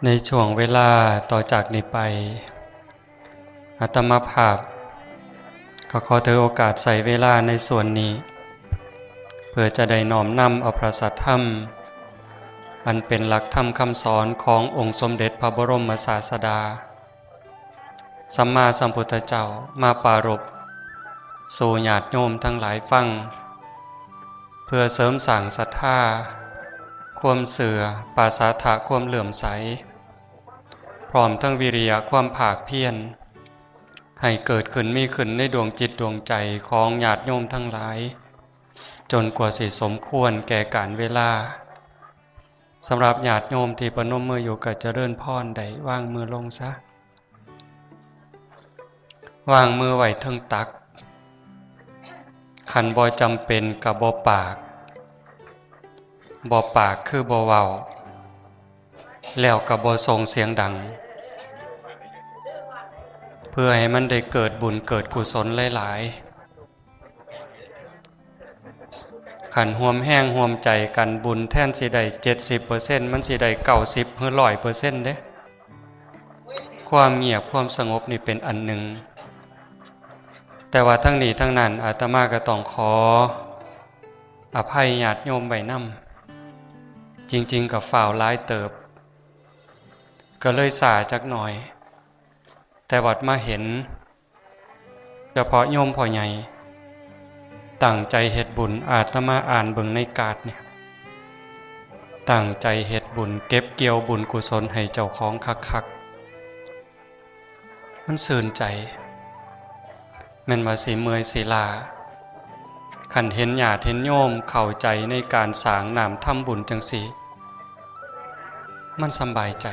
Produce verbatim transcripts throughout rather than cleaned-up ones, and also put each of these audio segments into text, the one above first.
ในช่วงเวลาต่อจากนี้ไป อาตมาภาพก็ขอถือโอกาสใช้เวลาในส่วนนี้ เพื่อจะได้น้อมนำเอาพระสัทธรรม อันเป็นหลักธรรมคำสอนขององค์สมเด็จพระบรมศาสดา สัมมาสัมพุทธเจ้ามาปรารภสู่ญาติโยมทั้งหลายฟัง เพื่อเสริมสร้างศรัทธา ความเชื่อ ปราศจากความเลื่อมใส พร้อมทั้งวิริยะความภาคเพียร ให้เกิดขึ้นมีขึ้นในดวงจิตดวงใจของญาติโยมทั้งหลาย จนกว่าสิสมควรแก่กาลเวลา สำหรับญาติโยมที่ประนมมืออยู่ก็เจริญพร ได้วางมือลงซะ วางมือไว้เทิงตัก คันบ่จำเป็นก็บ่ปาก บ่ปากคือบ่เว้า แล้วก็บ่ส่งเสียงดัง เพื่อให้มันได้เกิดบุญเกิดกุศลหลายๆ คันร่วมแรงร่วมใจกัน บุญแทนสิได้เจ็ดสิบเปอร์เซ็นต์ มันสิได้เก้าสิบหรือร้อยเปอร์เซ็นต์เด้ ความเงียบความสงบนี่เป็นอันหนึ่ง แต่ว่าทั้งนี้ทั้งนั้นอาตมาก็ต้องขออภัยญาติโยมไว้นำ จริงๆ ก็ฟ้าวหลายเติบ ก็เลยช้าจักหน่อย แต่บัดมาเห็น เฉพาะโยมพ่อใหญ่ ตั้งใจเฮ็ดบุญ อาตมาอ่านเบิ่งในการ์ดเนี่ย ตั้งใจเฮ็ดบุญ เก็บเกี่ยวบุญกุศลให้เจ้าของคักๆ มันชื่นใจ แม่นว่าสิเมื่อยสิล้า คันเห็นญาติเห็นโยมเข้าใจในการสร้างน้ำทำบุญจั่งซี้ มันสำบายใจ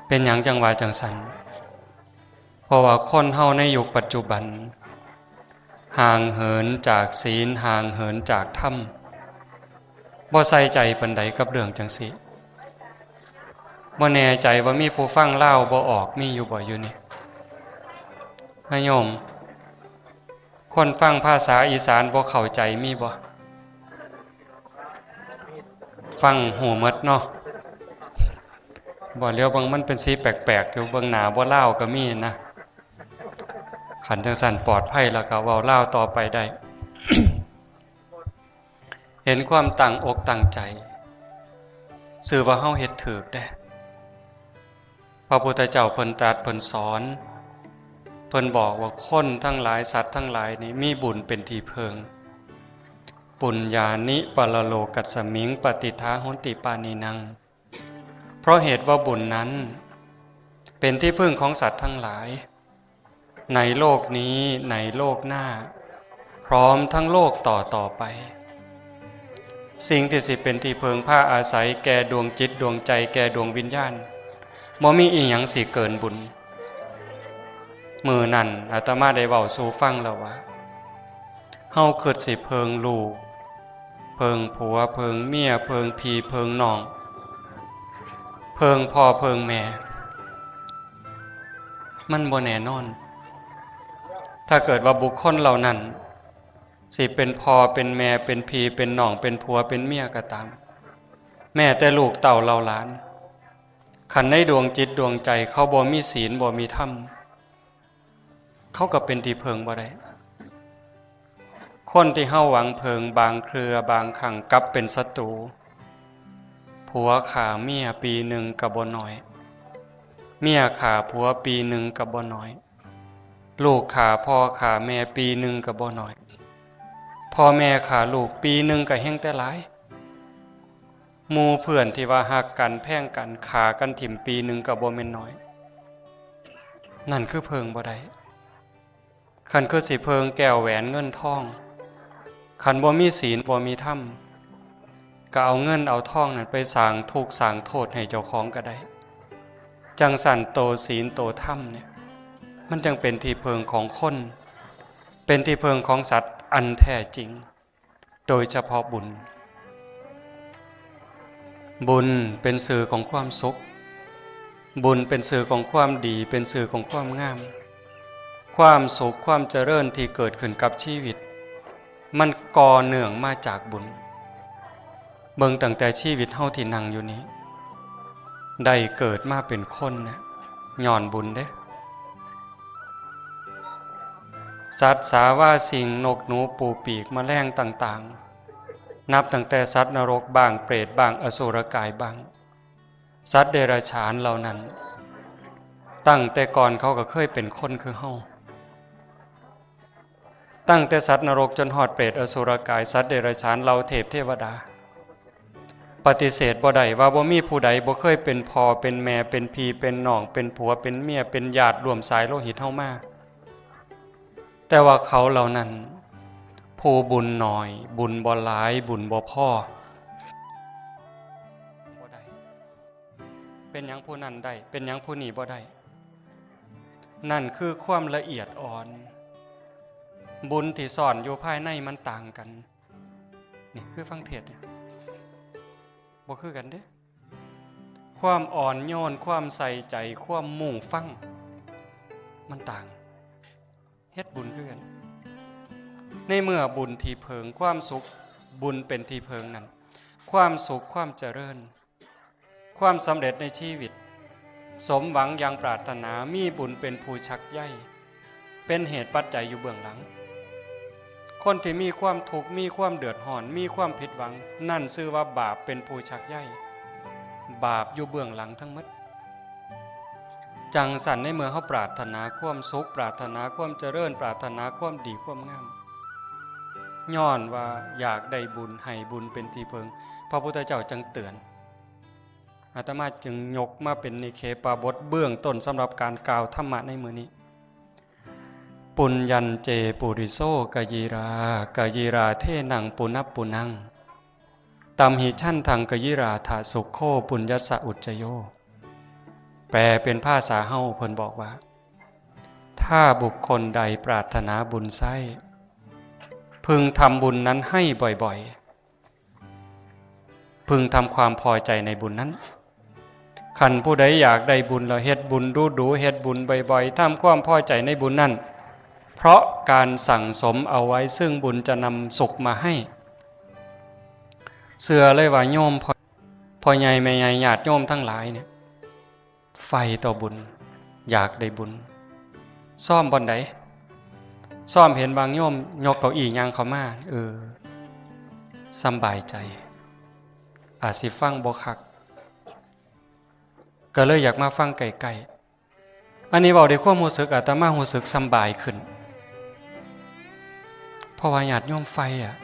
เป็นหยังจั่งว่าจั่งซั้น เพราะว่าคนเฮาในยุคปัจจุบัน ห่างเหินจากศีล ห่างเหินจากธรรม บ่ใส่ใจปานใดกับเรื่องจั่งซี้ บ่แน่ใจว่ามีผู้ฟังลาวบ่ออก มีอยู่บ่อยู่นี่ ญาติโยม คนฟังภาษาอีสานบ่เข้าใจมีบ่ ฟังฮู้หมดเนาะ บ่ เหลียวเบิ่งมันเป็นสีแปลกๆ อยู่ เบิ่งหน้าบ่ลาวก็มีนะ คันจั่งซั้นปลอดภัยแล้วก็เว้าลาวต่อไปได้ เห็นความตั้งอกตั้งใจ ซื่อว่าเฮาเฮ็ดถูกเด้ พระพุทธเจ้าเพิ่นตรัสเพิ่นสอน เพิ่นบอกว่าคนทั้งหลายสัตว์ทั้งหลายนี่มีบุญเป็นที่เพิ่ง ปุญญานิปรโลกัสมิงปฏิฏฐาโหนติปานินัง เพราะเหตุว่าบุญนั้นเป็นที่พึ่งของสัตว์ทั้งหลาย ในโลกนี้ในโลกหน้า พร้อมทั้งโลกต่อต่อไป สิ่งที่สิเป็นที่เพิ่งพาอาศัยแก่ดวงจิตดวงใจแก่ดวงวิญญาณ บ่มีอีหยังสิเกินบุญ มื้อนั้นอาตมาได้เว้าสู่ฟังแล้วว่า เฮาคิดสิเพิ่งลูก เพิ่งผัว เพิ่งเมีย เพิ่งพี่ เพิ่งน้อง เพิ่งพ่อ เพิ่งแม่ มันบ่แน่นอน ถ้าเกิดว่าบุคคลเหล่านั้น สิเป็นพ่อ เป็นแม่ เป็นพี่ เป็นน้อง เป็นผัว เป็นเมียก็ตาม แม้แต่ลูกเต้าเหล่าหลาน คันในดวงจิตดวงใจเขาบ่มีศีล บ่มีธรรม เขาก็เป็นที่เพิ่งบ่ได้ คนที่เฮาหวังเพิ่งบางเทื่อบางครั้งกลับเป็นศัตรู ผัวฆ่าเมียปีหนึ่งก็บ่น้อย เมียฆ่าผัวปีหนึ่งก็บ่น้อย ลูกฆ่าพ่อฆ่าแม่ปีหนึ่งก็บ่น้อย พ่อแม่ฆ่าลูกปีหนึ่งก็แฮงแต่หลาย หมู่เพื่อนที่ว่าฮักกันแพงกันฆ่ากันถิ่มปีหนึ่งก็บ่แม่นน้อย นั่นคือเพิ่งบ่ได้ คันคือสิเพิ่งแก้วแหวนเงินทอง คันบ่มีศีลบ่มีธรรม ก็เอาเงินเอาทองนั้นไปสร้างทุกข์สร้างโทษให้เจ้าของก็ได้ จั่งซั้นโตศีลโตธรรมเนี่ย มันจั่งเป็นที่เพิ่งของคน เป็นที่เพิ่งของสัตว์อันแท้จริง โดยเฉพาะบุญ บุญเป็นชื่อของความสุข บุญเป็นชื่อของความดี เป็นชื่อของความงาม ความสุขความเจริญที่เกิดขึ้นกับชีวิต มันก่อเนื่องมาจากบุญ เบิ่งตั้งแต่ชีวิตเฮาที่นั่งอยู่นี้ ได้เกิดมาเป็นคนเนี่ย ย้อนบุญเด้ สัตว์สาว่าสิ่ง นกหนูปูปีก แมลงต่างๆ นับตั้งแต่สัตว์นรกบ้าง เปรตบ้าง อสุรกายบ้าง สัตว์เดรัจฉานเหล่านั้น ตั้งแต่ก่อนเขาก็เคยเป็นคนคือเฮา ตั้งแต่สัตว์นรกจนฮอดเปรต อสุรกาย สัตว์เดรัจฉาน เหล่าเทพเทวดา ปฏิเสธบ่ได้ว่าบ่มีผู้ใดบ่เคยเป็นพ่อเป็นแม่ เป็นพี่เป็นน้อง เป็นผัวเป็นเมีย เป็นญาติร่วมสายโลหิตเฮามา แต่ว่าเขาเหล่านั้น ผู้บุญน้อย บุญบ่หลาย บุญบ่พอ บ่ได้ เป็นหยังผู้นั้นได้ เป็นหยังผู้นี้บ่ได้ นั่นคือความละเอียดอ่อน บุญที่ซ่อนอยู่ภายในมันต่างกัน นี่คือฟังเทศน์เนี่ย บ่คือกันเด้ ความอ่อนโยน ความใส่ใจ ความมุ่งฟัง มันต่าง เฮ็ดบุญคือกัน ในเมื่อบุญที่เพิงความสุข บุญเป็นที่เพิงนั้น ความสุข ความเจริญ ความสำเร็จในชีวิต สมหวังอย่างปรารถนา มีบุญเป็นผู้ชักใย เป็นเหตุปัจจัยอยู่เบื้องหลัง คนที่มีความทุกข์ มีความเดือดร้อน มีความผิดหวัง นั่นชื่อว่าบาปเป็นผู้ชักใย บาปอยู่เบื้องหลังทั้งหมด จังซั่นในเมื่อเฮาปรารถนาความสุข ปรารถนาความเจริญ ปรารถนาความดีความงาม ย้อนว่าอยากได้บุญ ให้บุญเป็นที่เพิง พระพุทธเจ้าจึงเตือน อาตมาจึงยกมาเป็นนิเคปบทเบื้องต้นสำหรับการกล่าวธรรมะในมื้อนี้ ปุญญัญเจปุริโสกยีรา กยีราเทนังปุนัปปุนัง ตัมหิชันทังกยีราถะสุขโขปุญญัสสะอุจจโย แปลเป็นภาษาเฮาเพิ่นบอกว่า ถ้าบุคคลใดปรารถนาบุญใช้ พึงทำบุญนั้นให้บ่อยๆ พึงทำความพอใจในบุญนั้น คันผู้ใดอยากได้บุญแล้วเฮ็ดบุญดูๆ เฮ็ดบุญบ่อยๆ ทำความพอใจในบุญนั้น เพราะการสั่งสมเอาไว้ซึ่งบุญจะนำสุขมาให้ เชื่อเลยว่าโยมพ่อ พ่อใหญ่แม่ใหญ่ญาติโยมทั้งหลายเนี่ย ใฝ่ต่อบุญ อยากได้บุญ ซ่อมบ่อนใด ซ่อมเห็นบางโยมยกเก้าอี้ย่างเข้ามา เออ สำบายใจ อาจสิฟังบ่คัก ก็เลยอยากมาฟังใกล้ๆ อันนี้เว้าด้วยความรู้สึก อาตมารู้สึกสำบายขึ้น เพราะว่าญาติโยมใฝ่อะ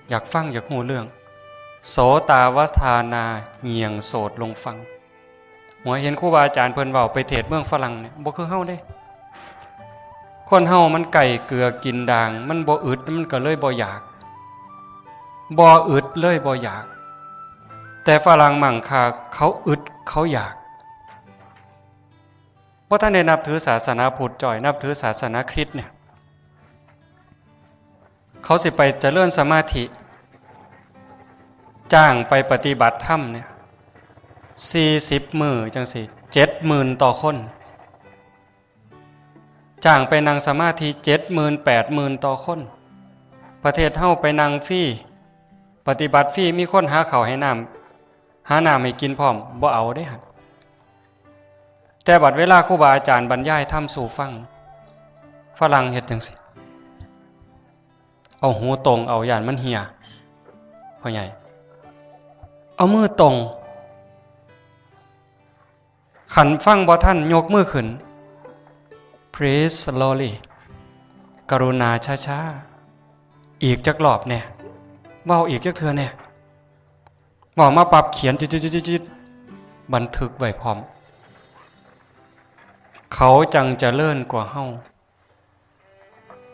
อยากฟัง อยากรู้เรื่อง โสตาวัทานา เงี่ยงโสดลงฟัง หัวเห็นครูบาอาจารย์เพิ่นเว้าไปเทศน์เมืองฝรั่งเนี่ย บ่คือเฮาเด้ คนเฮามันใกล้เกลือกินด่าง มันบ่อึด มันก็เลยบ่อยาก บ่อึดเลยบ่อยาก แต่ฝรั่งมั่งค่า เขาอึด เขาอยาก บ่ทันได้นับถือศาสนาพุทธจ้อย นับถือศาสนาคริสต์เนี่ย เขาสิไปเจริญสมาธิ จ้างไปปฏิบัติธรรมเนี่ย สี่สิบมื้อจังซี้ เจ็ดหมื่นต่อคน จ้างไปนั่งสมาธิ เจ็ดหมื่น แปดหมื่นต่อคน ประเทศเฮาไปนั่งฟรี ปฏิบัติฟรี มีคนหาข้าวให้น้ำ หาน้ำให้กินพร้อม บ่เอาเด้หั่น แต่บัดเวลาครูบาอาจารย์บรรยายธรรมสู่ฟัง ฝรั่งเฮ็ดจังซี้ เอาหูตรงเอา ย่านมันเหี่ย พ่อใหญ่ เอามือตรง คันฟังบ่ทันยกมือขึ้น Please slowly กรุณาช้าๆ อีกจักรอบแน่ เว้าอีกจักเทื่อแน่ เว้ามาปั๊บเขียนจุดๆๆๆ บันทึกไว้พร้อม เขาจังเจริญกว่าเฮา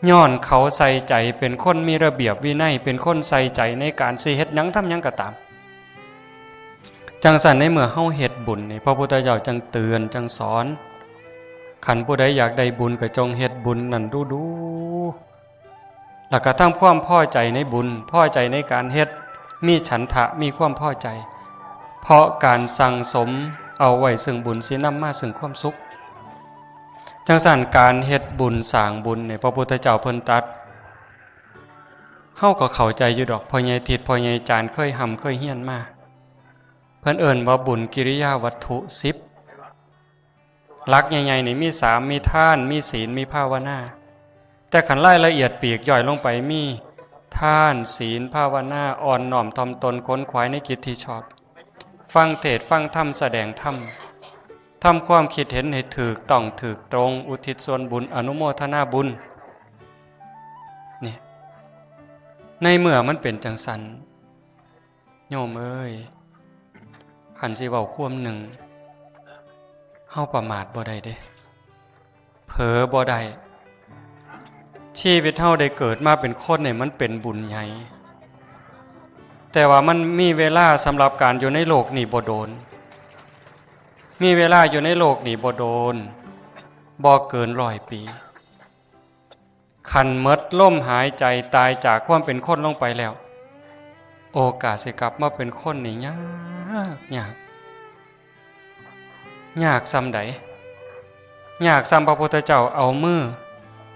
ย้อนเขาใส่ใจ เป็นคนมีระเบียบวินัย เป็นคนใส่ใจในการสิเฮ็ดหยังทำหยังก็ตาม จังซั่นในเมื่อเฮาเฮ็ดบุญนี่ พระพุทธเจ้าจังเตือนจังสอน คันผู้ใดอยากได้บุญก็จงเฮ็ดบุญนั่นดูๆ แล้วก็ทำความพอใจในบุญ พอใจในการเฮ็ด มีฉันทะ มีความพอใจ เพราะการสั่งสมเอาไว้ซึ่งบุญสินำมาซึ่งความสุข จังซั่นการเฮ็ดบุญสร้างบุญเนี่ย พระพุทธเจ้าเพิ่นตรัส เฮาก็เข้าใจอยู่ดอก พ่อใหญ่ทิด พ่อใหญ่จารย์เคยร่ำเคยเรียนมา เพิ่นเอิ้นว่าบุญกิริยาวัตถุสิบ หลักใหญ่ๆนี่มีสาม มีทาน มีศีล มีภาวนา แต่คันรายละเอียดปลีกย่อยลงไปมี ทาน ศีล ภาวนา อ่อนน้อมถ่อมตน ขนขวายในกิจที่ชอบ ฟังเทศน์ ฟังธรรม แสดงธรรม ทำความคิดเห็นให้ถูกต้องถูกตรง อุทิศส่วนบุญ อนุโมทนาบุญ นี่ ในเมื่อมันเป็นจั่งซั้น โยมเอ้ย คันสิเว้าความหนึ่ง เฮาประมาทบ่ได้เด้ เผลอบ่ได้ ชีวิตเฮาได้เกิดมาเป็นคนเนี่ยมันเป็นบุญใหญ่ แต่ว่ามันมีเวลาสำหรับการอยู่ในโลกนี่บ่โดน มีเวลาอยู่ในโลกนี่บ่โดน บ่เกินร้อยปี คันหมดลมหายใจตายจากความเป็นคนลงไปแล้ว โอกาสสิกลับมาเป็นคนนี่ยากยาก ยากส่ำใด ยากส่ำพระพุทธเจ้าเอามือ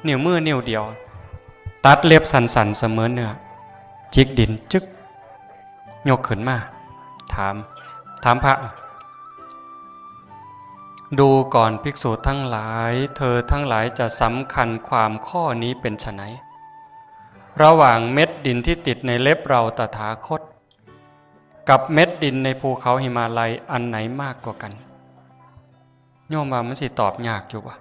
นิ้วมือนิ้วเดียว ตัดเล็บสั้นๆเสมอเนื้อ จิกดินจึก ยกขึ้นมา ถาม ถามพระ ดูก่อนภิกษุทั้งหลาย เธอทั้งหลายจะสำคัญความข้อนี้เป็นไฉน ระหว่างเม็ดดินที่ติดในเล็บเราตถาคต กับเม็ดดินในภูเขาหิมาลัยอันไหนมากกว่ากัน โยมว่ามันสิตอบยากอยู่บ่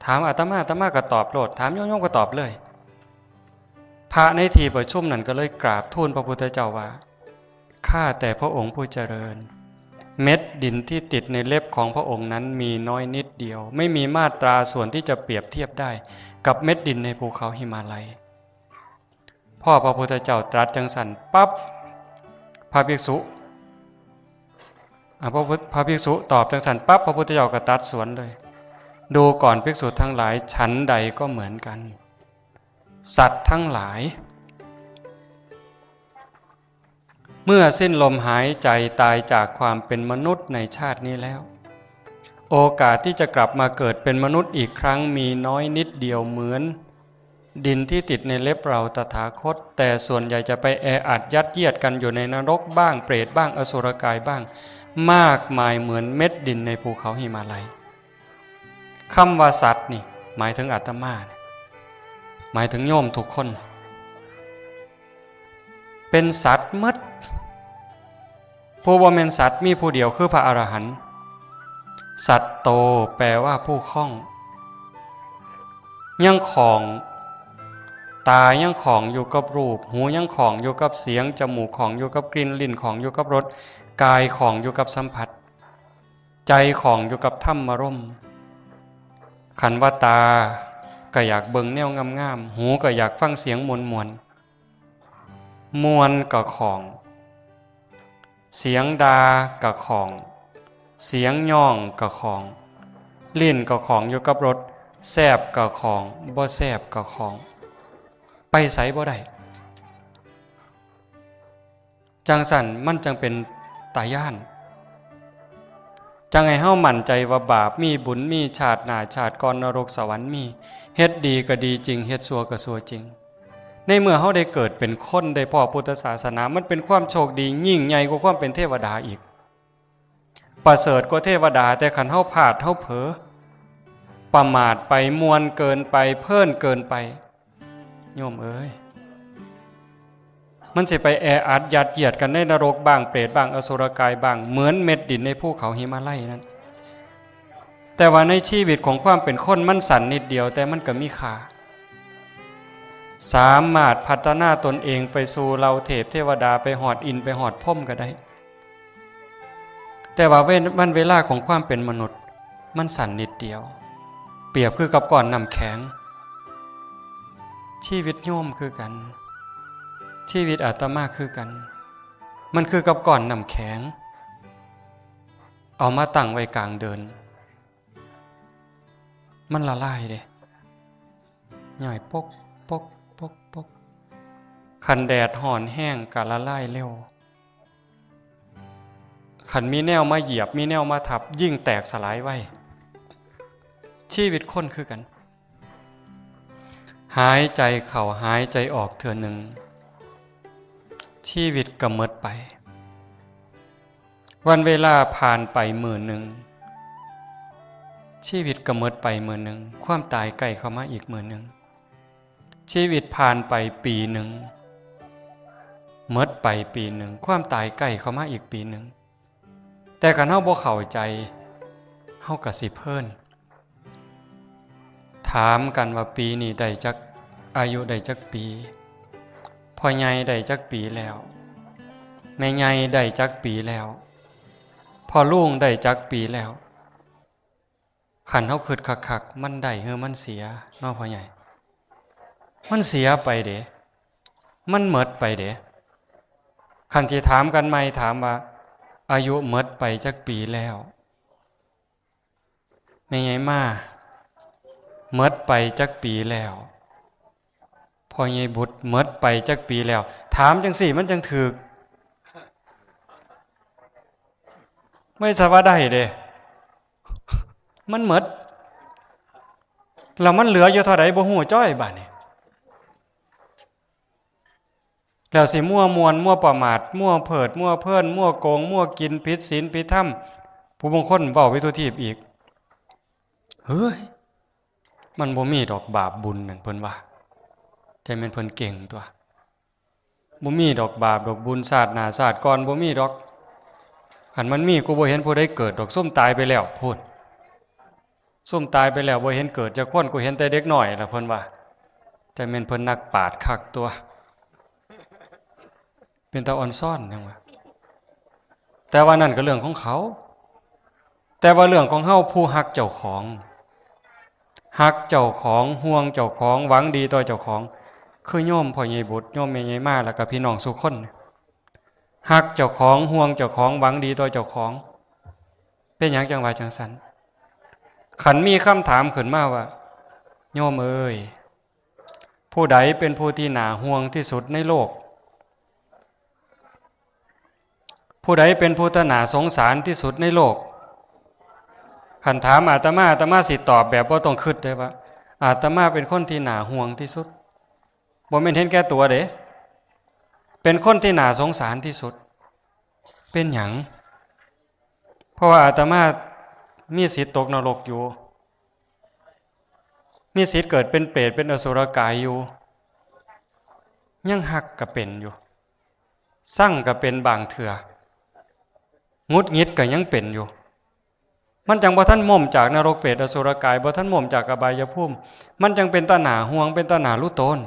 ถามอาตมา อาตมาก็ตอบโลด ถามโยม โยมก็ตอบเลย พระในที่ประชุมนั่นก็เลยกราบทูลพระพุทธเจ้าว่า ข้าแต่พระองค์ผู้เจริญ เม็ดดินที่ติดในเล็บของพระองค์นั้นมีน้อยนิดเดียว ไม่มีมาตราส่วนที่จะเปรียบเทียบได้กับเม็ดดินในภูเขาหิมาลัย พอพระพุทธเจ้าตรัสจั่งซั้นปั๊บ พระภิกษุ อ่ะ พระพุทธ พระภิกษุตอบจั่งซั้นปั๊บ พระพุทธเจ้าก็ตรัสสวนเลย ดูก่อนภิกษุทั้งหลาย ฉันใดก็เหมือนกัน สัตว์ทั้งหลาย เมื่อสิ้นลมหายใจตายจากความเป็นมนุษย์ในชาตินี้แล้ว โอกาสที่จะกลับมาเกิดเป็นมนุษย์อีกครั้งมีน้อยนิดเดียวเหมือน ดินที่ติดในเล็บเราตถาคต แต่ส่วนใหญ่จะไปแออัดยัดเยียดกันอยู่ในนรกบ้าง เปรตบ้าง อสุรกายบ้าง มากมายเหมือนเม็ดดินในภูเขาหิมาลัย คำว่าสัตว์นี่ หมายถึงอาตมา หมายถึงโยมทุกคน เป็นสัตว์หมด ผู้บ่แม่นสัตว์มีผู้เดียวคือพระอรหันต์ สัตโต แปลว่าผู้ข้อง ยังข้อง ตายังข้องอยู่กับรูป หูยังข้องอยู่กับเสียง จมูกข้องอยู่กับกลิ่น ลิ้นข้องอยู่กับรส กายข้องอยู่กับสัมผัส ใจข้องอยู่กับธรรมารมณ์ คันว่าตาก็อยากเบิ่งแนวงามๆ หูก็อยากฟังเสียงม่วนๆ ม่วนก็ข้อง เสียงด่าก็ข้อง เสียงย้องก็ข้อง ลิ้นก็ข้องอยู่กับรส แซ่บก็ข้อง บ่แซ่บก็ข้อง ไปไสบ่ได้ จั่งซั้นมันจั่งเป็นตาย้าน จั่งให้เฮามั่นใจว่าบาปมี บุญมี ชาติหน้าชาติก่อนนรกสวรรค์มี เฮ็ดดีก็ดีจริง เฮ็ดชั่วก็ชั่วจริง ในเมื่อเฮาได้เกิดเป็นคน ได้พ้อพุทธศาสนา มันเป็นความโชคดียิ่งใหญ่กว่าความเป็นเทวดาอีก ประเสริฐกว่าเทวดา แต่คันเฮาพลาด เฮาเผลอ ประมาทไป ม่วนเกินไป เพลินเกินไป โยมเอ้ย มันสิไปแออัดยัดเยียดกันในนรกบ้าง เปรตบ้าง อสุรกายบ้าง เหมือนเม็ดดินในภูเขาหิมาลัยนั้น แต่ว่าในชีวิตของความเป็นคนมันสั้นนิดเดียว แต่มันก็มีค่า สามารถพัฒนาตนเองไปสู่เหล่าเทพเทวดา ไปฮอดอินทร์ ไปฮอดพรหมก็ได้ แต่ว่าเว้น วันเวลาของความเป็นมนุษย์ มันสั้นนิดเดียว เปรียบคือกับก้อนน้ำแข็ง ชีวิตโยมคือกัน ชีวิตอาตมาคือกัน มันคือกับก้อนน้ำแข็ง เอามาตั้งไว้กลางเดิน มันละลายเด้ ย่อยปก ปก ปก ปก คันแดดฮ้อนแฮงก็ละลายเร็ว คันมีแนวมาเหยียบ มีแนวมาทับ ยิ่งแตกสลายไว ชีวิตคนคือกัน หายใจเข้า หายใจออกเทื่อหนึ่ง ชีวิตก็หมดไป วันเวลาผ่านไปมื้อหนึ่ง ชีวิตก็หมดไปมื้อหนึ่ง ความตายใกล้เข้ามาอีกมื้อหนึ่ง ชีวิตผ่านไปปีหนึ่ง หมดไปปีหนึ่ง ความตายใกล้เข้ามาอีกปีหนึ่ง แต่คันเฮาบ่เข้าใจ เฮาก็สิเพลิน ถามกันว่าปีนี้ได้จัก อายุได้จักปี พ่อใหญ่ได้จักปีแล้ว แม่ใหญ่ได้จักปีแล้ว พ่อลุงได้จักปีแล้ว คันเฮาคิดคักๆ มันได้หรือมันเสียเนาะพ่อใหญ่ มันเสียไปเด้ มันหมดไปเด้ คันสิถามกันใหม่ ถามว่า อายุหมดไปจักปีแล้ว แม่ใหญ่มา หมดไปจักปีแล้ว พ่อใหญ่บุตร หมดไปจักปีแล้ว ถามจังซี่มันจังถูก ไม่ใช่ว่าได้เด้ มันหมด แล้วมันเหลืออยู่เท่าใดบ่ฮู้จ้อยบาดนี้ แล้วสิมั่วม่วน มั่วประมาท มั่วเพลิด มั่วเพลิน มั่วโกง มั่วกิน ผิดศีล ผิดธรรม ผู้บางคนเว้าไปทั่วทีปอีก เฮ้ย มันบ่มีดอกบาปบุญนั่น เพิ่นว่า จั่งแม่นเพิ่นเก่งตั๊ว บ่มีดอกบาปดอกบุญ ชาติหน้าชาติก่อนบ่มีดอก คันมันมี กูบ่เห็นผู้ใดเกิดดอก ซุมตายไปแล้วพู้น ซุมตายไปแล้วบ่เห็นเกิดจักคน กูเห็นแต่เด็กน้อยล่ะ เพิ่นว่า จั่งแม่นเพิ่นนักปราชญ์คักตั๊ว เป็นตาอ่อนซ้อนหยังวะ แต่ว่านั่นก็เรื่องของเขา แต่ว่าเรื่องของเฮาผู้ฮักเจ้าของ ฮักเจ้าของ ห่วงเจ้าของ หวังดีต่อเจ้าของ คือโยมพ่อใหญ่บุตร โยมแม่ใหญ่มา แล้วก็พี่น้องซุคน ฮักเจ้าของ ห่วงเจ้าของ หวังดีต่อเจ้าของ เป็นหยังจั่งว่าจั่งซั้น คันมีคำถามขึ้นมาว่า โยมเอ้ย ผู้ใดเป็นผู้ที่น่าห่วงที่สุดในโลก ผู้ใดเป็นผู้ที่น่าสงสารที่สุดในโลก คันถามอาตมา อาตมาสิตอบแบบบ่ต้องคิดเลยว่า อาตมาเป็นคนที่น่าห่วงที่สุด บ่แม่นเห็นแก่ตัวเด้ เป็นคนที่น่าสงสารที่สุด เป็นหยัง เพราะว่าอาตมามีสิทธิ์ตกนรกอยู่ มีสิทธิ์เกิดเป็นเปรตเป็นอสุรกายอยู่ ยังฮักก็เป็นอยู่ ซังก็เป็นบางเทื่อ หงุดหงิดก็ยังเป็นอยู่ มันจั่งบ่ทันม้มจากนรกเปรตอสุรกาย บ่ทันม้มจากอบายภูมิ มันจั่งเป็นตาหน้าห่วง เป็นตาหน้าหลูโตน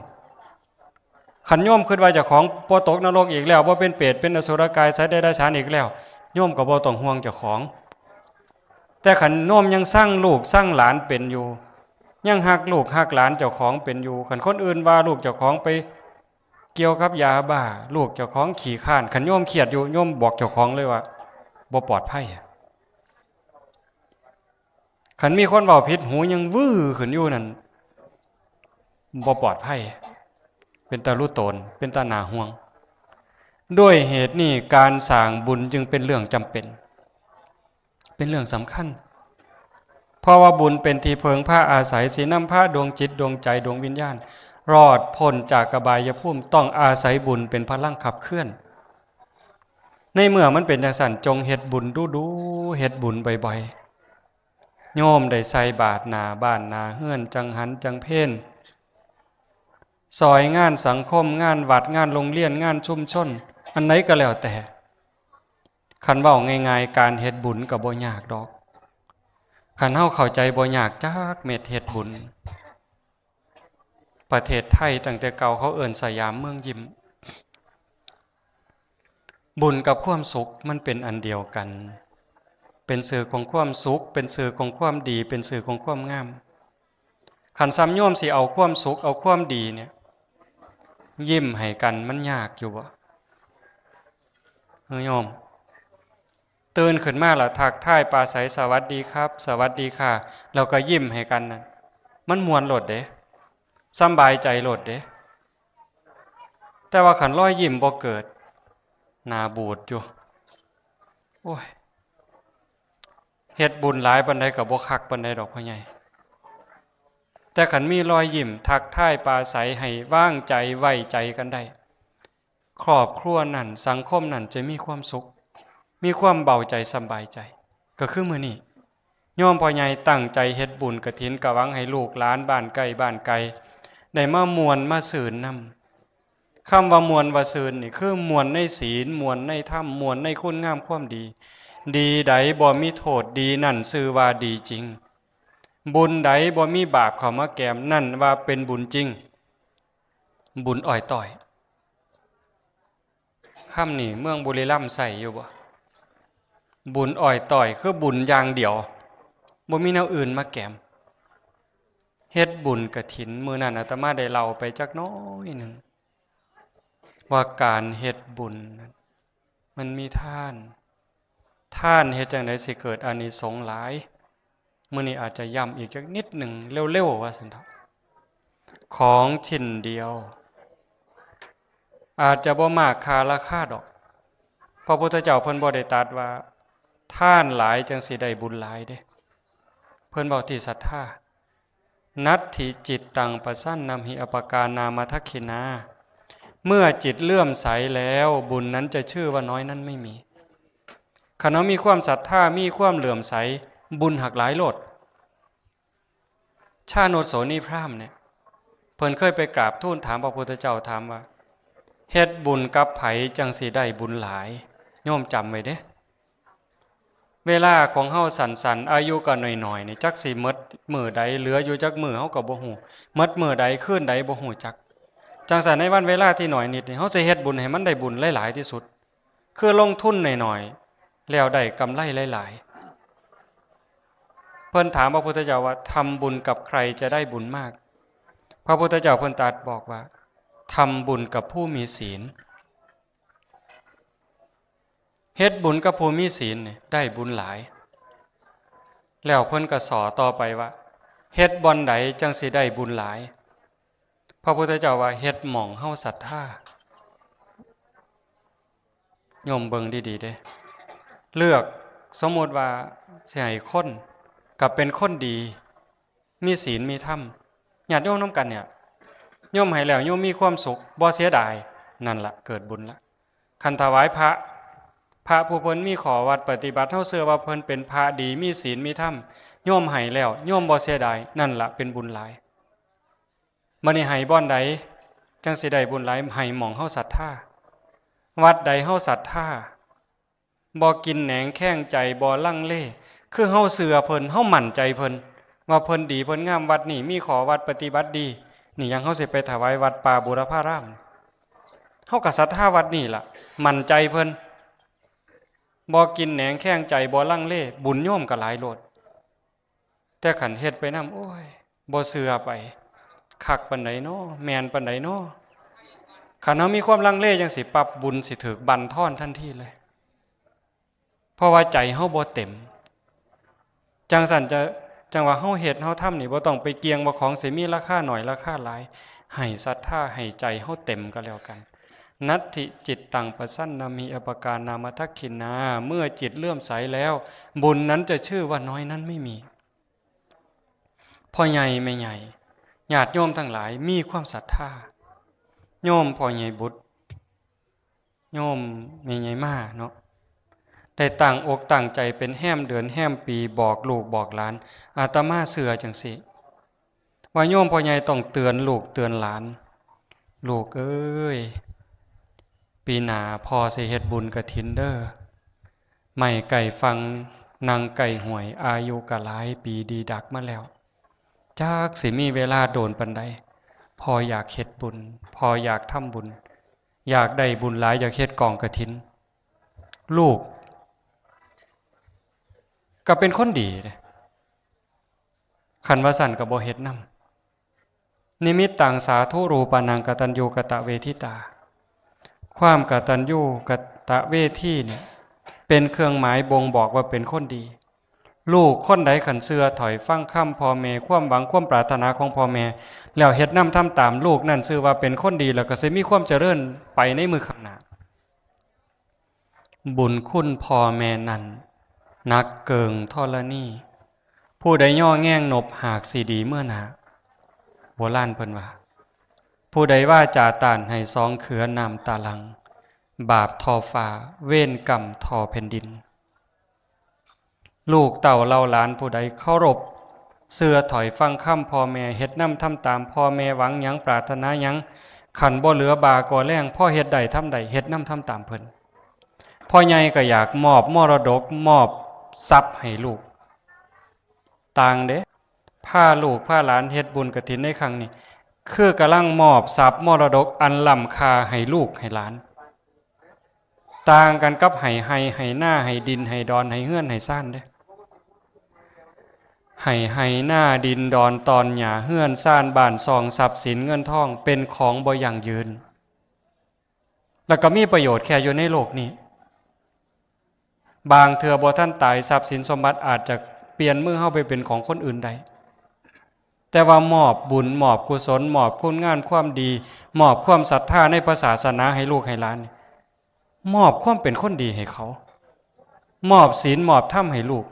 คันโยมคิดว่าเจ้าของบ่ตกนรกอีกแล้ว บ่เป็นเปรตเป็นอสุรกายสัตว์เดรัจฉานอีกแล้ว โยมก็บ่ต้องห่วงเจ้าของ แต่คันโยมยังซังลูกซังหลานเป็นอยู่ ยังฮักลูกฮักหลานเจ้าของเป็นอยู่ คันคนอื่นว่าลูกเจ้าของไปเกี่ยวกับยาบ้า ลูกเจ้าของขี้คร้าน คันโยมเครียดอยู่ โยมบอกเจ้าของเลยว่า บ่ปลอดภัย คันมีคนเว้าผิดหูยังวื้อขึ้นอยู่นั่น บ่ปลอดภัย เป็นตาหลูโตน เป็นตาหน้าห่วง ด้วยเหตุนี้การสร้างบุญจึงเป็นเรื่องจำเป็น เป็นเรื่องสำคัญ เพราะว่าบุญเป็นที่เพิ่งพาอาศัย สินำพาดวงจิตดวงใจดวงวิญญาณ รอดพ้นจากอบายภูมิ ต้องอาศัยบุญเป็นพลังขับเคลื่อน ในเมื่อมันเป็นจั่งซั้น จงเฮ็ดบุญดูๆ เฮ็ดบุญบ่อยๆ โยมได้ใส่บาตรหน้าบ้านหน้าเฮือน จังหันจังเพล ซอยงานสังคม งานวัด งานโรงเรียน งานชุมชน อันใดก็แล้วแต่ คันเว้าง่ายๆ การเฮ็ดบุญก็บ่ยากดอก คันเฮาเข้าใจบ่ยากจักเม็ดเฮ็ดบุญ ประเทศไทยตั้งแต่เก่าเขาเอิ้นสยามเมืองยิ้ม บุญกับความสุขมันเป็นอันเดียวกัน เป็นชื่อของความสุข เป็นชื่อของความดี เป็นชื่อของความงาม คันส่ำโยมสิเอาความสุข เอาความดีเนี่ย ยิ้มให้กันมันยากอยู่บ่ เออโยม ตื่นขึ้นมาแล้วทักทายปราศรัย สวัสดีครับ สวัสดีค่ะ แล้วก็ยิ้มให้กันนั่น มันม่วนโลดเด้ สำบายใจโลดเด้ แต่ว่าคันรอยยิ้มบ่เกิด หน้าบูดอยู่ โอ้ย เฮ็ดบุญหลายปานใดก็บ่คักปานใดดอกพ่อใหญ่ แต่คันมีรอยยิ้มทักทายปราศรัยให้วางใจไว้ใจกันได้ ครอบครัวนั้น สังคมนั้นจะมีความสุข มีความเบาใจสำบายใจ ก็คือมื้อนี้ โยมพ่อใหญ่ตั้งใจเฮ็ดบุญกฐิน ก็หวังให้ลูกหลานบ้านใกล้บ้านไกล ได้มาม่วนมาซื่นนำ คำว่าม่วนว่าซื่นนี่ คือม่วนในศีล ม่วนในธรรม ม่วนในคุณงามความดี ดีใดบ่มีโทษ ดีนั่นชื่อว่าดีจริง บุญใดบ่มีบาปเข้ามาแกม นั่นว่าเป็นบุญจริง บุญอ้อยต้อย คำนี้เมืองบุรีรัมย์ใช้อยู่บ่ บุญอ้อยต้อย คือบุญอย่างเดียว บ่มีแนวอื่นมาแกม เฮ็ดบุญกฐิน มื้อนั้นอาตมาได้เล่าไปจักน้อยหนึ่ง ว่าการเฮ็ดบุญนั้น มันมีทาน ทานเฮ็ดจั่งใดสิเกิดอานิสงส์หลาย มื้อนี้อาจจะย้ำอีกจักนิดหนึ่ง เร็วๆ ว่าซั่นเถาะ ของชิ้นเดียว อาจจะบ่มากค่าราคาดอก พระพุทธเจ้าเพิ่นบ่ได้ตรัสว่า ทานหลายจั่งสิได้บุญหลายเด้ เพิ่นเว้าที่ศรัทธา นัตถิจิตตังปสันนัมหิ อปการนามทักขิณา เมื่อจิตเลื่อมใสแล้ว บุญนั้นจะชื่อว่าน้อยนั้นไม่มี คันเฮามีความศรัทธา มีความเลื่อมใส บุญหักหลายโลด ชาโนชโสนีพราหมณ์เนี่ย เพิ่นเคยไปกราบทูลถามพระพุทธเจ้า ถามว่า เฮ็ดบุญกับไผจั่งสิได้บุญหลาย โยมจำไว้เด้ เวลาของเฮาสั้นๆ อายุก็น้อยๆ นี่ จักสิหมดมื้อใด เหลืออยู่จักมื้อเฮาก็บ่ฮู้ หมดมื้อใด คืนใดบ่ฮู้จัก จั่งซั้นในวันเวลาที่น้อยนิดนี่ เฮาสิเฮ็ดบุญให้มันได้บุญหลายๆ ที่สุด คือลงทุนน้อยๆ แล้วได้กำไรหลายๆ เพิ่นถามพระพุทธเจ้าว่า ทำบุญกับใครจะได้บุญมาก พระพุทธเจ้าเพิ่นตรัสบอกว่า ทำบุญกับผู้มีศีล เฮ็ดบุญกับผู้มีศีลนี่ได้บุญหลาย แล้วเพิ่นก็สอต่อไปว่า เฮ็ดบ่อนใดจั่งสิได้บุญหลาย พระพุทธเจ้าว่า เฮ็ดหม่องเฮาศรัทธา โยมเบิ่งดีๆ เด้ เลือก สมมุติว่าสิให้คน ก็เป็นคนดี มีศีลมีธรรม ญาติโยมนำกันเนี่ย โยมให้แล้วโยมมีความสุข บ่เสียดาย นั่นละเกิดบุญละ คันถวายพระ พระผู้เพิ่นมีข้อวัดปฏิบัติ เฮาเชื่อว่าเพิ่นเป็นพระดี มีศีลมีธรรม โยมให้แล้ว โยมบ่เสียดาย นั่นละเป็นบุญหลาย บัดนี้ให้บ่อนใด จั่งสิได้บุญหลาย ให้หม่องเฮาศรัทธา วัดใดเฮาศรัทธา บ่กินแหนงแคลงใจ บ่ลังเล คือเฮาเชื่อเพิ่น เฮามั่นใจเพิ่น ว่าเพิ่นดีเพิ่นงาม วัดนี้มีข้อวัดปฏิบัติดี นี่อย่างเฮาสิไปถวายวัดป่าบูรพาราม เฮาก็ศรัทธาวัดนี้ล่ะ มั่นใจเพิ่น บ่กินแหนงแคลงใจ บ่ลังเล บุญโยมก็หลายโลด แต่คันเฮ็ดไปนำ โอ้ย บ่เชื่อไป คักปานใดน้อ แม่นปานใดน้อ คันเฮามีความลังเลจั่งซี้ปั๊บ บุญสิถูกบั่นทอนทันทีเลย เพราะว่าใจเฮาบ่เต็ม จั่งซั้นจะ จั่งว่าเฮาเฮ็ดเฮาทำนี่ บ่ต้องไปเกี่ยงว่าของสิมีราคาน้อยราคาหลาย ให้ศรัทธา ให้ใจเฮาเต็มก็แล้วกัน นัตถิจิตตังปสันนัมหิ อปการนามทักขิณา เมื่อจิตเลื่อมใสแล้ว บุญนั้นจะชื่อว่าน้อยนั้นไม่มี พ่อใหญ่แม่ใหญ่ ญาติโยมทั้งหลาย มีความศรัทธา โยมพ่อใหญ่บุตร โยมแม่ใหญ่มาเนาะ ได้ตั้งอกตั้งใจเป็นแฮมเดือนแฮมปี บอกลูกบอกหลาน อาตมาเชื่อจั่งซี้ ว่าโยมพ่อใหญ่ต้องเตือนลูกเตือนหลาน ลูกเอ้ย ปีหน้าพ่อสิเฮ็ดบุญกฐินเด้อ ไม้ใกล้ฝั่ง นั่งใกล้ห้วย อายุก็หลายปีดีดักมาแล้ว จักสิมีเวลาโดนปานใด พ่ออยากเฮ็ดบุญ พ่ออยากทำบุญ อยากได้บุญหลาย อยากเฮ็ดกองกฐิน ลูก ก็เป็นคนดีเด้ คันว่าซั่นก็บ่เฮ็ดนำ นิมิตตังสาธุรูปานังกตัญญูกตเวทิตา ความกตัญญูกตเวทีเนี่ย เป็นเครื่องหมายบ่งบอกว่าเป็นคนดี ลูกคนใดคันเชื่อถ้อยฟังคำพ่อแม่ ความหวังความปรารถนาของพ่อแม่ แล้วเฮ็ดนำทำตาม ลูกนั่นชื่อว่าเป็นคนดี แล้วก็สิมีความเจริญไปในมื้อข้างหน้า บุญคุณพ่อแม่นั้น หนักเกิ่งธรณี ผู้ใดย่อแง่งนบหากสิดีเมื่อหน้า โบราณเพิ่นว่า ผู้ใดวาจาต้านให้สองเขือน้ำตาหลั่ง บาปท่อฟ้า เวรกรรมท่อแผ่นดิน ลูกเต้าเหล่าหลานผู้ใดเคารพเชื่อถ้อยฟังคำพ่อแม่ เฮ็ดนำทำตามพ่อแม่ หวังหยังปรารถนาหยัง คันบ่เหลือบ่าก่อแรง พอเฮ็ดได้ทำได้ เฮ็ดนำทำตามเพิ่น พ่อใหญ่ก็อยากมอบมรดก มอบทรัพย์ให้ลูก ต่างเด้ พาลูกพาหลานเฮ็ดบุญกฐินในครั้งนี้ คือกำลังมอบทรัพย์มรดกอันล้ำค่าให้ลูกให้หลาน ต่างกันกับให้ไฮ่ให้นา ให้ดินให้ดอน ให้เฮือนให้ซานเด้ ให้ไฮ่นาดินดอน ตอนหญ้า เฮือนซาน บ้านช่อง ทรัพย์สินเงินทอง เป็นของบ่ยั่งยืน แล้วก็มีประโยชน์แค่อยู่ในโลกนี้ บางเทื่อบ่ทันตาย ทรัพย์สินสมบัติอาจจะเปลี่ยนมือเฮาไปเป็นของคนอื่นได้ แต่ว่ามอบบุญ มอบกุศล มอบคุณงามความดี มอบความศรัทธาในพระศาสนาให้ลูกให้หลาน มอบความเป็นคนดีให้เขา มอบศีลมอบธรรมให้ลูก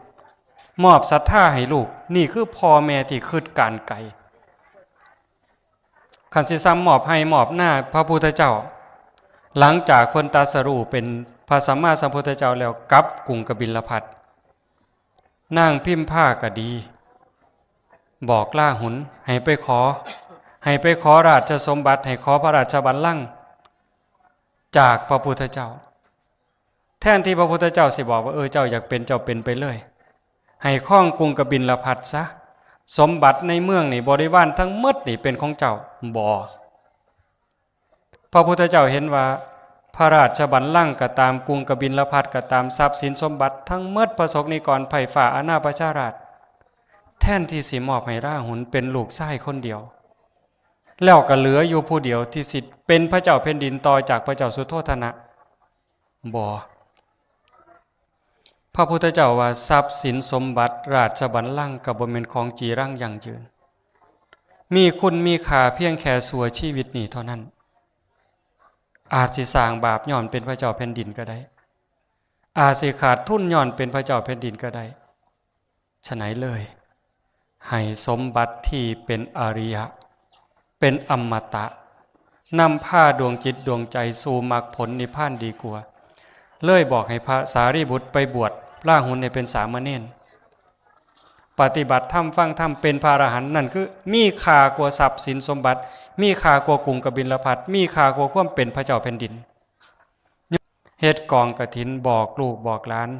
มอบศรัทธาให้ลูก นี่คือพ่อแม่ที่คิดการไกล คันสิซ้ำมอบไฮ่มอบนา พระพุทธเจ้า หลังจากเพิ่นตรัสรู้เป็นพระสัมมาสัมพุทธเจ้าแล้ว กลับกรุงกบิลพัสดุ์ นางพิมพาก็ดี บอกราหุลให้ไปขอ ให้ไปขอราชสมบัติ ให้ขอพระราชบัลลังก์จากพระพุทธเจ้า แทนที่พระพุทธเจ้าสิบอกว่า เออ เจ้าอยากเป็น เจ้าเป็นไปเลย ให้ครองกรุงกบิลพัสดุ์ซะ สมบัติในเมืองนี่ บริวารทั้งหมดนี่เป็นของเจ้า บ่ พระพุทธเจ้าเห็นว่า พระราชบัลลังก์ก็ตาม กรุงกบิลพัสดุ์ก็ตาม ทรัพย์สินสมบัติทั้งหมด พระสกนิกร ไพร่ฟ้า อานาประชาราช แทนที่สิมอบให้ราหุลเป็นลูกชายคนเดียว แล้วก็เหลืออยู่ผู้เดียวที่สิเป็นพระเจ้าแผ่นดินต่อจากพระเจ้าสุโธทนะ บ่ พระพุทธเจ้าว่า ทรัพย์สินสมบัติราชบัลลังก์ก็บ่แม่นของจีรังยั่งยืน มีคุณมีค่าเพียงแค่ชั่วชีวิตนี้เท่านั้น อาจสิสร้างบาปย้อนเป็นพระเจ้าแผ่นดินก็ได้ อาจสิขาดทุนย้อนเป็นพระเจ้าแผ่นดินก็ได้ ฉะนั้นเลย ให้สมบัติที่เป็นอริยะ เป็นอมตะ นำพาดวงจิตดวงใจสู่มรรคผลนิพพานดีกว่า เลยบอกให้พระสารีบุตรไปบวชราหุลเนี่ยเป็นสามเณร ปฏิบัติธรรมฟังธรรมเป็นพระอรหันต์ นั่นคือมีค่ากว่าทรัพย์สินสมบัติ มีค่ากว่ากรุงกบิลพัสดุ์ มีค่ากว่าความเป็นพระเจ้าแผ่นดิน เฮ็ดกองกฐิน บอกลูกบอกหลาน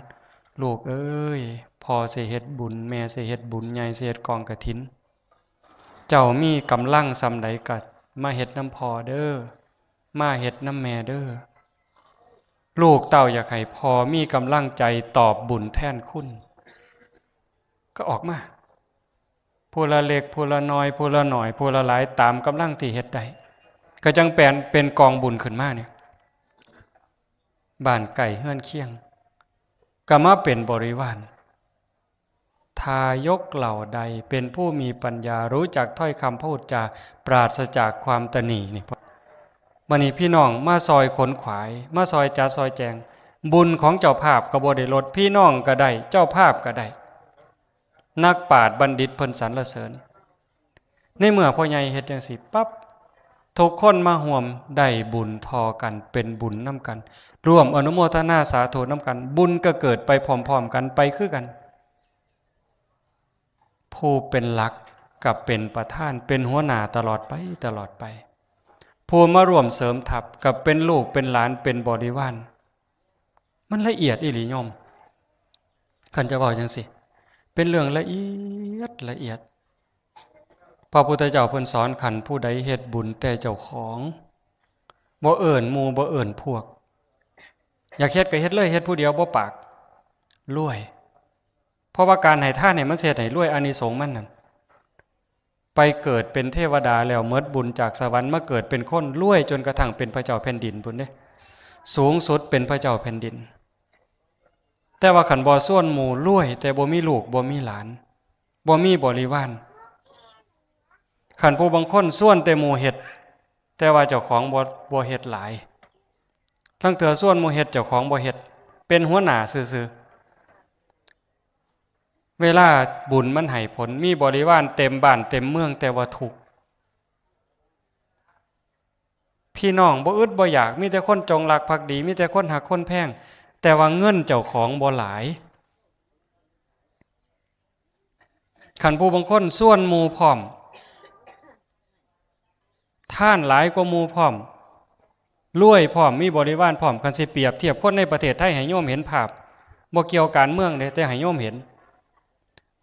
ลูกเอ้ย พ่อสิเฮ็ดบุญ แม่สิเฮ็ดบุญใหญ่ สิเฮ็ดกองกฐิน เจ้ามีกำลังส่ำใดก็มาเฮ็ดนำพ่อเด้อ มาเฮ็ดนำแม่เด้อ ลูกเต้าอยากให้พ่อมีกำลังใจตอบบุญแทนคุณ ก็ออกมา ผู้ละเล็ก ผู้ละน้อย ผู้ละน้อย ผู้ละหลาย ตามกำลังที่เฮ็ดได้ ก็จั่งแปลนเป็นกองบุญขึ้นมาเนี่ย บ้านใกล้เฮือนเคียง ก็มาเป็นบริวาร ทายกเหล่าใดเป็นผู้มีปัญญา รู้จักถ้อยคำพูดจา ปราศจากความตนีนี่ บัดนี้พี่น้องมาซอยขนขวาย มาซอยจัดซอยแจง บุญของเจ้าภาพก็บ่ได้ลด พี่น้องก็ได้ เจ้าภาพก็ได้ นักปราชญ์บัณฑิตเพิ่นสรรเสริญ ในเมื่อพ่อใหญ่เฮ็ดจั่งซี้ปั๊บ ทุกคนมาร่วมได้บุญท่อกัน เป็นบุญนำกัน ร่วมอนุโมทนาสาธุนำกัน บุญก็เกิดไปพร้อมๆกัน ไปคือกัน ผู้เป็นหลักก็เป็นประธาน เป็นหัวหน้าตลอดไป ตลอดไป ผู้มาร่วมเสริมทัพก็เป็นลูกเป็นหลาน เป็นบริวาร มันละเอียดอีหลีโยม คันจะเว้าจั่งซี้ เป็นเรื่องละเอียดละเอียด พระพุทธเจ้าเพิ่นสอน คันผู้ใดเฮ็ดบุญแต่เจ้าของ บ่เอิ้นหมู่ บ่เอิ้นพวก อยากเฮ็ดก็เฮ็ดเลย เฮ็ดผู้เดียวบ่ปาก รวย เพราะว่าการให้ทานนี่มันสิเฮ็ดให้รวย อานิสงส์มันนั่น ไปเกิดเป็นเทวดาแล้วหมดบุญจากสวรรค์ มาเกิดเป็นคน รวยจนกระทั่งเป็นพระเจ้าแผ่นดินพุ้นเด้ สูงสุดเป็นพระเจ้าแผ่นดิน แต่ว่าคันบ่ชวนหมู่ รวยแต่บ่มีลูก บ่มีหลาน บ่มีบริวาร คันผู้บางคนชวนแต่หมู่เฮ็ด แต่ว่าเจ้าของบ่ บ่เฮ็ดหลาย ลางเทื่อชวนหมู่เฮ็ด เจ้าของบ่เฮ็ด เป็นหัวหน้าซื่อๆ เวลาบุญมันให้ผล มีบริวารเต็มบ้านเต็มเมือง แต่ว่าทุกข์ พี่น้องบ่อึดบ่อยาก มีแต่คนจงรักภักดี มีแต่คนฮักคนแพง แต่ว่าเงินเจ้าของบ่หลาย คันผู้บางคนชวนหมู่พร้อม ทานหลายกว่าหมู่พร้อม รวยพร้อม มีบริวารพร้อม คันสิเปรียบเทียบคนในประเทศไทยให้โยมเห็นภาพ บ่เกี่ยวการเมืองเด้ แต่ให้โยมเห็น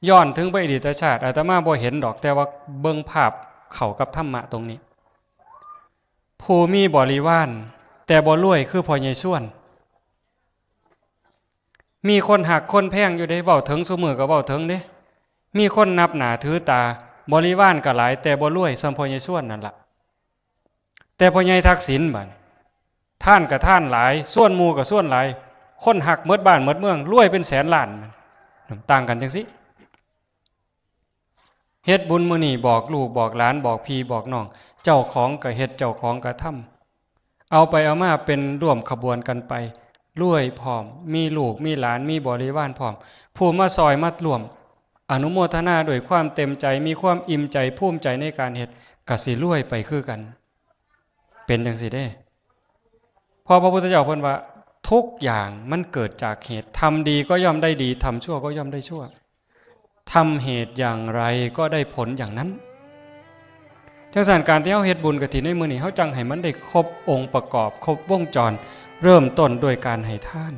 ย้อนถึงไปอดีตชาติ อาตมาบ่เห็นดอก แต่ว่าเบิ่งภาพเข้ากับธรรมะตรงนี้ ผู้มีบริวาร แต่บ่รวยคือพ่อใหญ่ชวน มีคนฮักคนแพงอยู่เด้ เว้าถึงซุมื้อก็เว้าถึงเด้ มีคนนับหน้าถือตา บริวารก็หลาย แต่บ่รวยส่ำพ่อใหญ่ชวนนั่นล่ะ แต่พ่อใหญ่ทักษิณบัดนี้ ทานก็ทานหลาย ชวนหมู่ก็ชวนหลาย คนฮักหมดบ้านหมดเมือง รวยเป็นแสนล้าน ต่างกันจังซี้ เฮ็ดบุญมื้อนี้บอกลูกบอกหลานบอกพี่บอกน้อง เจ้าของก็เฮ็ด เจ้าของก็ทำ เอาไปเอามาเป็นร่วมขบวนกันไป รวยพร้อม มีลูกมีหลาน มีบริวารพร้อม ผู้มาซอยมาร่วม อนุโมทนาด้วยความเต็มใจ มีความอิ่มใจ ภูมิใจในการเฮ็ด ก็สิรวยไปคือกัน เป็นจังซี้เด้ เพราะพระพุทธเจ้าเพิ่นว่า ทุกอย่างมันเกิดจากเหตุ ทำดีก็ย่อมได้ดี ทำชั่วก็ย่อมได้ชั่ว ทำเหตุอย่างไรก็ได้ผลอย่างนั้น จังซั่น การที่เฮาเฮ็ดบุญกฐินในมื้อนี้ เฮาจั่งให้มันได้ครบองค์ประกอบ ครบวงจร เริ่มต้นด้วยการให้ทาน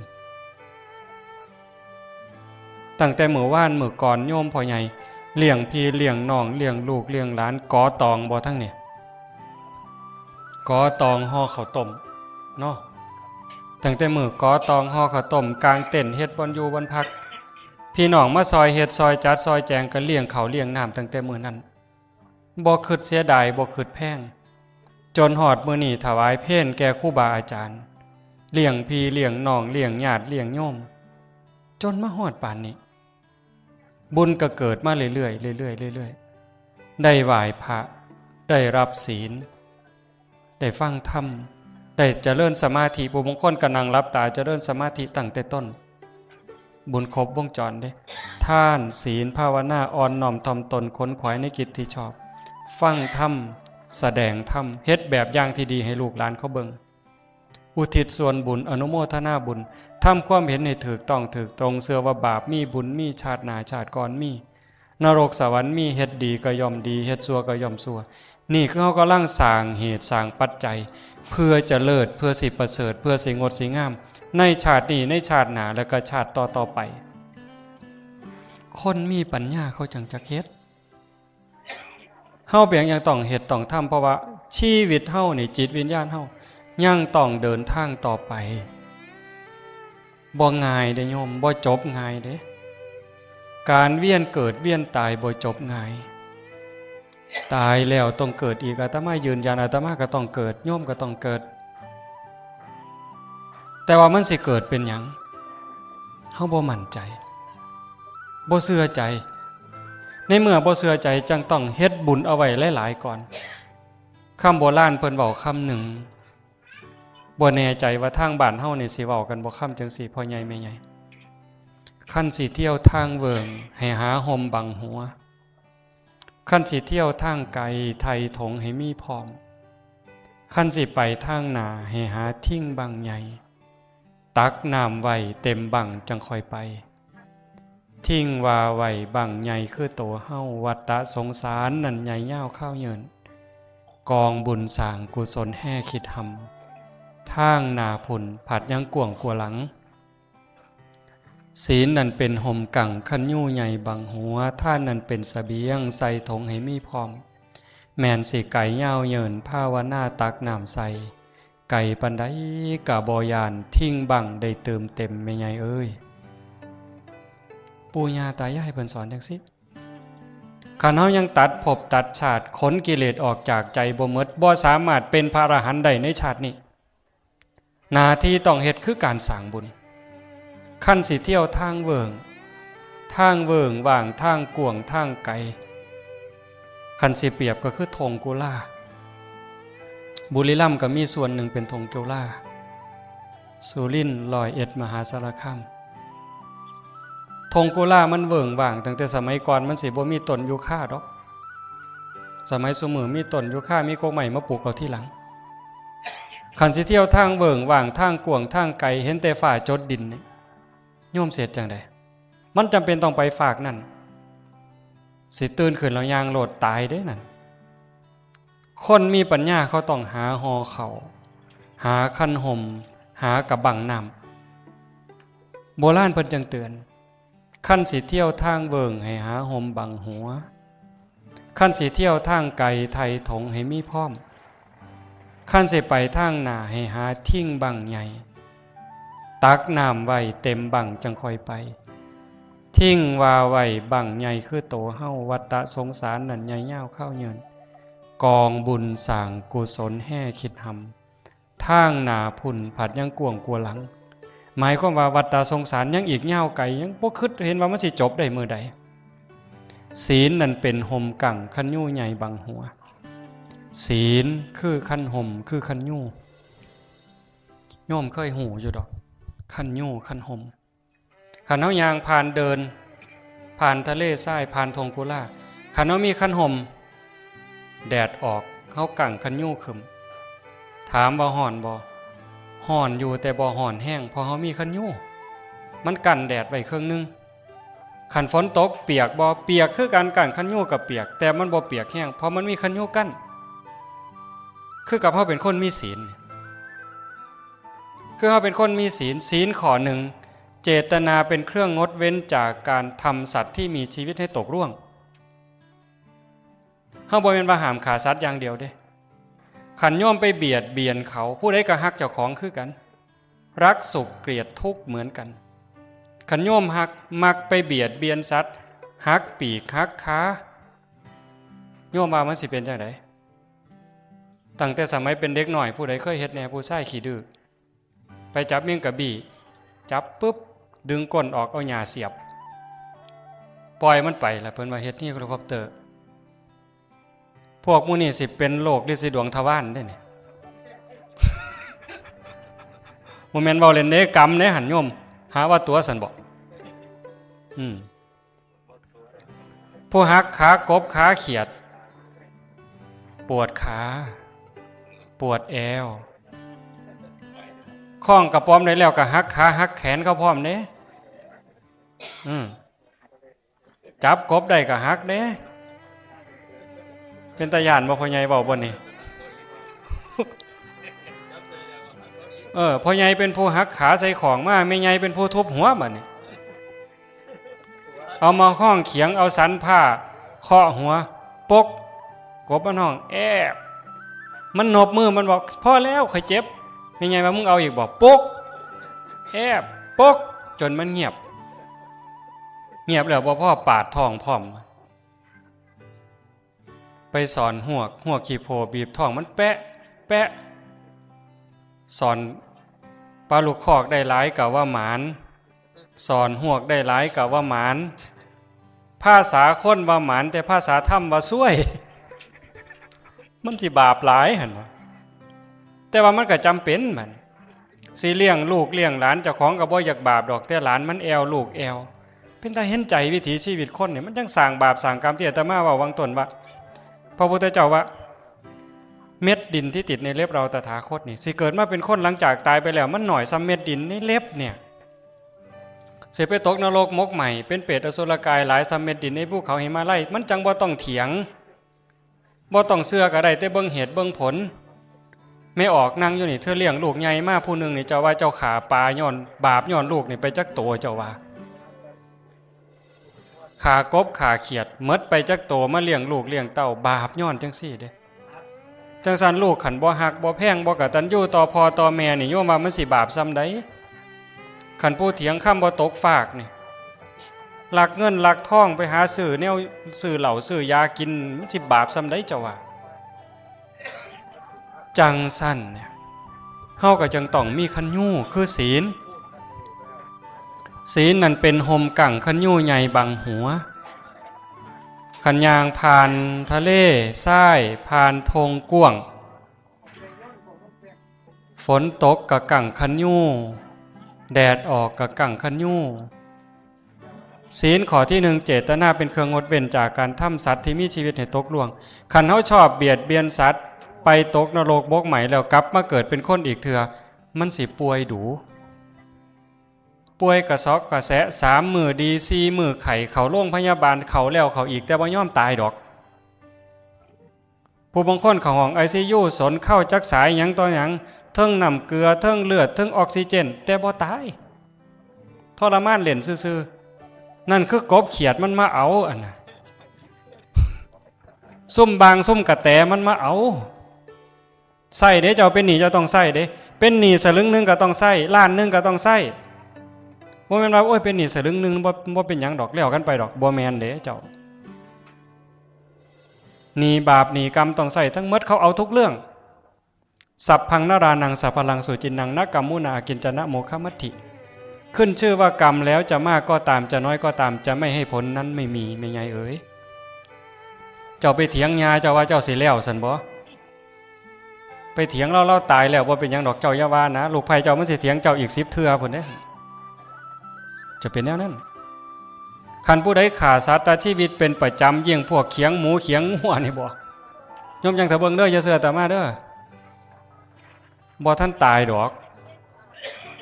ตั้งแต่มื้อวานมื้อก่อน โยมพ่อใหญ่เลี้ยงพี่เลี้ยงน้อง เลี้ยงลูกเลี้ยงหลาน กอตองบ่ทั้งนี้ กอตองห่อข้าวต้มเนาะ ตั้งแต่มื้อกอตองห่อข้าวต้ม กางเต็นท์เฮ็ดบ่อนอยู่บ่อนพัก พี่น้องมาซอยเฮ็ดซอยจัดซอยแจง ก็เลี้ยงข้าวเลี้ยงน้ำตั้งแต่มื้อนั้น บ่คิดเสียดาย บ่คิดแพง จนฮอดมื้อนี้ถวายเพลแก่ครูบาอาจารย์ เลี้ยงพี่เลี้ยงน้อง เลี้ยงญาติเลี้ยงโยม จนมาฮอดปานนี้ บุญก็เกิดมาเรื่อยๆ เรื่อยๆ เรื่อยๆ ได้ไหว้พระ ได้รับศีล ได้ฟังธรรม ได้เจริญสมาธิ ผู้บางคนก็นั่งหลับตาเจริญสมาธิตั้งแต่ต้น บุญครบวงจรเด้ ทาน ศีล ภาวนา อ่อนน้อมถ่อมตน ขนขวายในกิจที่ชอบ ฟังธรรม แสดงธรรม เฮ็ดแบบอย่างที่ดีให้ลูกหลานเขาเบิ่ง อุทิศส่วนบุญ อนุโมทนาบุญ ทำความเห็นให้ถูกต้องถูกตรง เชื่อว่าบาปมี บุญมี ชาติหน้าชาติก่อนมี นรกสวรรค์มี เฮ็ดดีก็ย่อมดี เฮ็ดชั่วก็ย่อมชั่ว นี่คือเฮากำลังสร้างเหตุสร้างปัจจัย เพื่อจะเลิศ เพื่อสิประเสริฐ เพื่อสิงดสิงาม ในชาตินี้ ในชาติหน้า แล้วก็ชาติต่อๆ ไป คนมีปัญญาเขาจั่งจักเฮ็ด เฮาเป็นหยังต้องเฮ็ดต้องทำ เพราะว่าชีวิตเฮานี่ จิตวิญญาณเฮายังต้องเดินทางต่อไป บ่ง่ายเด้โยม บ่จบง่ายเด้ การเวียนเกิดเวียนตายบ่จบง่าย ตายแล้วต้องเกิดอีก อาตมายืนยัน อาตมาก็ต้องเกิด โยมก็ต้องเกิด แต่ว่ามันสิเกิดเป็นหยัง เฮาบ่มั่นใจ บ่เชื่อใจ ในเมื่อบ่เชื่อใจ จั่งต้องเฮ็ดบุญเอาไว้หลายๆ ก่อน คำโบราณเพิ่นเว้าคำหนึ่ง บ่แน่ใจว่าทางบ้านเฮานี่สิเว้ากันบ่ คำจั่งซี้ พ่อใหญ่แม่ใหญ่ คันสิเที่ยวทางเวิ้ง ให้หาฮ่มบังหัว คันสิเที่ยวทางไกล ไถ่ถงให้มีพร้อม คันสิไปทางหน้า ให้หาทิ่งบั้งใหญ่ ตักน้ำไว้เต็มบั้งจั่งค่อยไป ทิ่งว่าไว้บั้งใหญ่คือโตเฮา วัฏฏะสงสารนั้นใหญ่ยาวคาวยืน กองบุญสร้างกุศลแห่คิดหำ ทางหน้าพุ้นผัดยังกว้างกว่าหลัง ศีลนั้นเป็นฮ่มกัง คันยูใหญ่บังหัว ทานนั้นเป็นเสบียง ใส่ถงให้มีพร้อม แม่นสิไกลยาวเยิน ภาวนาตักน้ำใส่ ไกลปานใดกะบ่ย่าน ทิ่งบั้งได้เติมเต็ม แม่ใหญ่เอ้ย ปู่ย่าตายายเพิ่นสอนจั่งซี้ คันเฮายังตัดภพตัดชาติ ขนกิเลสออกจากใจบ่หมด บ่สามารถเป็นพระอรหันต์ได้ในชาตินี้ หน้าที่ต้องเฮ็ดคือการสร้างบุญ คันสิเที่ยวทางเวิ้ง ทางเวิ้งว่าง ทางกว้าง ทางไกล คันสิเปรียบก็คือท่งกุลา บุรีรัมย์ก็มีส่วนหนึ่งเป็นท่งกุลา สุรินทร์ ร้อยเอ็ด มหาสารคาม ท่งกุลามันเวิ้งว่าง ตั้งแต่สมัยก่อนมันสิบ่มีต้นยูคาดอก สมัยซุมื้อมีต้นยูคา มีกกไม้มาปลูกเอาทีหลัง คันสิเที่ยวทางเวิ้งว้าง ทางกว้าง ทางไกล เห็นแต่ฟ้าจดดินนี่ โยมสิเฮ็ดจั่งใด มันจำเป็นต้องไปฟากนั่น สิตื่นขึ้นแล้วย่างโลดตายเด้นั่น คนมีปัญญาเขาต้องหาห่อข้าว หาคันห่ม หากะบั้งน้ำ โบราณเพิ่นจั่งเตือน คันสิเที่ยวทางเวิ้งให้หาห่มบั้งหัว คันสิเที่ยวทางไกลไถ่ถงให้มีพร้อม คันสิไปทางหน้าให้หาทิ่งบั้งใหญ่ ตักน้ำไว้เต็มบั้งจั่งค่อยไป ทิ่งว่าไว้บั้งใหญ่คือโตเฮา วัฏฏะสงสารนั่นใหญ่ยาวคาวยืน กองบุญสร้างกุศลแฮ่คิดหำ ทางหน้าพุ้นผัดยังกว้างกว่าหลัง หมายความว่าวัฏฏะสงสารยังอีกยาวไกล ยังบ่คิดเห็นว่ามันสิจบได้มื้อใด ศีลนั่นเป็นห่มกั้งคันยูใหญ่บั้งหัว ศีลคือคันห่มคือคันยู โยมเคยฮู้อยู่ดอก คันยูคันห่ม คันเฮาย่างผ่านเดิน ผ่านทะเลทราย ผ่านท่งกุลา คันเฮามีคันห่ม แดดออก เฮากั้งคันยูขึ้น ถามว่าฮ้อนบ่ ฮ้อนอยู่ แต่บ่ฮ้อนแฮง เพราะเฮามีคันยู มันกั้นแดดไว้ครึ่งหนึ่ง คันฝนตกเปียกบ่ เปียกคือกัน กั้งคันยูก็เปียก แต่มันบ่เปียกแฮง เพราะมันมีคันยูกั้น คือกับเฮาเป็นคนมีศีล คือเฮาเป็นคนมีศีล ศีลข้อหนึ่ง เจตนาเป็นเครื่องงดเว้นจากการทำสัตว์ที่มีชีวิตให้ตกล่วง เฮาบ่แม่นว่าห้ามฆ่าสัตว์อย่างเดียวเด้ คันโยมไปเบียดเบียนเขา ผู้ใดก็ฮักเจ้าของคือกัน รักสุขเกลียดทุกข์เหมือนกัน คันโยมฮัก มักไปเบียดเบียนสัตว์ หักปีกหักขา โยมว่ามันสิเป็นจั่งใด ตั้งแต่สมัยเป็นเด็กน้อย ผู้ใดเคยเฮ็ดแน่ ผู้ชายขี้ดื้อ ไปจับแมงกะบี้ จับปุ๊บ ดึงก้นออก เอาหญ้าเสียบ ปล่อยมันไปล่ะ เพิ่นว่าเฮ็ดเฮลิคอปเตอร์ พวกหมู่นี้สิเป็นโรคลินสีดวงทวารเด้นี่ บ่แม่นเว้าเล่นเด้ กรรมเด้หั่นโยม หาว่าตั๋วซั่นบ่ อืม ผู้หักขากบขาเขียด ปวดขา ปวดแอว คล้องกระป๋อมได้แล้วก็หักขาหักแขนเขาพร้อมเด้ อืม จับกบได้ก็หักเด้ เป็นตาย้านบ่ พ่อใหญ่เว้าบ่นี่ เออ พ่อใหญ่เป็นผู้หักขาใส่ของมา แม่ใหญ่เป็นผู้ทุบหัวบัดนี้ เอามาห้องเขียง เอาสันผ้าเคาะหัว ปก กบมันห้อง แอบ มันนบมือ มันบอก "พอแล้ว ข้อยเจ็บ" แม่ใหญ่ว่า "มึงเอาอีกบ่" ปก แอบ ปก จนมันเงียบ เงียบแล้วบ่พอ ปาดท้องพร้อม ไปสอนฮวก ฮวกขี้โพบีบท้องมันแปะ แปะ สอนปลาลูกคอกได้หลายก็ว่าหมาน สอนฮวกได้หลายก็ว่าหมาน ภาษาคนว่าหมาน แต่ภาษาธรรมว่าซวย มันสิบาปหลายหั่นวะ แต่ว่ามันก็จำเป็นบัด สิเลี้ยงลูกเลี้ยงหลาน เจ้าของก็บ่อยากบาปดอก แต่หลานมันแอ่ว ลูกแอ่ว เป็นตาเห็นใจวิถีชีวิตคนนี่ มันจั่งสร้างบาปสร้างกรรม ที่อาตมาเว้าหว่างต้นว่า พระพุทธเจ้าว่า เม็ดดินที่ติดในเล็บเราตถาคตนี่ สิเกิดมาเป็นคนหลังจากตายไปแล้ว มันน้อยส่ำเม็ดดินในเล็บเนี่ย สิไปตกนรกหมกไหม้ เป็นเปรตอสุรกายหลายส่ำเม็ดดินในภูเขาหิมาลัย มันจั่งบ่ต้องเถียง บ่ต้องเชื่อก็ได้ แต่เบิ่งเหตุเบิ่งผล แม่ออกนั่งอยู่นี่ เธอเลี้ยงลูกใหญ่มาผู้หนึ่งนี่ เจ้าว่าเจ้าฆ่าปลาย้อน บาปย้อนลูกนี่ไปจักโต เจ้าว่า ฆ่ากบฆ่าเขียด หมดไปจักโต มาเลี้ยงลูกเลี้ยงเต้า บาปย้อนจั่งซี้เด้ จั่งซั้นลูกคันบ่ฮักบ่แพง บ่กตัญญูต่อพ่อต่อแม่นี่ โยมว่ามันสิบาปส่ำใด คันผู้เถียงคำบ่ตกฟากนี่ ลักเงินลักทองไปหาซื้อแนว ซื้อเหล้าซื้อยากิน มันสิบาปส่ำใดเจ้าว่า จั่งซั้นเนี่ย เฮาก็จั่งต้องมีคันยูคือศีล ศีลนั่นเป็นห่มกั้งคันยูใหญ่บังหัว คันย่างผ่านทะเลทราย ผ่านท่งกว้าง ฝนตกก็กั้งคันยู แดดออกก็กั้งคันยู ศีลข้อที่หนึ่ง เจตนาเป็นเครื่องงดเว้นจากการทำสัตว์ที่มีชีวิตให้ตกล่วง คันเฮาชอบเบียดเบียนสัตว์ ไปตกนรกหมกไหม้แล้วกลับมาเกิดเป็นคนอีกเทื่อ มันสิป่วยดู ป่วยกระซอกกระแซะ สามมื้อดี สี่มื้อไข้ เข้าโรงพยาบาล เข้าแล้วเข้าอีก แต่บ่ยอมตายดอก ผู้บางคนเข้าห้อง ไอซียู สนเข้าจักสายหยังต่อหยัง เทิงน้ำเกลือ เทิงเลือด เทิงออกซิเจน แต่บ่ตาย ทรมานเล่นซื่อๆ นั่นคือกบเขียดมันมาเอา อันน่ะ ซุ่มบางซุ่มกระแตมันมาเอา ใช้เด้ เจ้าเป็นหนี้เจ้าต้องใช้เด้ เป็นหนี้สลึงหนึ่งก็ต้องใช้ ล้านหนึ่งก็ต้องใช้ บ่แม่นว่า โอ้ย เป็นหนี้สลึงหนึ่งบ่ บ่เป็นหยังดอก แล้วกันไปดอก บ่แม่นเด้เจ้า หนี้บาปหนี้กรรมต้องใช้ทั้งหมด เขาเอาทุกเรื่อง สัพพังนรานัง สัพพะลังสุจินนัง นะกัมมุนาอากิญจนะโมฆะมัตถิ ขึ้นชื่อว่ากรรมแล้วจะมากก็ตาม จะน้อยก็ตาม จะไม่ให้ผลนั้นไม่มี แม่ใหญ่เอ๋ย เจ้าไปเถียงย่าเจ้าว่าเจ้าสิแล้วซั่นบ่ ไปเถียงลาว ลาวตายแล้วบ่เป็นหยังดอก เจ้าอย่าว่านะ ลูกไผ่เจ้ามันสิเถียงเจ้าอีกสิบเทื่อพุ้นเด้ จะเป็นแนวนั้น คันผู้ใดฆ่าสัตว์ตัดชีวิตเป็นประจำ เยี่ยงพวกเขียงหมูเขียงงัวนี่บ่ โยมจั่งเถาเบิ่งเด้อ อย่าเชื่ออาตมาเด้อ บ่ทันตายดอก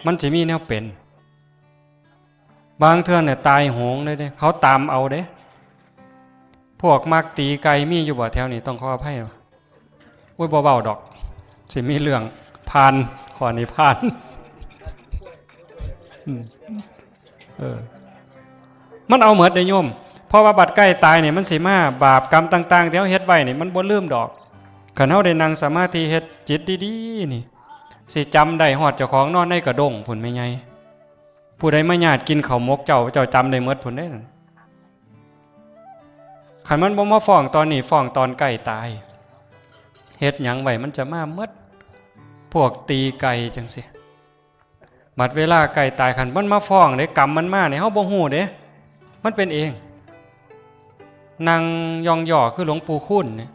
มันสิมีแนวเป็น บางเทื่อเนี่ยตายโหงเลยเด้ เขาตามเอาเด้ พวกมักตีไก่มีอยู่บ่แถวนี้ ต้องขออภัย อุ้ย บ่เว้าดอก สิมีเรื่อง ผ่าน ข้อนี้ผ่าน อืม เออ มันเอาหมดเด้โยม เพราะว่าบัดใกล้ตายนี่มันสิมา บาปกรรมต่างๆ ที่เฮาเฮ็ดไว้นี่มันบ่ลืมดอก คันเฮาได้นั่งสมาธิเฮ็ดจิตดีๆ นี่ สิจำได้ฮอดเจ้าของนอนในกระด้งพุ้น แม่ใหญ่ ผู้ใดมาญาติกินข้าวหมกเจ้า เจ้าจำได้หมดพุ้นเด้ คันมันบ่มาฟ้องตอนนี้ ฟ้องตอนใกล้ตาย เฮ็ดหยังไว้มันจะมาหมด พวกตีไก่จั่งซี้ บัดเวลาใกล้ตาย คันมันมาฟ้องเด้ กรรมมันมาเนี่ย เฮาบ่ฮู้เด้ มันเป็นเอง นั่งย่องย่อคือหลวงปู่คูณเนี่ย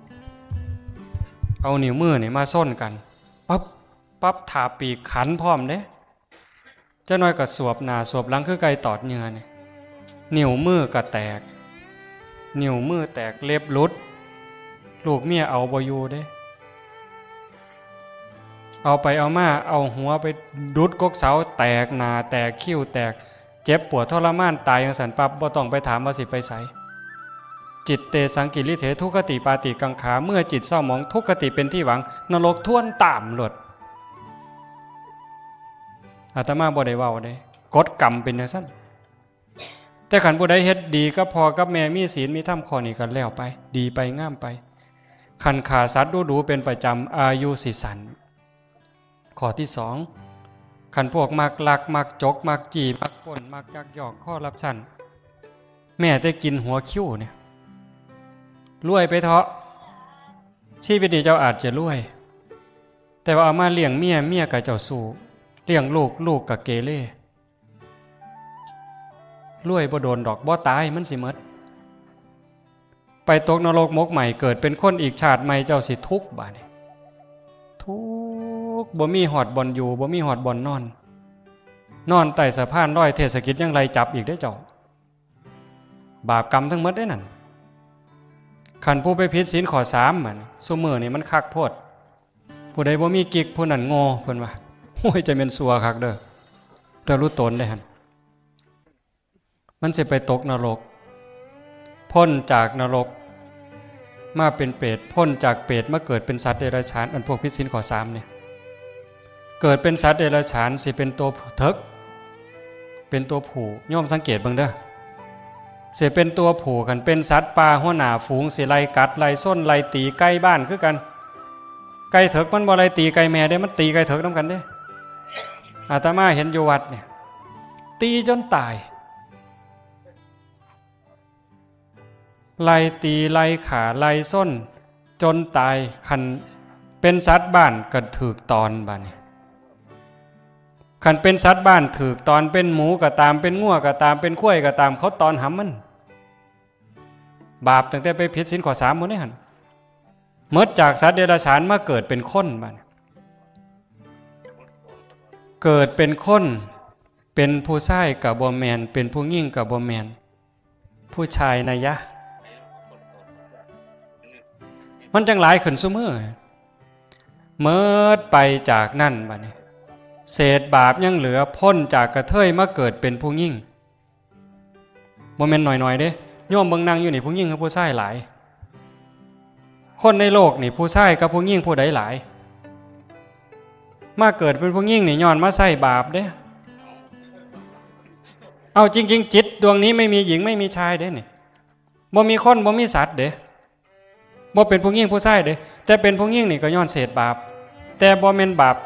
เอานิ้วมือเนี่ยมาส้นกัน ปั๊บ ปั๊บ ถาปีกขันพร้อมเด้ จักหน่อยก็สวบหน้าสวบหลังคือไก่ตอดเหยื่อเนี่ย นิ้วมือก็แตก นิ้วมือแตก เล็บหลุด ลูกเมียเอาบ่อยู่เด้ เอาไปเอามา เอาหัวไปดุดกกเสา แตกหน้าแตกคิ้วแตก เจ็บปวดทรมาน ตายจั่งซั้นปั๊บ บ่ต้องไปถามว่าสิไปไส จิตเตสังกิริเถ ทุคติปาติกังขา เมื่อจิตเศร้าหมอง ทุคติเป็นที่หวัง นรกทวนตามโลด อาตมาบ่ได้เว้าเด้ กฎกรรมเป็นจั่งซั้น แต่คันผู้ใดเฮ็ดดีกับพ่อกับแม่ มีศีลมีธรรม ข้อนี้ก็แล้วไป ดีไปงามไป คันฆ่าสัตว์ดูๆ เป็นประจำ อายุสิสั้น ข้อที่สอง คันพวกมักลัก มักจก มักจี้ มักปล้น มักยักยอก คอร์รัปชัน แม้แต่กินหัวคิวเนี่ย รวยไปเถาะ ชีวิตนี้เจ้าอาจจะรวย แต่ว่าเอามาเลี้ยงเมีย เมียก็เจ้าชู้ เลี้ยงลูก ลูกก็เกเร รวยบ่โดนดอก บ่ตาย มันสิหมด ไปตกนรกหมกไหม้ เกิดเป็นคนอีกชาติใหม่ เจ้าสิทุกข์บาดนี้ ทุกข์ บ่มีฮอดบ่อนอยู่ บ่มีฮอดบ่อนนอน นอนใต้สะพานลอย เทศกิจยังไล่จับอีกเด้เจ้า บาปกรรมทั้งหมดเด้นั่น คันผู้ไปผิดศีลข้อสามมัน ซุมื้อนี่มันคักโพด ผู้ใดบ่มีกิ๊ก ผู้นั้นโง่ เพิ่นว่า โอ้ย จะแม่นซั่วคักเด้อ แต่รู้ตนได้หั่น มันสิไปตกนรก พ้นจากนรก มาเป็นเปรต พ้นจากเปรตมาเกิดเป็นสัตว์เดรัจฉาน อันพวกผิดศีลข้อสามเนี่ย เกิดเป็นสัตว์เดรัจฉาน สิเป็นตัวเถิก เป็นตัวผู้ โยมสังเกตเบิ่งเด้อ สิเป็นตัวผู้ คันเป็นสัตว์ป่า หัวหน้าฝูง สิไล่กัด ไล่ส้น ไล่ตีไก่บ้านคือกัน ไก่เถิกมันบ่ไล่ตีไก่แม่เด้ มันตีไก่เถิกนำกันเด้ อาตมาเห็นอยู่วัดเนี่ย ตีจนตาย ไล่ตี ไล่ฆ่า ไล่ส้น จนตาย คันเป็นสัตว์บ้านก็ถืกตอนบาดนี้ คันเป็นสัตว์บ้านถืกตอน เป็นหมูก็ตาม เป็นงัวก็ตาม เป็นควายก็ตาม เขาตอนหำมัน บาปตั้งแต่ไปผิดศีลข้อสามหมดนี่หั่น หมดจากสัตว์เดรัจฉานมาเกิดเป็นคนบาดนี้ เกิดเป็นคน เป็นผู้ชายก็บ่แม่น เป็นผู้หญิงก็บ่แม่น ผู้ชายนะยะ มันจั่งหลายขึ้นซุมื้อ เมิดไปจากนั่นบัดนี้ เศษบาปยังเหลือ พ้นจากกระเทยมาเกิดเป็นผู้หญิง บ่แม่นน้อยๆเด้ โยมเบิ่งนั่งอยู่นี่ ผู้หญิงกับผู้ชายหลาย คนในโลกนี่ ผู้ชายกับผู้หญิงผู้ใดหลาย มาเกิดเป็นผู้หญิงนี่ ย้อนมาใส่บาปเด้ เอาจริงๆ จิตดวงนี้ไม่มีหญิงไม่มีชายเด้นี่ บ่มีคนบ่มีสัตว์เด้ บ่เป็นผู้หญิงผู้ชายเด้ แต่เป็นผู้หญิงนี่ก็ย้อนเศษบาป แต่บ่แม่นบาป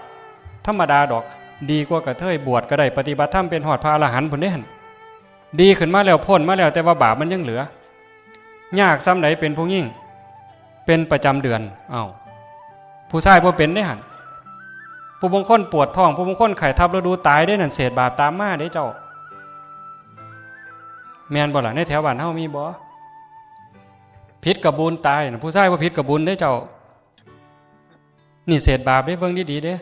ธรรมดาดอก ดีกว่ากระเทย บวชก็ได้ ปฏิบัติธรรมเป็นฮอดพระอรหันต์พุ้นเด้หั่น ดีขึ้นมาแล้ว พ้นมาแล้ว แต่ว่าบาปมันยังเหลือ ยากส่ำใดเป็นผู้หญิง เป็นประจำเดือน เอ้า ผู้ชายบ่เป็นเด้หั่น ผู้บางคนปวดท้อง ผู้บางคนไข้ทับฤดูตายเด้ นั่นเศษบาปตามมาเด้เจ้า แม่นบ่ล่ะ ในแถวบ้านเฮามีบ่ ผิดกะบุญตายน่ะ ผู้ชายบ่ผิดกะบุญเด้เจ้า นี่เศษบาปเด้ เบิ่งดีๆเด้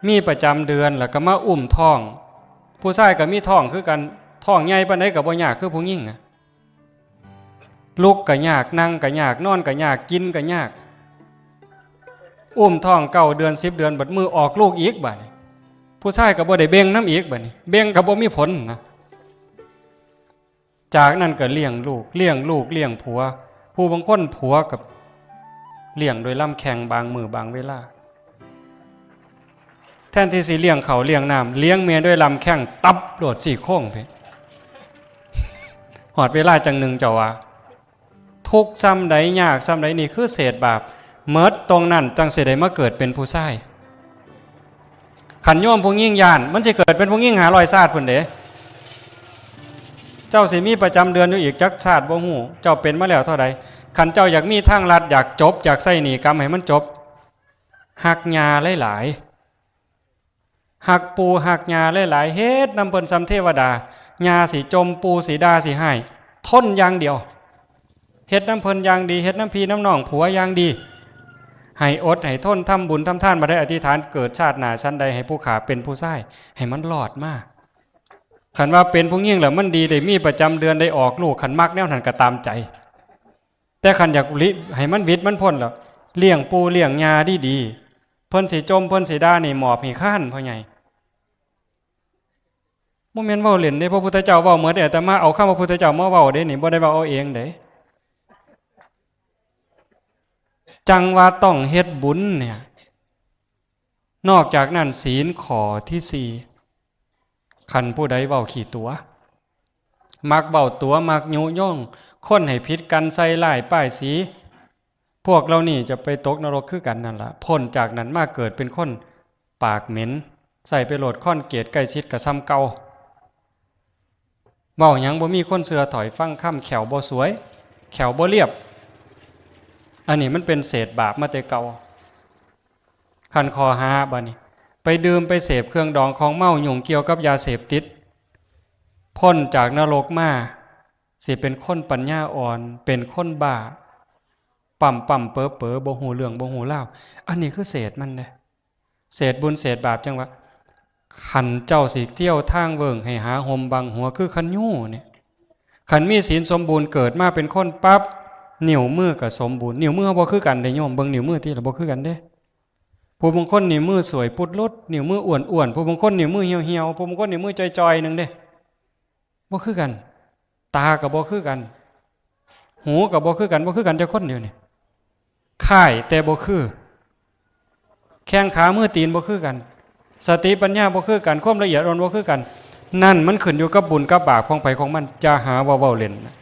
มีประจำเดือนแล้วก็มาอุ้มท้อง ผู้ชายก็มีท้องคือกัน ท้องใหญ่ปานใดก็บ่ยากคือผู้หญิงอะ ลุกก็ยาก นั่งก็ยาก นอนก็ยาก กินก็ยาก อุ้มท้องเก้าเดือน สิบเดือน บัดมื้อออกลูกอีกบัดนี้ ผู้ชายก็บ่ได้เบ่งนำอีกบัดนี้ เบ่งก็บ่มีผลนะ จากนั้นก็เลี้ยงลูก เลี้ยงลูก เลี้ยงผัว ผู้บางคนผัวก็เลี้ยงโดยลำแข้งบางมื้อบางเวลา แทนที่สิเลี้ยงข้าวเลี้ยงน้ำ เลี้ยงเมียด้วยลำแข้ง ตับโลดซี่โครงไป ฮอดเวลาจั่งนึ่งเจ้าว่า ทุกข์ส่ำใด ยากส่ำใด นี่คือเศษบาป เมิดตรงนั้นจั่งสิได้มาเกิดเป็นผู้ชาย คันโยมผู้หญิงย้าน มันสิเกิดเป็นผู้หญิงห้าร้อยชาติพุ้นเด้ เจ้าสิมีประจำเดือนอยู่อีกจักชาติบ่ฮู้ เจ้าเป็นมาแล้วเท่าใด คันเจ้าอยากมีทางลัด อยากจบ อยากใช้หนี้กรรมให้มันจบ ฮักย่าหลายๆ ฮักปู่ฮักย่าหลายๆ เฮ็ดนำเพิ่นส่ำเทวดา ย่าสิจ่ม ปู่สิด่าสิฮ้าย ทนอย่างเดียว เฮ็ดนำเพิ่นอย่างดี เฮ็ดนำพี่นำน้องผัวอย่างดี ให้อดให้ทน ทำบุญทำทาน บัดได้อธิษฐาน เกิดชาติหน้าชาติใดให้ผู้ข้าเป็นผู้ชาย ให้มันรอดมา คันว่าเป็นผู้หญิงแล้วมันดี ได้มีประจำเดือน ได้ออกลูก คันมักแนวนั้นก็ตามใจ แต่คันอยากหลี ให้มันหวิดมันพ้นแล้ว เลี้ยงปู่เลี้ยงย่าดีๆ เพิ่นสิจ่มเพิ่นสิด่านี่หมอบให้ค้านพ่อใหญ่ บ่แม่นเว้าเล่นเด้ พระพุทธเจ้าเว้าหมดเด้ อาตมาเอาคำพระพุทธเจ้ามาเว้าเด้นี่ บ่ได้เว้าเอาเองเด้ จั่งว่าต้องเฮ็ดบุญเนี่ย นอกจากนั้นศีลข้อที่สี่ คันผู้ใดเว้าขี้ตั๋ว มักเว้าตั๋ว มักยุยงคนให้ผิดกัน ใส่ร้ายป้ายสี พวกเหล่านี้จะไปตกนรกคือกันนั่นล่ะ พ้นจากนั้นมาเกิดเป็นคนปากเหม็น ใส่ไปโลดคอนเกรีต ใกล้ชิดก็ส่ำเก่า เว้าหยังบ่มีคนเชื่อ ถ้อยฟังคำ แข้วบ่สวย แข้วบ่เรียบ อันนี้มันเป็นเศษบาปมาแต่เก่า คันข้อห้าบัดนี้ ไปดื่มไปเสพเครื่องดองของเมา ยุ่งเกี่ยวกับยาเสพติด พ้นจากนรกมา สิเป็นคนปัญญาอ่อน เป็นคนบ้า ปั๊มๆเป๋อๆ บ่ฮู้เรื่องบ่ฮู้ราว อันนี้คือเศษมันเด้ เศษบุญเศษบาป จั่งว่า คันเจ้าสิเที่ยวทางเวิ้งให้หาห่มบังหัวคือคันยูเนี่ย คันมีศีลสมบูรณ์เกิดมาเป็นคนปั๊บ นิ้วมือก็สมบูรณ์ นิ้วมือบ่คือกันเด้โยม เบิ่งนิ้วมือติล่ะ บ่คือกันเด้ ผู้บางคนนิ้วมือสวยปุดลุด นิ้วมืออ้วนๆ ผู้บางคนนิ้วมือเหี่ยวๆ ผู้บางคนนิ้วมือจ่อยๆ หนึ่งเด้ บ่คือกัน ตาก็บ่คือกัน หูก็บ่คือกัน บ่คือกันจักคนเดียวนี่ คล้ายแต่บ่คือ แข้งขามือตีนบ่คือกัน สติปัญญาบ่คือกัน ความละเอียดอ่อนบ่คือกัน นั่นมันขึ้นอยู่กับบุญกับบาปของไผของมัน อย่าหาว่าเว้าเล่นนะ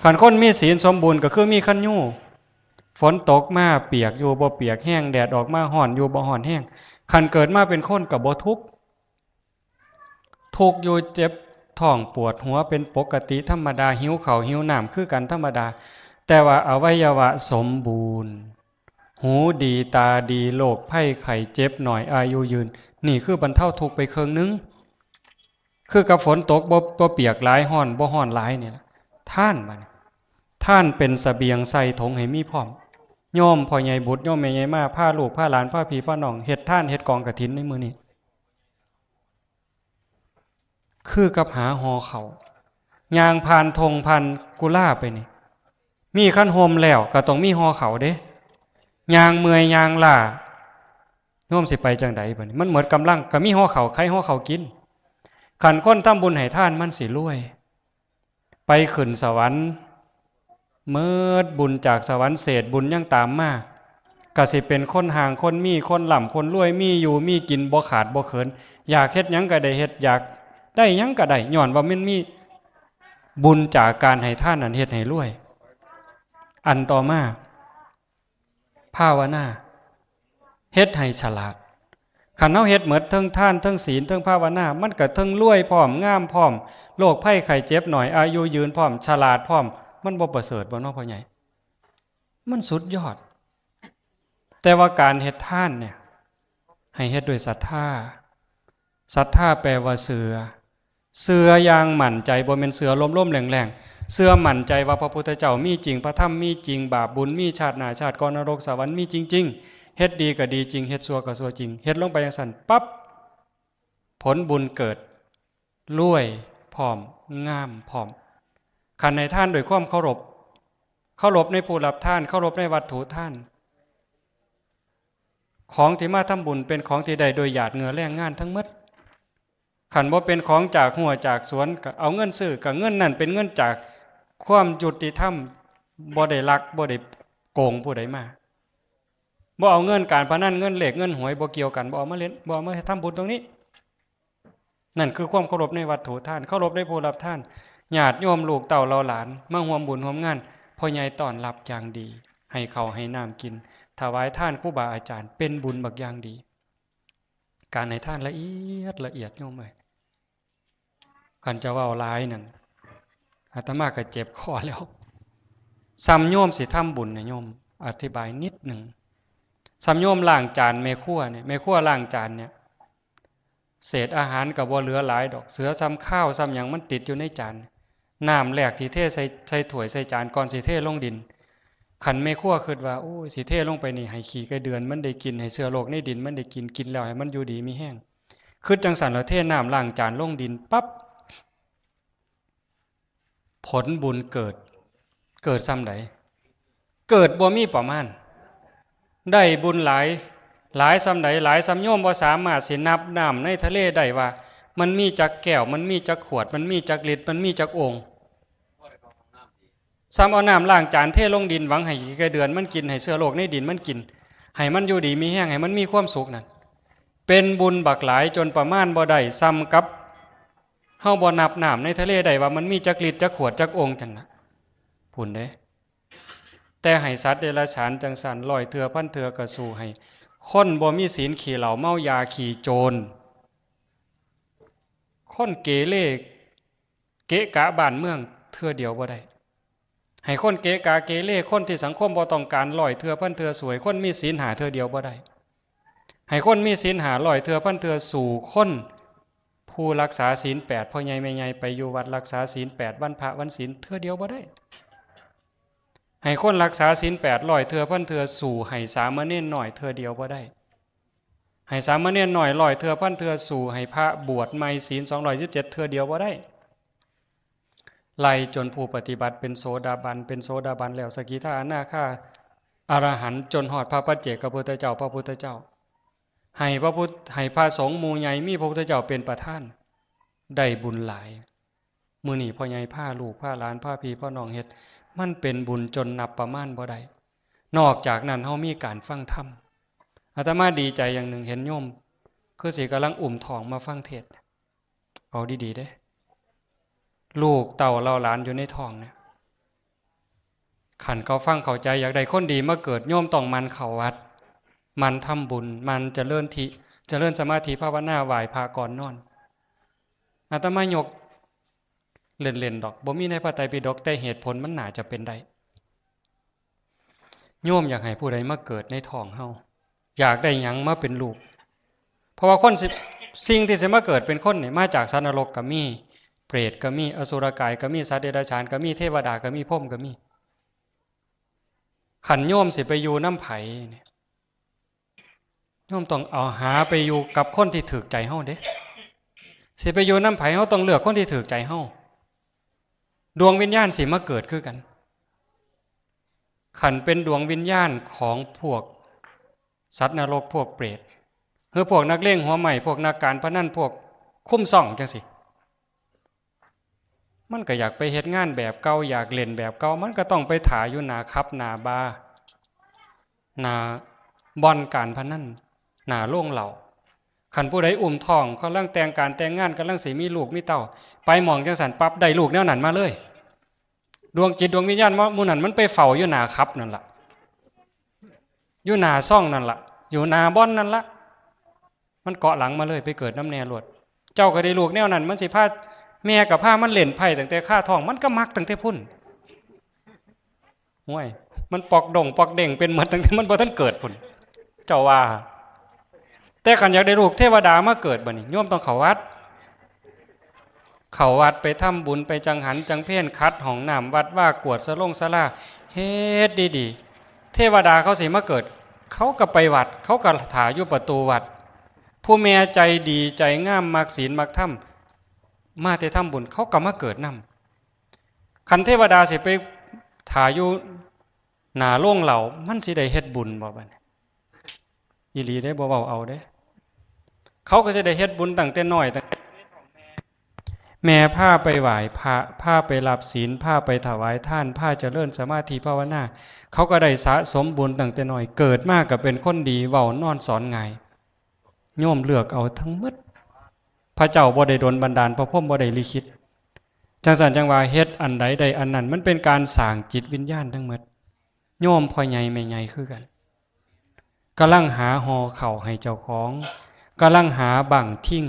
คันคนมีศีลสมบูรณ์ก็คือมีคันยู ฝนตกมาเปียกอยู่บ่เปียกแฮง แดดออกมาร้อนอยู่บ่ร้อนแฮง คันเกิดมาเป็นคนก็บ่ทุกข์ ทุกข์อยู่ เจ็บท้องปวดหัวเป็นปกติธรรมดา หิวข้าวหิวน้ำคือกันธรรมดา แต่ว่าอวัยวะสมบูรณ์ หูดีตาดี โรคภัยไข้เจ็บน้อย อายุยืน นี่คือบรรเทาทุกข์ไปครึ่งหนึ่ง คือกับฝนตกบ่ บ่เปียกหลาย ร้อนบ่ร้อนหลายนี่ล่ะ ทานบัดนี้ ทานเป็นเสบียงใส่ถุงให้มีพร้อม โยมพ่อใหญ่บุตร โยมแม่ใหญ่มา พาลูกพาหลาน พาพี่พาน้อง เฮ็ดทาน เฮ็ดกองกฐินในมื้อนี้ คือกับหาห่อข้าว ย่างผ่านท่งผ่านกุลาไปนี่ มีคันห่มแล้วก็ต้องมีห่อข้าวเด้ ย่างเมื่อยย่างล้า โยมสิไปจั่งใดบัดนี้ มันหมดกำลัง ก็มีห่อข้าว ไขห่อข้าวกิน คันคนทำบุญให้ทานมันสิรวย ไปขึ้นสวรรค์ เมิดบุญจากสวรรค์ เศษบุญยังตามมา ก็สิเป็นคนห่างคนมี คนร่ำคนรวย มีอยู่มีกิน บ่ขาดบ่เขิน อยากเฮ็ดหยังก็ได้เฮ็ด อยากได้หยังก็ได้ ย้อนว่ามันมีบุญจากการให้ทานนั้นเฮ็ดให้รวย อันต่อมา ภาวนา เฮ็ดให้ฉลาด คันเฮาเฮ็ดหมด เทิงทาน เทิงศีล เทิงภาวนา มันก็เทิงรวยพร้อม งามพร้อม โรคภัยไข้เจ็บน้อย อายุยืนพร้อม ฉลาดพร้อม มันบ่ประเสริฐบ่เนาะพ่อใหญ่ มันสุดยอด แต่ว่าการเฮ็ดทานเนี่ย ให้เฮ็ดด้วยศรัทธา ศรัทธาแปลว่าเชื่อ เชื่ออย่างมั่นใจ บ่แม่นเชื่อลมๆแรงๆ เชื่อมั่นใจว่าพระพุทธเจ้ามีจริง พระธรรมมีจริง บาปบุญมี ชาติหน้าชาติก่อน นรกสวรรค์มีจริงๆ เฮ็ดดีก็ดีจริง เฮ็ดชั่วก็ชั่วจริง เฮ็ดลงไปจั่งซั้นปั๊บ ผลบุญเกิด รวยพร้อม งามพร้อม คันให้ทานด้วยความเคารพ เคารพในผู้รับทาน เคารพในวัตถุทาน ของที่มาทำบุญเป็นของที่ได้โดยหยาดเหงื่อแรงงานทั้งหมด คันบ่เป็นของจากฮั้วจากสวน ก็เอาเงินซื้อ ก็เงินนั่นเป็นเงินจากความยุติธรรม บ่ได้ลัก บ่ได้โกงผู้ใดมา บ่เอาเงินการพนัน เงินเลข เงินหวย บ่เกี่ยวกัน บ่เอามาเล่น บ่เอามาทำบุญตรงนี้ นั่นคือความเคารพในวัตถุทาน เคารพในผู้รับทาน ญาติโยมลูกเต้าเหล่าหลาน มาร่วมบุญร่วมงาน พ่อใหญ่ต้อนรับอย่างดี ให้ข้าวให้น้ำกิน ถวายทานครูบาอาจารย์ เป็นบุญบักอย่างดี การให้ทานละเอียดละเอียดโยมเอ้ย คันจะเว้าหลายนั่น อาตมาก็เจ็บคอแล้ว ส่ำโยมสิทำบุญเนี่ยโยม อธิบายนิดหนึ่ง ส่ำโยมล้างจานแม่ครัวเนี่ย แม่ครัวล้างจานเนี่ย เศษอาหารก็บ่เหลือหลายดอก เสือส่ำคาวส่ำหยังมันติดอยู่ในจาน น้ำแรกที่เทใส่ ใส่ถ้วยใส่จานก่อนสิเทลงดิน คันแม่ครัวคิดว่า โอ้ย สิเทลงไปนี่ ให้ขี้ไก่เดือนมันได้กิน ให้เชื้อโรคในดินมันได้กิน กินแล้วให้มันอยู่ดีมีแฮง คิดจั่งซั้นแล้วเทน้ำล้างจานลงดินปั๊บ ผลบุญเกิด เกิดส่ำใด เกิดบ่มีประมาณ ได้บุญหลาย หลายส่ำใด หลายส่ำโยมบ่สามารถสินับน้ำในทะเลได้ว่า มันมีจักแก้ว มันมีจักขวด มันมีจักลิตร มันมีจักโอ่ง ส่ำเอาน้ำล้างจานเทลงดิน หวังให้ขี้ไก่เดือนมันกิน ให้เชื้อโรคในดินมันกิน ให้มันอยู่ดีมีแฮง ให้มันมีความสุขนั่น เป็นบุญบักหลายจนประมาณบ่ได้ ส่ำกับเฮาบ่นับน้ำในทะเลได้ว่ามันมีจักลิตร จักขวด จักโอ่งจั่งนะ พุ้นเด้ แต่ให้สัตว์เดรัจฉานจั่งซั้น ร้อยเทื่อพันเทื่อก็สู้ให้คนบ่มีศีล ขี้เหล้าเมายา ขี้โจร คนเกเร เกะกะบ้านเมืองเทื่อเดียวบ่ได้ ให้คนเกะกะเกเร คนที่สังคมบ่ต้องการ ร้อยเทื่อพันเทื่อสู้ให้คนมีศีลห้าเทื่อเดียวบ่ได้ ให้คนมีศีลห้า ร้อยเทื่อพันเทื่อสู้คนผู้รักษาศีลแปด พ่อใหญ่แม่ใหญ่ไปอยู่วัดรักษาศีลแปด วันพระวันศีลเทื่อเดียวบ่ได้ ให้คนรักษาศีลแปด ร้อยเทื่อพันเทื่อสู้ให้สามเณรน้อยเทื่อเดียวบ่ได้ ให้สามเณรน้อย ร้อยเทื่อพันเทื่อสู้ให้พระบวชใหม่ศีล สองร้อยสิบเจ็ด เทื่อเดียวบ่ได้ ไล่จนผู้ปฏิบัติเป็นโสดาบัน เป็นโสดาบันแล้ว สกิทา อนาคา อรหันต์ จนฮอดพระปัจเจกพุทธเจ้า พระพุทธเจ้า ให้พระพุทธ ให้พระสงฆ์หมู่ใหญ่มีพระพุทธเจ้าเป็นประธาน ได้บุญหลาย มื้อนี้พ่อใหญ่พาลูกพาหลานพาพี่พาน้องเฮ็ด มันเป็นบุญจนนับประมาณบ่ได้ นอกจากนั้นเฮามีการฟังธรรม อาตมาดีใจอย่างหนึ่ง เห็นโยม คือสิกำลังอุ้มท้องมาฟังเทศน์ เอาดีๆเด้ ลูกเต้าเหล่าหลานอยู่ในท้องเนี่ย คันเขาฟังเข้าใจ อยากได้คนดีมาเกิด โยมต้องหมั่นเข้าวัด หมั่นทำบุญ หมั่นเจริญทิ เจริญสมาธิภาวนา ไหว้พระก่อนนอน อาตมายกเล่นๆดอก บ่มีในพระไตรปิฎก แต่เหตุผลมันน่าจะเป็นได้ โยมอยากให้ผู้ใดมาเกิดในท้องเฮา อยากได้หยังมาเป็นลูก เพราะว่าคนสิ สิ่งที่สิมาเกิดเป็นคนนี่ มาจากสัตว์นรกก็มี เปรตก็มี อสุรกายก็มี สัตว์เดรัจฉานก็มี เทวดาก็มี พรหมก็มี คันโยมสิไปอยู่นำไผเนี่ย โยมต้องเอาหาไปอยู่กับคนที่ถูกใจเฮาเด้ สิไปอยู่นำไผ เฮาต้องเลือกคนที่ถูกใจเฮา ดวงวิญญาณสิมาเกิดคือกัน คันเป็นดวงวิญญาณของพวก สัตว์นรก พวกเปรต หรือพวกนักเลงหัวไม้ พวกนักการพนัน พวกคุมซ่องจั่งซี้ มันก็อยากไปเฮ็ดงานแบบเก่า อยากเล่นแบบเก่า มันก็ต้องไปถ่าอยู่หน้าผับ หน้าบาร์ หน้าบ่อนการพนัน หน้าโรงเหล้า คันผู้ใดอุ้มท้อง กำลังแต่งการแต่งงาน กำลังสิมีลูกมีเต้า ไปหม่องจั่งซั้นปั๊บ ได้ลูกแนวนั้นมาเลย ดวงจิตดวงวิญญาณหมู่นั้นมันไปเฝ้าอยู่หน้าผับนั่นล่ะ อยู่หน้าซ่องนั่นล่ะ อยู่หน้าบ่อนนั่นล่ะ มันเกาะหลังมาเลย ไปเกิดนำแน่โลด เจ้าก็ได้ลูกแนวนั้น มันสิพา แม่ก็พามันเล่นไพ่ตั้งแต่คาท้อง มันก็มักตั้งแต่พุ้น ห้วย มันปอกด้งปอกเด้งเป็นหมดตั้งแต่มันบ่ทันเกิดพุ้น เจ้าว่า แต่คันอยากได้ลูกเทวดามาเกิดบัดนี้ โยมต้องเข้าวัด เข้าวัดไปทำบุญ ไปจังหันจังเพล ขัดห้องน้ำวัดวา กวาดสะลงศาลา เฮ็ดดีๆ เทวดาเขาสิมาเกิด เขาก็ไปวัด เขาก็ถ่าอยู่ประตูวัด ผู้แม่ใจดีใจงาม มักศีลมักธรรม มาแต่ทำบุญ เขาก็มาเกิดนำ คันเทวดาสิไปถ่าอยู่หน้าโรงเหล้า มันสิได้เฮ็ดบุญบ่บัดนี้ อีหลีเด้ บ่เว้าเอาเด้ เขาก็สิได้เฮ็ดบุญตั้งแต่น้อย ตั้งแต่ แม่พาไปไหว้พระ พาไปรับศีล พาไปถวายทาน พาเจริญสมาธิภาวนา เขาก็ได้สะสมบุญตั้งแต่น้อย เกิดมาก็เป็นคนดี เว้านอนสอนง่าย โยมเลือกเอาทั้งหมด พระเจ้าบ่ได้ดลบันดาล พระพรหมบ่ได้ลิขิต จั่งซั้นจั่งว่า เฮ็ดอันใดได้อันนั้น มันเป็นการสร้างจิตวิญญาณทั้งหมด โยมพ่อใหญ่แม่ใหญ่คือกัน กำลังหาห่อข้าวให้เจ้าของ กำลังหาบั้งทิ่ง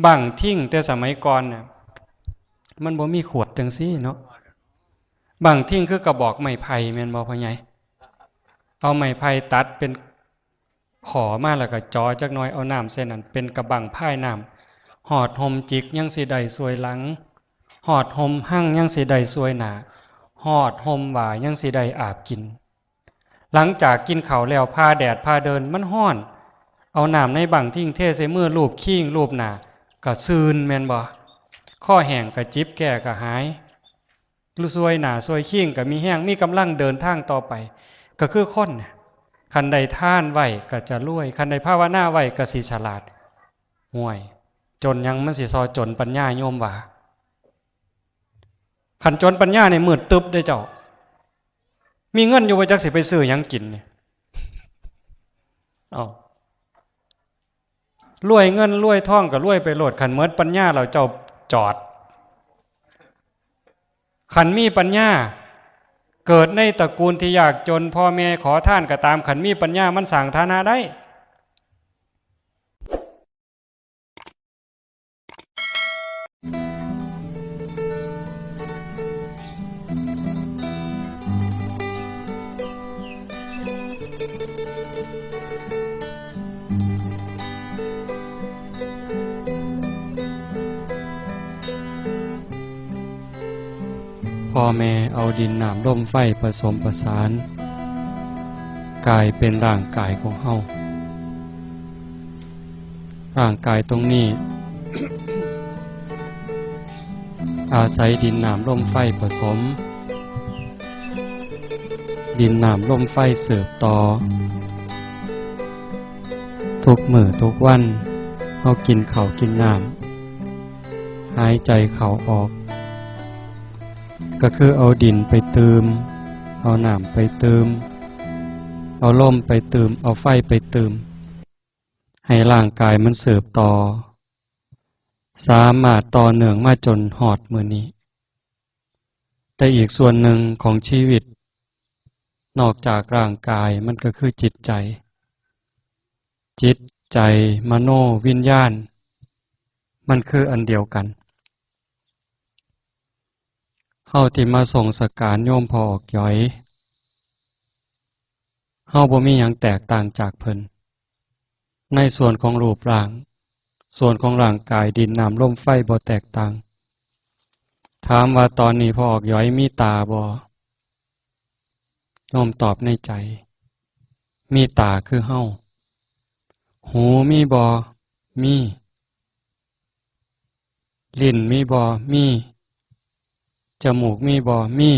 บั้งทิ่งแต่สมัยก่อนน่ะ มันบ่มีขวดจั่งซี้เนาะ บั้งทิ่งคือกระบอกไม้ไผ่แม่นบ่พ่อใหญ่ เอาไม้ไผ่ตัดเป็น ขอมาแล้วก็จ่อจักหน่อย เอาน้ำใส่นั่นเป็นกระบั้งพายน้ำ ฮอดห่มจิกยังสิได้ส่วยหลัง ฮอดห่มฮังยังสิได้ส่วยหน้า ฮอดห่มว่ายังสิได้อาบกิน หลังจากกินข้าวแล้ว ผ่าแดดผ่าเดินมันฮ้อน เอาน้ำในบั้งทิ่งเทใส่มือลูบคิ้งลูบหน้า ก็ซื่นแม่นบ่ คอแห้งก็จิบแก้ก็หาย ส่วยหน้าส่วยคิ้งก็มีแฮง มีกำลังเดินทางต่อไป ก็คือคนน่ะ คันได้ทานไว้ก็จะรวย คันได้ภาวนาไว้ก็สิฉลาด ห่วย จนหยังมันสิซอจนปัญญาโยมว่า คันจนปัญญานี่มืดตึ๊บเด้อเจ้า มีเงินอยู่บ่จักสิไปซื้อหยังกินนี่ เอ้า รวยเงินรวยทองก็รวยไปโลด คันหมดปัญญาแล้วเจ้าจอด คันมีปัญญา เกิดในตระกูลที่ยากจน พ่อแม่ขอทานก็ตาม คันมีปัญญามันสร้างฐานะได้ พ่อแม่เอาดินน้ำลมไฟผสมประสาน กลายเป็นร่างกายของเฮา ร่างกายตรงนี้ อาศัยดินน้ำลมไฟผสม ดินน้ำลมไฟสืบต่อ ทุกมื้อทุกวัน เฮากินข้าวกินน้ำ หายใจเข้าออก ก็คือเอาดินไปตื่ม เอาน้ำไปตื่ม เอาลมไปตื่ม เอาไฟไปตื่ม ให้ร่างกายมันสืบต่อ สามารถต่อเนื่องมาจนฮอดมื้อนี้ แต่อีกส่วนหนึ่งของชีวิต นอกจากร่างกายมันก็คือจิตใจ จิตใจ มโนวิญญาณ มันคืออันเดียวกัน เฮาที่มาส่งสการโยมพ่อออกหยอย เฮาบ่มีหยังแตกต่างจากเพิ่น ในส่วนของรูปร่าง ส่วนของร่างกาย ดินน้ำลมไฟบ่แตกต่าง ถามว่าตอนนี้พ่อออกหยอยมีตาบ่ โยมตอบในใจ มีตาคือเฮา หูมีบ่ มี ลิ้นมีบ่ มี จมูกมีบ่ มี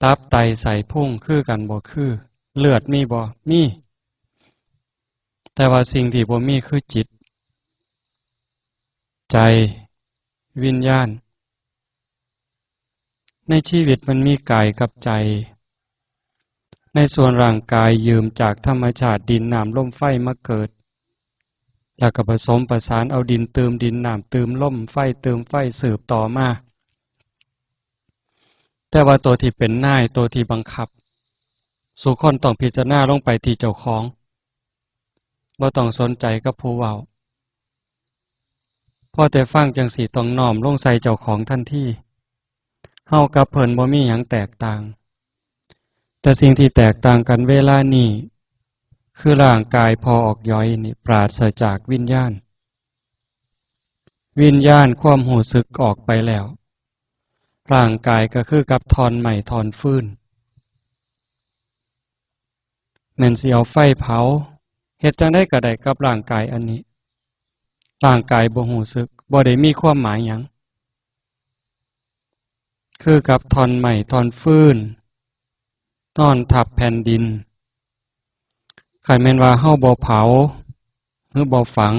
ตับไตไส้พุงคือกันบ่ คือ เลือดมีบ่ มี แต่ว่าสิ่งที่บ่มีคือจิต ใจ วิญญาณ ในชีวิตมันมีกายกับใจ ในส่วนร่างกายยืมจากธรรมชาติดินน้ำลมไฟมาเกิด แล้วก็ผสมประสานเอาดินตื่มดินน้ำตื่มลมไฟตื่มไฟสืบต่อมา แต่ว่าตัวที่เป็นนายตัวที่บังคับ สู่คนต้องพิจารณาลงไปที่เจ้าของ บ่ต้องสนใจกับผู้เว้า พอแต่ฟังจังซี้ต้องน้อมลงใส่เจ้าของทันที เฮากับเพิ่นบ่มีหยังแตกต่าง แต่สิ่งที่แตกต่างกันเวลานี้ คือร่างกายพอออกย้อยนี่ปราศจากวิญญาณ วิญญาณความรู้สึกออกไปแล้ว ร่างกายก็คือกับท่อนไม้ท่อนฟืน แม่นสิเอาไฟเผา เฮ็ดจั่งใดก็ได้กับร่างกายอันนี้ ร่างกายบ่รู้สึก บ่ได้มีความหมายหยัง คือกับท่อนไม้ท่อนฟืน นอนทับแผ่นดิน คันแม่นว่าเฮาบ่เผา หรือบ่ฝัง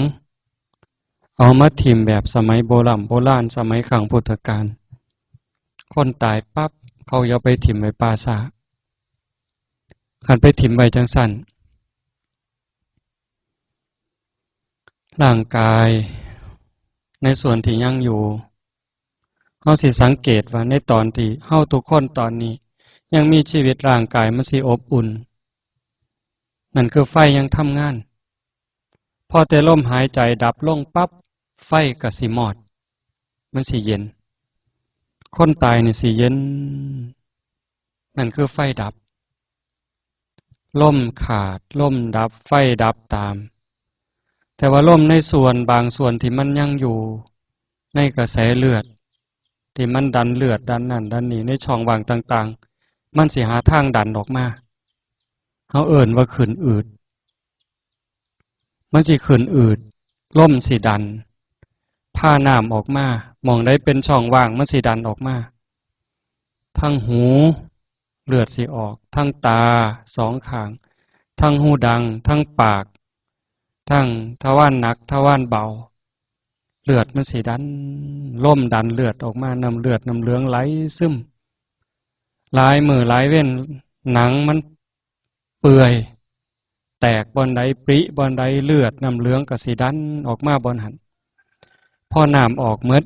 เอามาถิ่มแบบสมัยโบร่ำโบราณ สมัยครั้งพุทธกาล คนตายปั๊บ เขาเอาไปถิ่มไว้ป่าช้า คันไปถิ่มไว้จั่งซั้น ร่างกายในส่วนที่ยังอยู่ เฮาสิสังเกตว่าในตอนที่เฮาทุกคนตอนนี้ยังมีชีวิต ร่างกายมันสิอบอุ่น นั่นคือไฟยังทำงาน พอแต่ลมหายใจดับลงปั๊บ ไฟก็สิมอด มันสิเย็น คนตายนี่สิเย็น นั่นคือไฟดับ ลมขาด ลมดับ ไฟดับตาม แต่ว่าลมในส่วนบางส่วนที่มันยังอยู่ ในกระแสเลือด ที่มันดันเลือดดันนั่นดันนี่ในช่องว่างต่างๆ มันสิหาทางดันออกมา เฮาเอิ้นว่าขึ้นอืด มันสิขึ้นอืด ลมสิดัน พาน้ำออกมา หม่องใดเป็นช่องว่างมันสิดันออกมา ทั้งหู เลือดสิออก ทั้งตาสองข้าง ทั้งหูดัง ทั้งปาก ทั้งทวารหนัก ทวารเบา เลือดมันสิดัน ลมดันเลือดออกมา น้ำเลือดน้ำเหลืองไหลซึม หลายมื้อหลายเว็น หนังมันเปื่อย แตกบ่อนใด ปริบ่อนใด เลือดน้ำเหลืองก็สิดันออกมาบ่อนหั้น พอน้ำออกหมด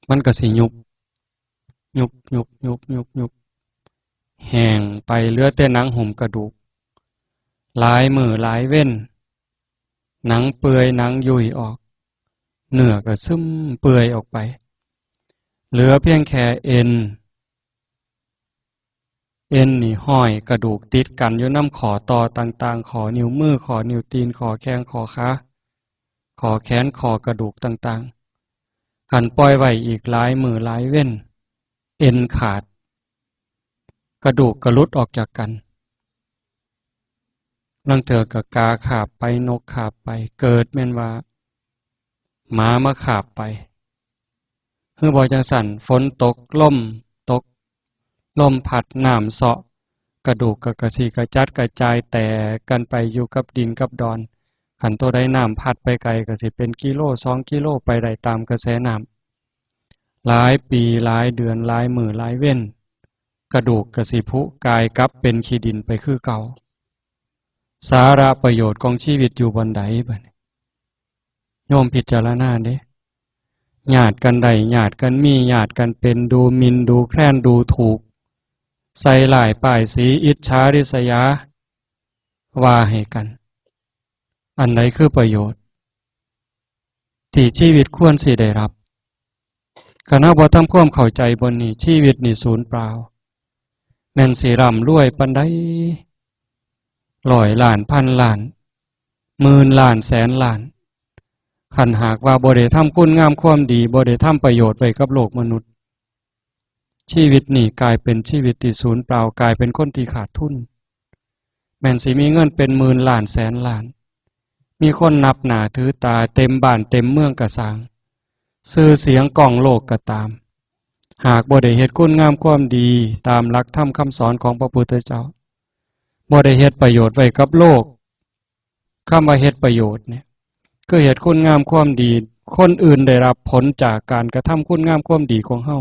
มันก็สิยุบ ยุบ ยุบ ยุบ ยุบ ยุบ แห้งไป เหลือแต่หนังหุ้มกระดูก หลายมื้อหลายเว็น หนังเปื่อย หนังยุ่ยออก เนื้อก็ซึมเปื่อยออกไป เหลือเพียงแค่เอ็น เอ็นนี่ห้อยกระดูกติดกันอยู่นำข้อต่อต่างๆ ข้อนิ้วมือ ข้อนิ้วตีน ข้อแข้ง ข้อขา ข้อแขน ข้อกระดูกต่างๆ คันปล่อยไว้อีกหลายมื้อหลายเว็น เอ็นขาด กระดูกก็หลุดออกจากกัน ลางเทื่อก็กาคาบไป นกคาบไป เกิดแม่นว่า หมามาคาบไป หรือบ่จั่งซั้น ฝนตก ลมตก ลมพัด น้ำเซาะ กระดูกก็กระสิกระจัดกระจายแตกกันไปอยู่กับดินกับดอน คันตัวใดน้ำพัดไปไกลก็สิเป็นกิโลสองกิโลไปได้ตามกระแสน้ำ หลายปีหลายเดือนหลายมื้อหลายเว็น กระดูกก็สิผุกลายกลับเป็นขี้ดินไปคือเก่า สาระประโยชน์ของชีวิตอยู่บ่อนใดบัดนี้ โยมพิจารณาเด้ ญาติกันได้ ญาติกันมี ญาติกันเป็น ดูหมิ่น ดูแคลน ดูถูก ใส่ร้ายป้ายสี อิจฉาริษยา ว่าให้กัน อันใดคือประโยชน์ ที่ชีวิตควรสิได้รับ คันเฮาบ่ทำความเข้าใจบ่อนนี้ ชีวิตนี่สูญเปล่า แม่นสิร่ำรวยปานใด ร้อยล้าน พันล้าน หมื่นล้าน แสนล้าน คันหากว่าบ่ได้ทำคุณงามความดี บ่ได้ทำประโยชน์ไว้กับโลกมนุษย์ ชีวิตนี่กลายเป็นชีวิตที่สูญเปล่า กลายเป็นคนที่ขาดทุน แม่นสิมีเงินเป็นหมื่นล้านแสนล้าน มีคนนับหน้าถือตาเต็มบ้านเต็มเมืองกะซ่าง ชื่อเสียงก้องโลกก็ตาม หากบ่ได้เฮ็ดคุณงามความดีตามหลักธรรมคำสอนของพระพุทธเจ้า บ่ได้เฮ็ดประโยชน์ไว้กับโลก คำว่าเฮ็ดประโยชน์เนี่ย คือเฮ็ดคุณงามความดี คนอื่นได้รับผลจากการกระทำคุณงามความดีของเฮา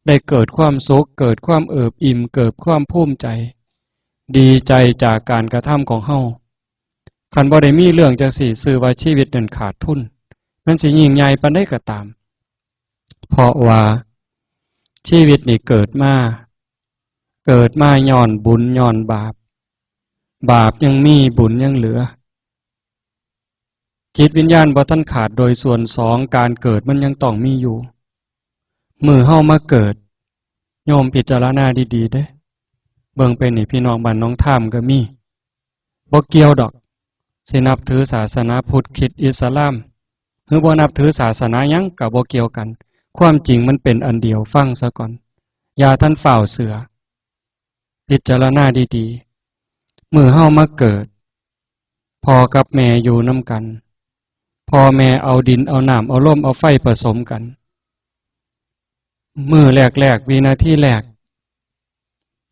ได้เกิดความสุข เกิดความเอิบอิ่ม เกิดความภูมิใจ ดีใจจากการกระทำของเฮา คันบ่ได้มีเรื่องจั่งซี้ ซื่อว่าชีวิตนั้นขาดทุน มันสิยิ่งใหญ่ปานใดก็ตาม เพราะว่าชีวิตนี่เกิดมา เกิดมาย้อนบุญย้อนบาป บาปยังมี บุญยังเหลือ จิตวิญญาณบ่ทันขาดโดยส่วนสอง การเกิดมันยังต้องมีอยู่ มื้อเฮามาเกิด โยมพิจารณาดีๆเด้ เบิ่งไปนี่ พี่น้องบ้านหนองทามก็มี บ่เกี่ยวดอก สินับถือศาสนาพุทธ คริสต์ อิสลาม หรือบ่นับถือศาสนาหยังก็บ่เกี่ยวกัน ความจริงมันเป็นอันเดียว ฟังซะก่อน อย่าทันฟ้าวเชื่อ พิจารณาดีๆ มื้อเฮามาเกิด พ่อกับแม่อยู่นำกัน พ่อแม่เอาดินเอาน้ำเอาลมเอาไฟผสมกัน มื้อแรกๆ วินาทีแรก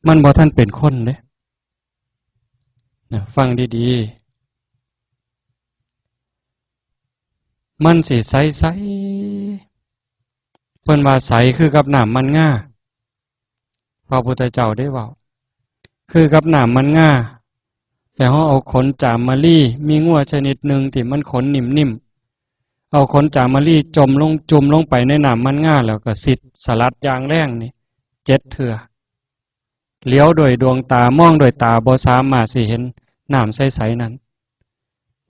มันบ่ทันเป็นคนเด้ นะ ฟังดีๆ มันสิใสๆ เพิ่นว่าใสคือกับน้ำมันงา พระพุทธเจ้าได้เว้า คือกับน้ำมันงา แต่เฮาเอาขนจามรี มีงัวชนิดหนึ่งที่มันขนนิ่มๆ เอาขนจามรีจมลง จุ่มลงไปในน้ำมันงา แล้วก็สิดสลัดอย่างแรงนี่ เจ็ดเทื่อ เหลียวด้วยดวงตา มองด้วยตา บ่สามารถสิเห็นน้ำใสๆ นั้น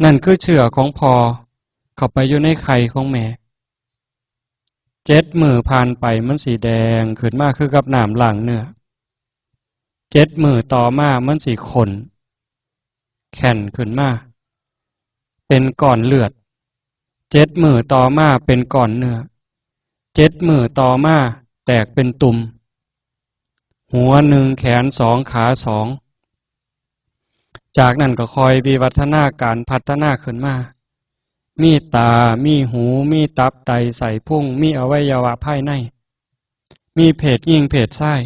นั่นคือเชื้อของพ่อเข้าไปอยู่ในไข่ของแม่ เจ็ดมื้อผ่านไปมันสิแดงขึ้นมาคือกับน้ำล้างเนื้อ เจ็ดมื้อต่อมามันสิข้น แข็งขึ้นมา เป็นก้อนเลือด เจ็ดมื้อต่อมาเป็นก้อนเนื้อ เจ็ดมื้อต่อมาแตกเป็นตุ่ม หัวหนึ่ง แขนสอง ขาสอง จากนั้นก็ค่อยวิวัฒนาการพัฒนาขึ้นมา มีตา มีหู มีตับไตไส้พุง มีอวัยวะภายใน มีเพศหญิงเพศชาย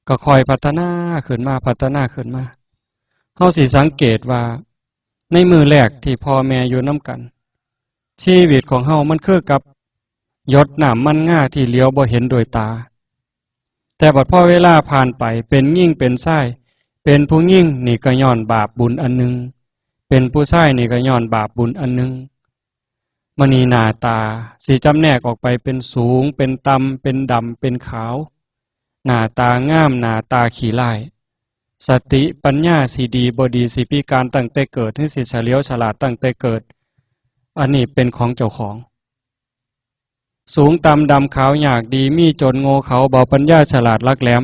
ก็ค่อยพัฒนาขึ้นมา พัฒนาขึ้นมา เฮาสิสังเกตว่า ในมื้อแรกที่พ่อแม่อยู่นำกัน ชีวิตของเฮามันคือกับหยดน้ำมันงาที่เหลียวบ่เห็นด้วยตา แต่บัดพอเวลาผ่านไป เป็นหญิงเป็นชาย เป็นผู้หญิงนี่ก็ย้อนบาปบุญอันหนึ่ง เป็นผู้ชายนี่ก็ย้อนบาปบุญอันหนึ่ง มื้อนี้หน้าตาสิจำแนกออกไปเป็นสูง เป็นต่ำ เป็นดำ เป็นขาว หน้าตางาม หน้าตาขี้ร้าย สติปัญญาสิดีบ่ดี สิพิการตั้งแต่เกิด หรือสิเฉลียวฉลาดตั้งแต่เกิด อันนี้เป็นของเจ้าของ สูงต่ำดำขาว ยากดีมีจน โง่เขลาเบาปัญญา ฉลาดหลักแหลม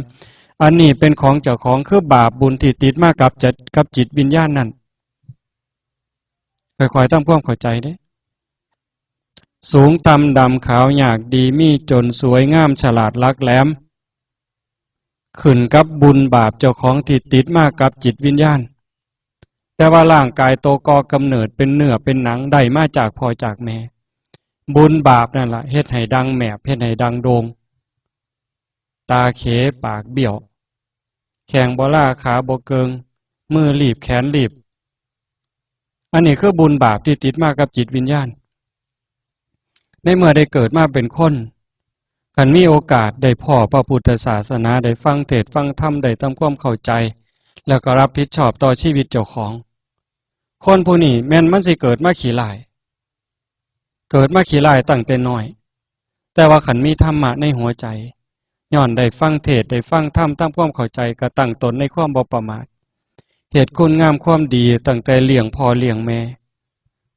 อันนี้เป็นของเจ้าของ คือบาปบุญที่ติดมากับจิต กับจิตวิญญาณนั่น ค่อยๆทำความเข้าใจเด้ สูงต่ำดำขาว ยากดีมีจน สวยงามฉลาดหลักแหลม ขึ้นกับบุญบาปเจ้าของที่ติดมากับจิตวิญญาณ แต่ว่าร่างกายโตก่อกำเนิดเป็นเนื้อเป็นหนังได้มาจากพ่อจากแม่ บุญบาปนั่นล่ะเฮ็ดให้ดังแหมบ เฮ็ดให้ดังโด่ง ตาเข ปากเบี้ยว แข้งบ่ลา ขาบ่เกิง มือลีบ แขนลีบ อันนี้คือบุญบาปที่ติดมากับจิตวิญญาณ ในเมื่อได้เกิดมาเป็นคน คันมีโอกาสได้พ้อพระพุทธศาสนา ได้ฟังเทศน์ฟังธรรม ได้ทำความเข้าใจ แล้วก็รับผิดชอบต่อชีวิตเจ้าของ คนผู้นี้แม่นมันสิเกิดมาขี้ร้าย เกิดมาขี้ร้ายตั้งแต่น้อย แต่ว่าคันมีธรรมะในหัวใจ ย้อนได้ฟังเทศน์ ได้ฟังธรรม ทำความเข้าใจ ก็ตั้งตนในความบ่ประมาท เฮ็ดคุณงามความดีตั้งแต่เลี้ยงพ่อเลี้ยงแม่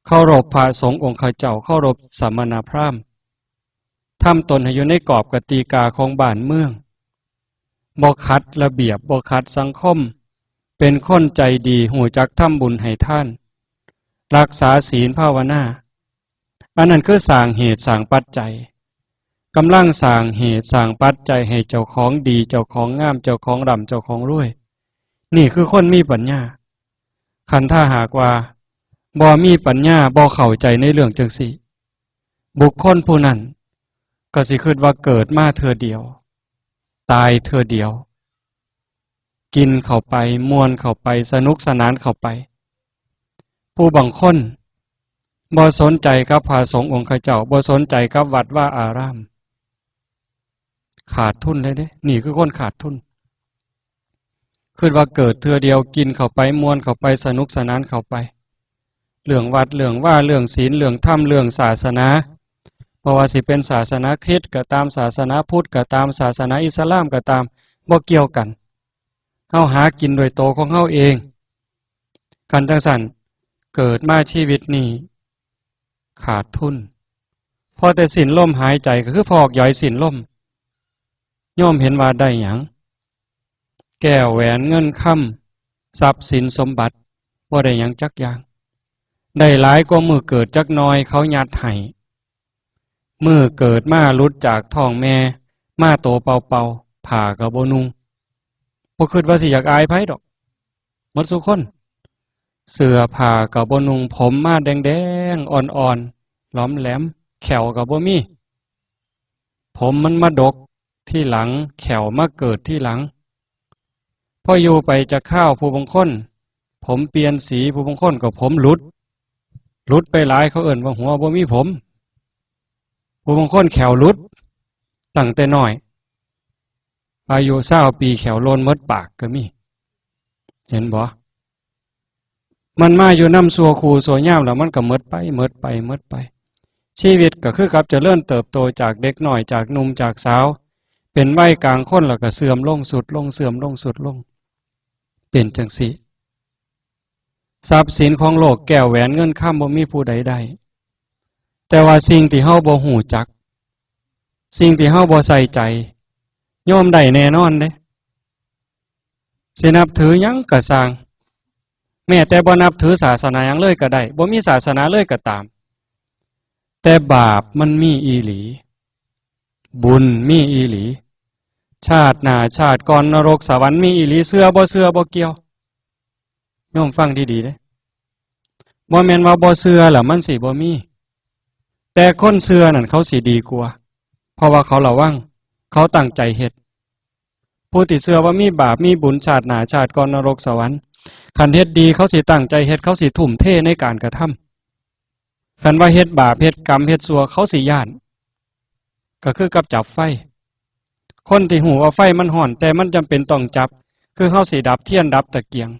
เคารพพระสงฆ์องค์ข้าเจ้า เคารพสมณพราหมณ์ ทำตนให้อยู่ในกรอบกติกาของบ้านเมือง บ่ขัดระเบียบ บ่ขัดสังคม เป็นคนใจดี ฮู้จักทำบุญให้ทาน รักษาศีลภาวนา อันนั้นคือสร้างเหตุสร้างปัจจัย กำลังสร้างเหตุสร้างปัจจัยให้เจ้าของดี เจ้าของงาม เจ้าของร่ำ เจ้าของรวย นี่คือคนมีปัญญา คันถ้าหากว่าบ่มีปัญญา บ่เข้าใจในเรื่องจั่งซี้ บุคคลผู้นั้นก็สิคิดว่าเกิดมาเทื่อเดียว ตายเทื่อเดียว กินเข้าไป ม่วนเข้าไป สนุกสนานเข้าไป ผู้บางคนบ่สนใจกับพระสงฆ์องค์ข้าเจ้า บ่สนใจกับวัดวาอาราม ขาดทุนเลยเด้ นี่คือคนขาดทุน คิดว่าเกิดเทื่อเดียว กินเข้าไป ม่วนเข้าไป สนุกสนานเข้าไป เรื่องวัด เรื่องวา เรื่องศีล เรื่องธรรม เรื่องศาสนา บ่ว่าสิเป็นศาสนาคริสต์ก็ตาม ศาสนาพุทธก็ตาม ศาสนาอิสลามก็ตาม บ่เกี่ยวกัน เฮาหากินด้วยโตของเฮาเอง คันจั่งซั้น เกิดมาชีวิตนี้ ขาดทุน พอแต่สิ้นลมหายใจก็คือพอกหยอยสิ้นลม โยมเห็นว่าได้หยัง แก้วแหวนเงินคำ ทรัพย์สินสมบัติ บ่ได้หยังจักอย่าง ได้หลายกว่ามื้อเกิดจักหน่อย เขายัดให้ มื้อเกิดมาหลุดจากท้องแม่ มาโตเปล่าๆ ผ้าก็บ่นุ่ง บ่คิดว่าสิอยากอายไผดอก หมดซุคน เสื้อผ้าก็บ่นุ่ง ผมมาแดงๆ อ่อนๆ หลอมแหลม แข้วก็บ่มี ผมมันมาดกทีหลัง แข้วมาเกิดทีหลัง พออยู่ไปจักคราว ผู้บางคน ผมเปลี่ยนสี ผู้บางคนก็ผมหลุด หลุดไปหลาย เขาเอิ้นว่าหัวบ่มีผม ผู้บางคนแข้วหลุด ตั้งแต่น้อย อายุซาวปี แข้วโลนหมดปากก็มี เห็นบ่ มันมาอยู่นำชั่วครูชั่วยาม แล้วมันก็หมดไป หมดไป หมดไป ชีวิตก็คือกับเจริญเติบโตจากเด็กน้อย จากหนุ่ม จากสาว เป็นวัยกลางคน แล้วก็เสื่อมลง ทรุดลง เสื่อมลง ทรุดลง เป็นจั่งซี้ ทรัพย์สินของโลก แก้วแหวนเงินคำ บ่มีผู้ใดได้ แต่ว่าสิ่งที่เฮาบ่ฮู้จัก สิ่งที่เฮาบ่ใส่ใจ โยมได้แน่นอนเด้ สินับถือหยังก็ซ่าง แม้แต่บ่นับถือศาสนาหยังเลยก็ได้ บ่มีศาสนาเลยก็ตาม แต่บาปมันมีอีหลี บุญมีอีหลี ชาติหน้าชาติก่อน นรกสวรรค์มีอีหลี เชื่อบ่เชื่อบ่เกี่ยว โยมฟังดีๆเด้ บ่แม่นว่าบ่เชื่อแล้วมันสิบ่มี แต่คนเชื่อนั่นเขาสิดีกว่า เพราะว่าเขาระวัง เขาตั้งใจเฮ็ด ผู้ที่เชื่อว่ามีบาปมีบุญ ชาติหน้าชาติก่อน นรกสวรรค์ คันเฮ็ดดีเขาสิตั้งใจเฮ็ด เขาสิทุ่มเทในการกระทำ คันว่าเฮ็ดบาป เฮ็ดกรรม เฮ็ดชั่ว เขาสิย้าน ก็คือกับจับไฟ คนที่ฮู้ว่าไฟมันร้อน แต่มันจำเป็นต้องจับ คือเฮาสิดับเทียนดับตะเกียง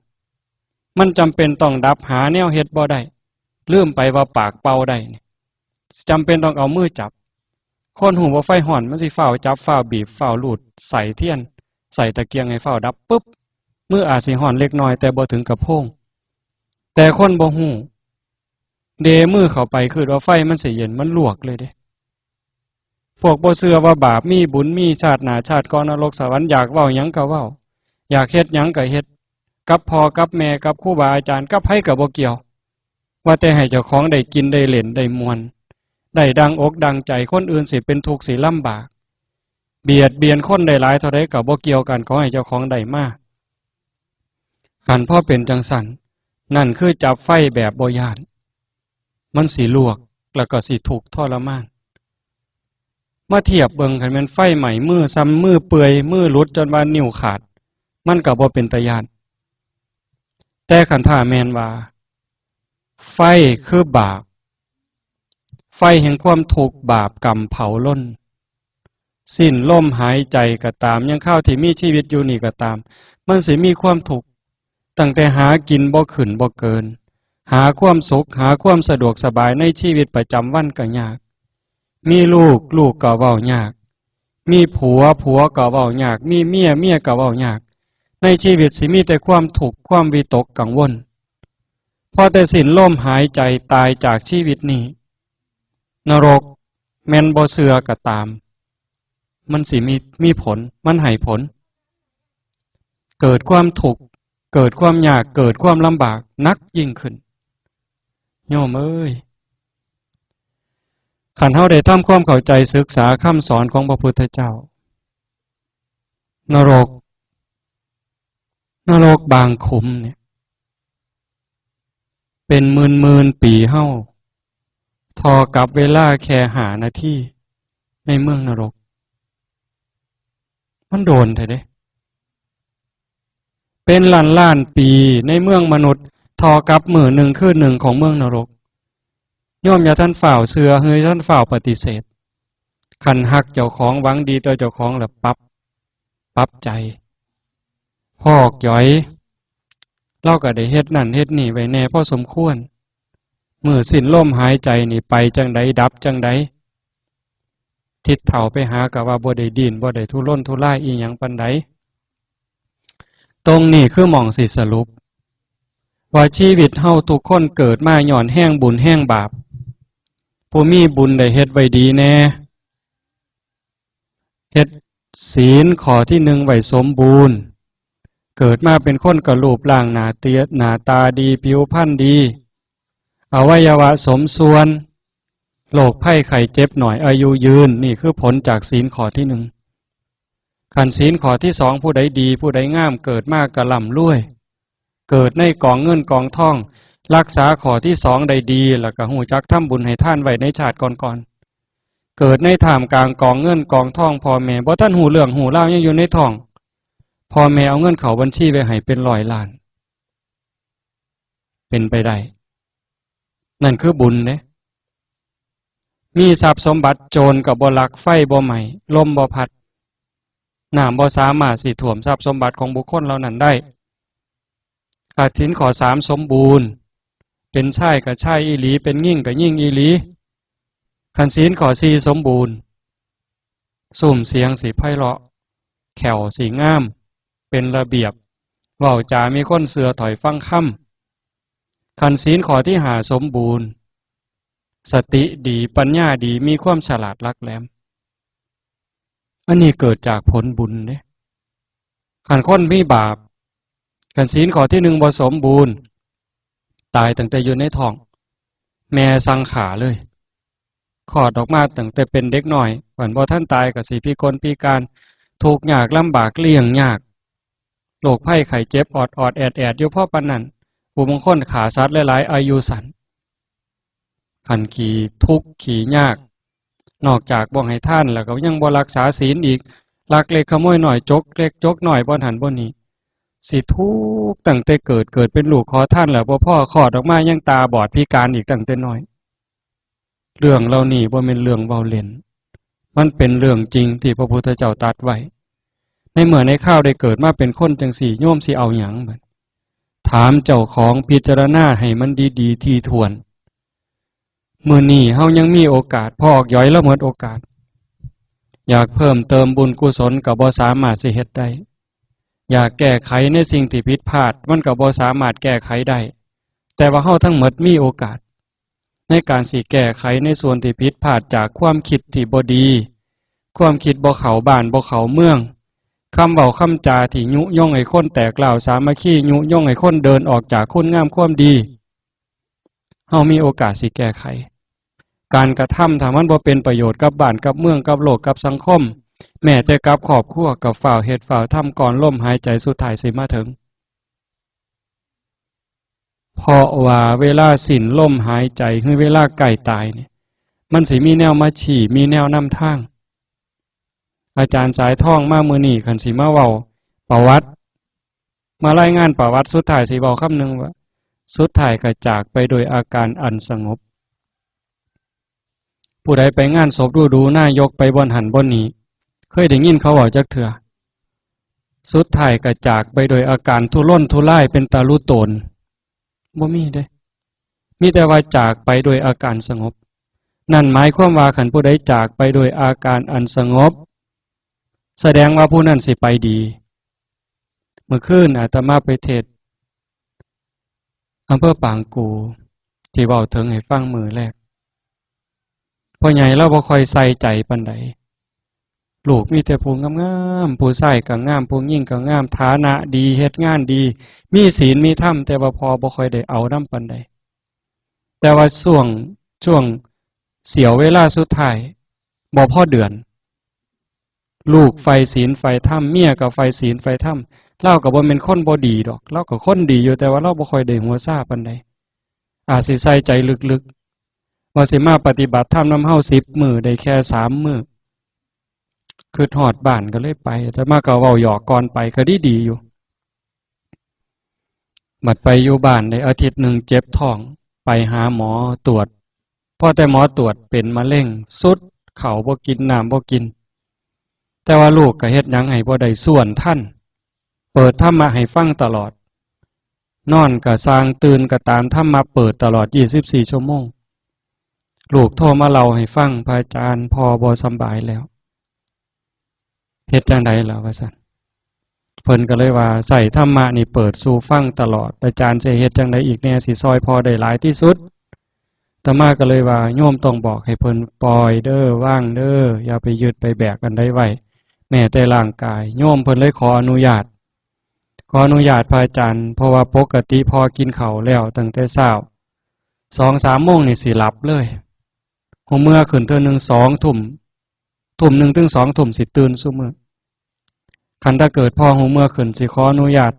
มันจำเป็นต้องดับ หาแนวเฮ็ดบ่ได้ ลืมไปว่าปากเป่าได้นี่ จำเป็นต้องเอามือจับ คนฮู้ว่าไฟร้อน มันสิฟ้าวจับ ฟ้าวบีบ ฟ้าวลูด ใส่เทียน ใส่ตะเกียงให้ฟ้าวดับ ปึ๊บ มืออาจสิร้อนเล็กน้อย แต่บ่ถึงกับโพง แต่คนบ่ฮู้ เดมือเข้าไป คิดว่าไฟมันสิเย็น มันลวกเลยเด้ พวกบ่เชื่อว่าบาปมีบุญมี ชาติหน้าชาติก่อน นรกสวรรค์ อยากเว้าหยังก็เว้า อยากเฮ็ดหยังก็เฮ็ด กับพ่อกับแม่ กับครูบาอาจารย์ กับไผก็บ่เกี่ยว ว่าแต่ให้เจ้าของได้กินได้เล่นได้ม่วน ได้ดังอกดังใจ คนอื่นสิเป็นทุกข์สิลำบาก เบียดเบียนคนได้หลายเท่าใดก็บ่เกี่ยวกัน ขอให้เจ้าของได้มา คันพอเป็นจั่งซั้น นั่นคือจับไฟแบบบ่ย้าน มันสิลวก แล้วก็สิทุกข์ทรมาน มาเทียบเบิ่ง คันแม่นไฟไหม้มือ ซ่ำมือเปื่อย มือหลุดจนว่านิ้วขาด มันก็บ่เป็นตาย้าน แต่คันถ้าแม่นว่า ไฟคือบาป ไฟแห่งความทุกข์ บาปกรรมเผาลน สิ้นลมหายใจก็ตาม ยังคราวที่มีชีวิตอยู่นี่ก็ตาม มันสิมีความทุกข์ ตั้งแต่หากินบ่ขึ้นบ่เกิน หาความสุข หาความสะดวกสบายในชีวิตประจำวันก็ยาก มีลูก ลูกก็เว้ายาก มีผัว ผัวก็เว้ายาก มีเมีย เมียก็เว้ายาก ในชีวิตสิมีแต่ความทุกข์ ความวิตกกังวล พอแต่สิ้นลมหายใจตายจากชีวิตนี้ นรกแม่นบ่เชื่อก็ตาม มันสิมี มีผล มันให้ผล เกิดความทุกข์ เกิดความยาก เกิดความลำบากหนักยิ่งขึ้น โยมเอ้ย คันเฮาได้ทำความเข้าใจศึกษาคำสอนของพระพุทธเจ้า นรก นรกบางขุมเนี่ย เป็นหมื่นๆ ปีเฮา เท่ากับเวลาแค่ห้านาที ในเมืองนรก มันโดนแท้เด้ เป็นล้านล้านปีในเมืองมนุษย์ เท่ากับมื้อหนึ่งคืนหนึ่งของเมืองนรก โยมอย่าทันฟ้าวเชื่อ หรืออย่าทันฟ้าวปฏิเสธ คันฮักเจ้าของ หวังดีต่อเจ้าของ แล้วปรับ ปรับใจ พอกหยอย ลาวก็ได้เฮ็ดนั่นเฮ็ดนี่ไว้แหน่พอสมควร มื้อสิ้นลมหายใจนี่ไปจั่งใด ดับจั่งใด ทิดเฒ่าไปหาก็ว่าบ่ได้ดิ้น บ่ได้ทุรนทุรายอิหยังปานใด ตรงนี้คือหม่องสิสรุป ว่าชีวิตเฮาทุกคนเกิดมาย้อนแฮงบุญแฮงบาป ผู้มีบุญได้เฮ็ดไว้ดีแหน่ เฮ็ดศีลข้อที่หนึ่งไว้สมบูรณ์ เกิดมาเป็นคนก็รูปร่างหน้าเตีย หน้าตาดี ผิวพรรณดี อวัยวะสมส่วน โรคภัยไข้เจ็บน้อย อายุยืน นี่คือผลจากศีลข้อที่หนึ่ง คันศีลข้อที่สอง ผู้ใดดี ผู้ใดงาม เกิดมาก็ร่ำรวย เกิดในกองเงินกองทอง รักษาข้อที่สองได้ดี แล้วก็ฮู้จักทำบุญให้ทานไว้ในชาติก่อนๆ เกิดในท่ามกลางกองเงินกองทอง พ่อแม่บ่ทันฮู้เรื่องฮู้ราว ยังอยู่ในท้อง พ่อแม่เอาเงินเข้าบัญชีไว้ให้เป็นร้อยล้าน เป็นไปได้ นั่นคือบุญเด้ มีทรัพย์สมบัติ โจรก็บ่ลัก ไฟบ่ไหม้ ลมบ่พัด น้ำบ่สามารถสิท่วมทรัพย์สมบัติของบุคคลเหล่านั้นได้ ถ้าศีลข้อสามสมบูรณ์ เป็นชายก็ชายอีหลี เป็นหญิงก็หญิงอีหลี คันศีลข้อสี่สมบูรณ์ ซุ่มเสียงสิไพเราะ แข้วสิงาม เป็นระเบียบ เว้าจามีคนเชื่อถ้อยฟังคำ คันศีลข้อที่ห้าสมบูรณ์ สติดี ปัญญาดี มีความฉลาดหลักแหลม อันนี้เกิดจากผลบุญเด้ คันคนมีบาป คันศีลข้อที่หนึ่งบ่สมบูรณ์ ตายตั้งแต่อยู่ในท้อง แม่สั่งฆ่าเลย คลอดออกมาตั้งแต่เป็นเด็กน้อย คันบ่ทันตายก็สิพิกลพิการ ทุกข์ยากลำบาก เลี้ยงยาก โรคภัยไข้เจ็บออดๆแอดๆอยู่พอปานนั้น ผู้บางคนฆ่าสัตว์หลายๆ อายุสั้น คันขี้ทุกข์ขี้ยาก นอกจากบ่ให้ทานแล้วก็ยังบ่รักษาศีลอีก ลักเล็กขโมยน้อย จกเล็กจกน้อย บ่อนหั้นบ่อนนี่ สิทุกข์ตั้งแต่เกิด เกิดเป็นลูกขอทานแล้วบ่พอ คลอดออกมายังตาบอดพิการอีกตั้งแต่น้อย เรื่องเหล่านี้บ่แม่นเรื่องเว้าเล่น มันเป็นเรื่องจริงที่พระพุทธเจ้าตรัสไว้ ในเมื่อในคราวได้เกิดมาเป็นคนจั่งซี้ โยมสิเอาหยังบัด ถามเจ้าของ พิจารณาให้มันดีๆ ถี่ถ้วน มื้อนี้เฮายังมีโอกาส พอกหยอยลาวหมดโอกาส อยากเพิ่มเติมบุญกุศลก็บ่สามารถสิเฮ็ดได้ อยากแก้ไขในสิ่งที่ผิดพลาด มันก็บ่สามารถแก้ไขได้ แต่ว่าเฮาทั้งหมดมีโอกาส ในการสิแก้ไขในส่วนที่ผิดพลาดจากความคิดที่บ่ดี ความคิดบ่เข้าบ้านบ่เข้าเมือง คำเว้าคำจาที่ยุยงให้คนแตกร้าวสามัคคี ยุยงให้คนเดินออกจากคุณงามความดี เฮามีโอกาสสิแก้ไข การกระทำถ้ามันบ่เป็นประโยชน์กับบ้านกับเมืองกับโลกกับสังคม แม้แต่กับครอบครัวก็ฟ้าวเฮ็ดฟ้าวทำก่อนลมหายใจสุดท้ายสิมาถึง เพราะว่าเวลาสิ้นลมหายใจ คือเวลาใกล้ตายนี่ มันสิมีแนวมาชี้ มีแนวนำทาง อาจารย์สายทองมามื้อนี้ คันสิมาเว้าประวัติ มารายงานประวัติ สุดท้ายสิเว้าคำหนึ่งว่า สุดท้ายก็จากไปโดยอาการอันสงบ ผู้ใดไปงานศพดูๆ นายกไปบ่อนหั้นบ่อนนี่ เคยได้ยินเขาเว้าจักเทื่อ สุดท้ายก็จากไปโดยอาการทุรนทุรายเป็นตาลุโตน บ่มีเด้ มีแต่ว่าจากไปโดยอาการสงบ นั่นหมายความว่าคันผู้ใดจากไปโดยอาการอันสงบ แสดงว่าผู้นั้นสิไปดี เมื่อคืนอาตมาไปเทศน์อำเภอปางกู่ ที่เว้าถึงให้ฟังมื้อแรก พ่อใหญ่ลาวบ่ค่อยใส่ใจปานใด ลูกมีแต่ผู้งามๆ ผู้ชายก็งาม ผู้หญิงก็งาม ฐานะดี เฮ็ดงานดี มีศีลมีธรรม แต่ว่าพ่อบ่ค่อยได้เอานำปานใด แต่ว่าช่วง ช่วงเสี้ยวเวลาสุดท้าย บ่พอเดือน ลูกใฝ่ศีลใฝ่ธรรม เมียก็ใฝ่ศีลใฝ่ธรรม ลาวก็บ่แม่นคนบ่ดีดอก ลาวก็คนดีอยู่ แต่ว่าลาวบ่ค่อยได้หัวซาปานใด อาจสิใส่ใจลึกๆ ว่าสิมาปฏิบัติธรรมนำเฮาสิบมื้อ ได้แค่สามมื้อ คิดฮอดบ้านก็เลยไป อาตมาก็เว้าหยอกก่อนไป ก็ดีๆ อยู่ บัดไปอยู่บ้านได้อาทิตย์หนึ่งเจ็บท้อง ไปหาหมอตรวจ พอแต่หมอตรวจเป็นมะเร็ง สุด ข้าวบ่กิน น้ำบ่กิน แต่ว่าลูกก็เฮ็ดหยังให้บ่ได้ ซ้วนทัน เปิดธรรมะให้ฟังตลอด นอนก็ซ่าง ตื่นก็ตาม ธรรมะเปิดตลอด ยี่สิบสี่ ชั่วโมง ลูกโทรมาเล่าให้ฟัง พระอาจารย์ พ่อบ่สำบายแล้ว เฮ็ดจั่งใดล่ะ ว่าซั่น เพิ่นก็เลยว่า ใช้ธรรมะนี่เปิดสู่ฟังตลอด อาจารย์สิเฮ็ดจั่งใดอีกแน่ สิซ่อยพ่อได้หลายที่สุด อาตมาก็เลยว่า โยมต้องบอกให้เพิ่นปล่อยเด้อ วางเด้อ อย่าไปยึดไปแบกอันใดไว้ แม้แต่ร่างกาย โยมเพิ่นเลยขออนุญาต ขออนุญาตพระอาจารย์ เพราะว่าปกติพ่อกินข้าวแล้วตั้งแต่เช้า สองสามโมงนี่สิหลับเลย ฮู้เมื่อขึ้นเทื่อหนึ่งสองทุ่ม ทุ่มหนึ่งถึงสองทุ่มสิตื่นซุมื้อ คันถ้าเกิดพ่อฮู้เมื่อขึ้น สิขออนุญาต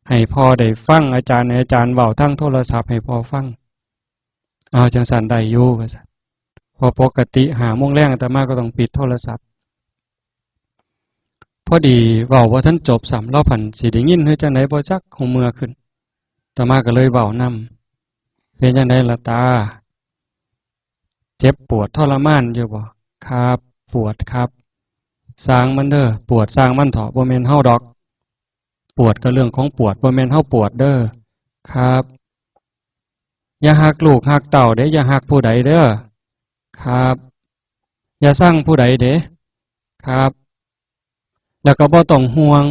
ให้พ่อได้ฟังอาจารย์ ให้อาจารย์เว้าทางโทรศัพท์ให้พ่อฟัง เอา จั่งซั้นได้อยู่ ว่าซั่น เพราะปกติห้าโมงแลงอาตมาก็ต้องปิดโทรศัพท์ พอดีเว้าบ่ทันจบซ้ำ ลาวพันสิได้ยินหรือจั่งใดบ่จัก ฮู้เมื่อขึ้น อาตมาก็เลยเว้านำ เป็นจั่งใดล่ะตา เจ็บปวดทรมานอยู่บ่ ครับ ปวดครับ ซ่างมันเด้อ ปวดซ่างมันเถาะ บ่แม่นเฮาดอก ปวดก็เรื่องของปวด บ่แม่นเฮาปวดเด้อ ครับ อย่าฮักลูกฮักเต้าเด้ อย่าฮักผู้ใดเด้อ ครับ อย่าซังผู้ใดเด้ ครับ แล้วก็บ่ต้องห่วง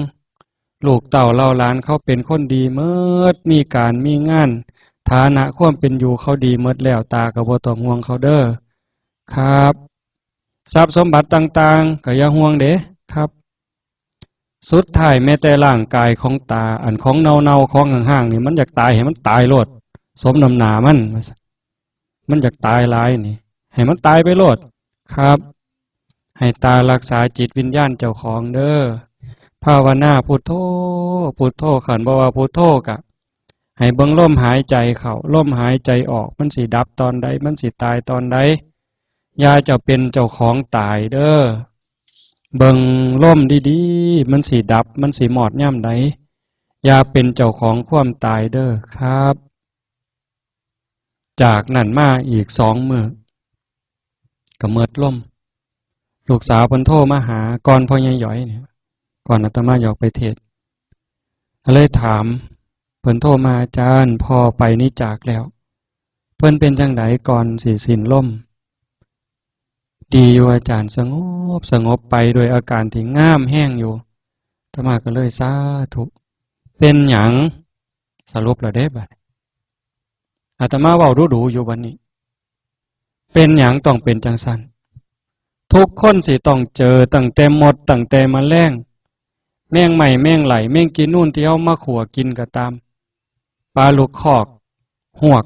ลูกเต้าเหล่าหลานเขาเป็นคนดีหมด มีการมีงาน ฐานะความเป็นอยู่เขาดีหมดแล้ว ตาก็บ่ต้องห่วงเขาเด้อ ครับ ทรัพย์สมบัติต่างๆ ก็อย่าห่วงเด้ ครับ สุดท้ายแม้แต่ร่างกายของตา อันของเน่าๆ ของห่างๆ นี่ มันอยากตายให้มันตายโลด สมน้ำหน้ามัน มันอยากตายหลายนี่ ให้มันตายไปโลด ครับ ให้ตารักษาจิตวิญญาณเจ้าของเด้อ ภาวนาพุทโธ พุทโธ คันบ่ว่าพุทโธกะ ให้เบิ่งลมหายใจเข้า ลมหายใจออก มันสิดับตอนใด มันสิตายตอนใด อย่าเจ้าเป็นเจ้าของตายเด้อ เบิ่งลมดีๆ มันสิดับ มันสิมอดยามใด อย่าเป็นเจ้าของความตายเด้อครับ จากนั้นมาอีกสองมื้อ ก็หมดลม ลูกสาวเพิ่นโทรมาหาก่อนพ่อใหญ่หยอยนี่ ก่อนอาตมาออกไปเทศน์ ก็เลยถาม เพิ่นโทรมา อาจารย์ พ่อไปนิจากแล้ว เพิ่นเป็นจั่งใดก่อนสิสิ้นลม ดีอยู่อาจารย์ สงบสงบไปด้วยอาการที่งามแฮงอยู่ อาตมาก็เลยสาธุ เป็นหยัง สรุปแล้วเด้บัดนี้ อาตมาเว้าดูๆ อยู่บัดนี้ เป็นหยังต้องเป็นจั่งซั้น ทุกคนสิต้องเจอ ตั้งแต่มด ตั้งแต่แมลง แมงไหม้ แมงไหล แมงกีนูนที่เฮามาขั่วกินก็ตาม ปลาลูกคอก ฮวก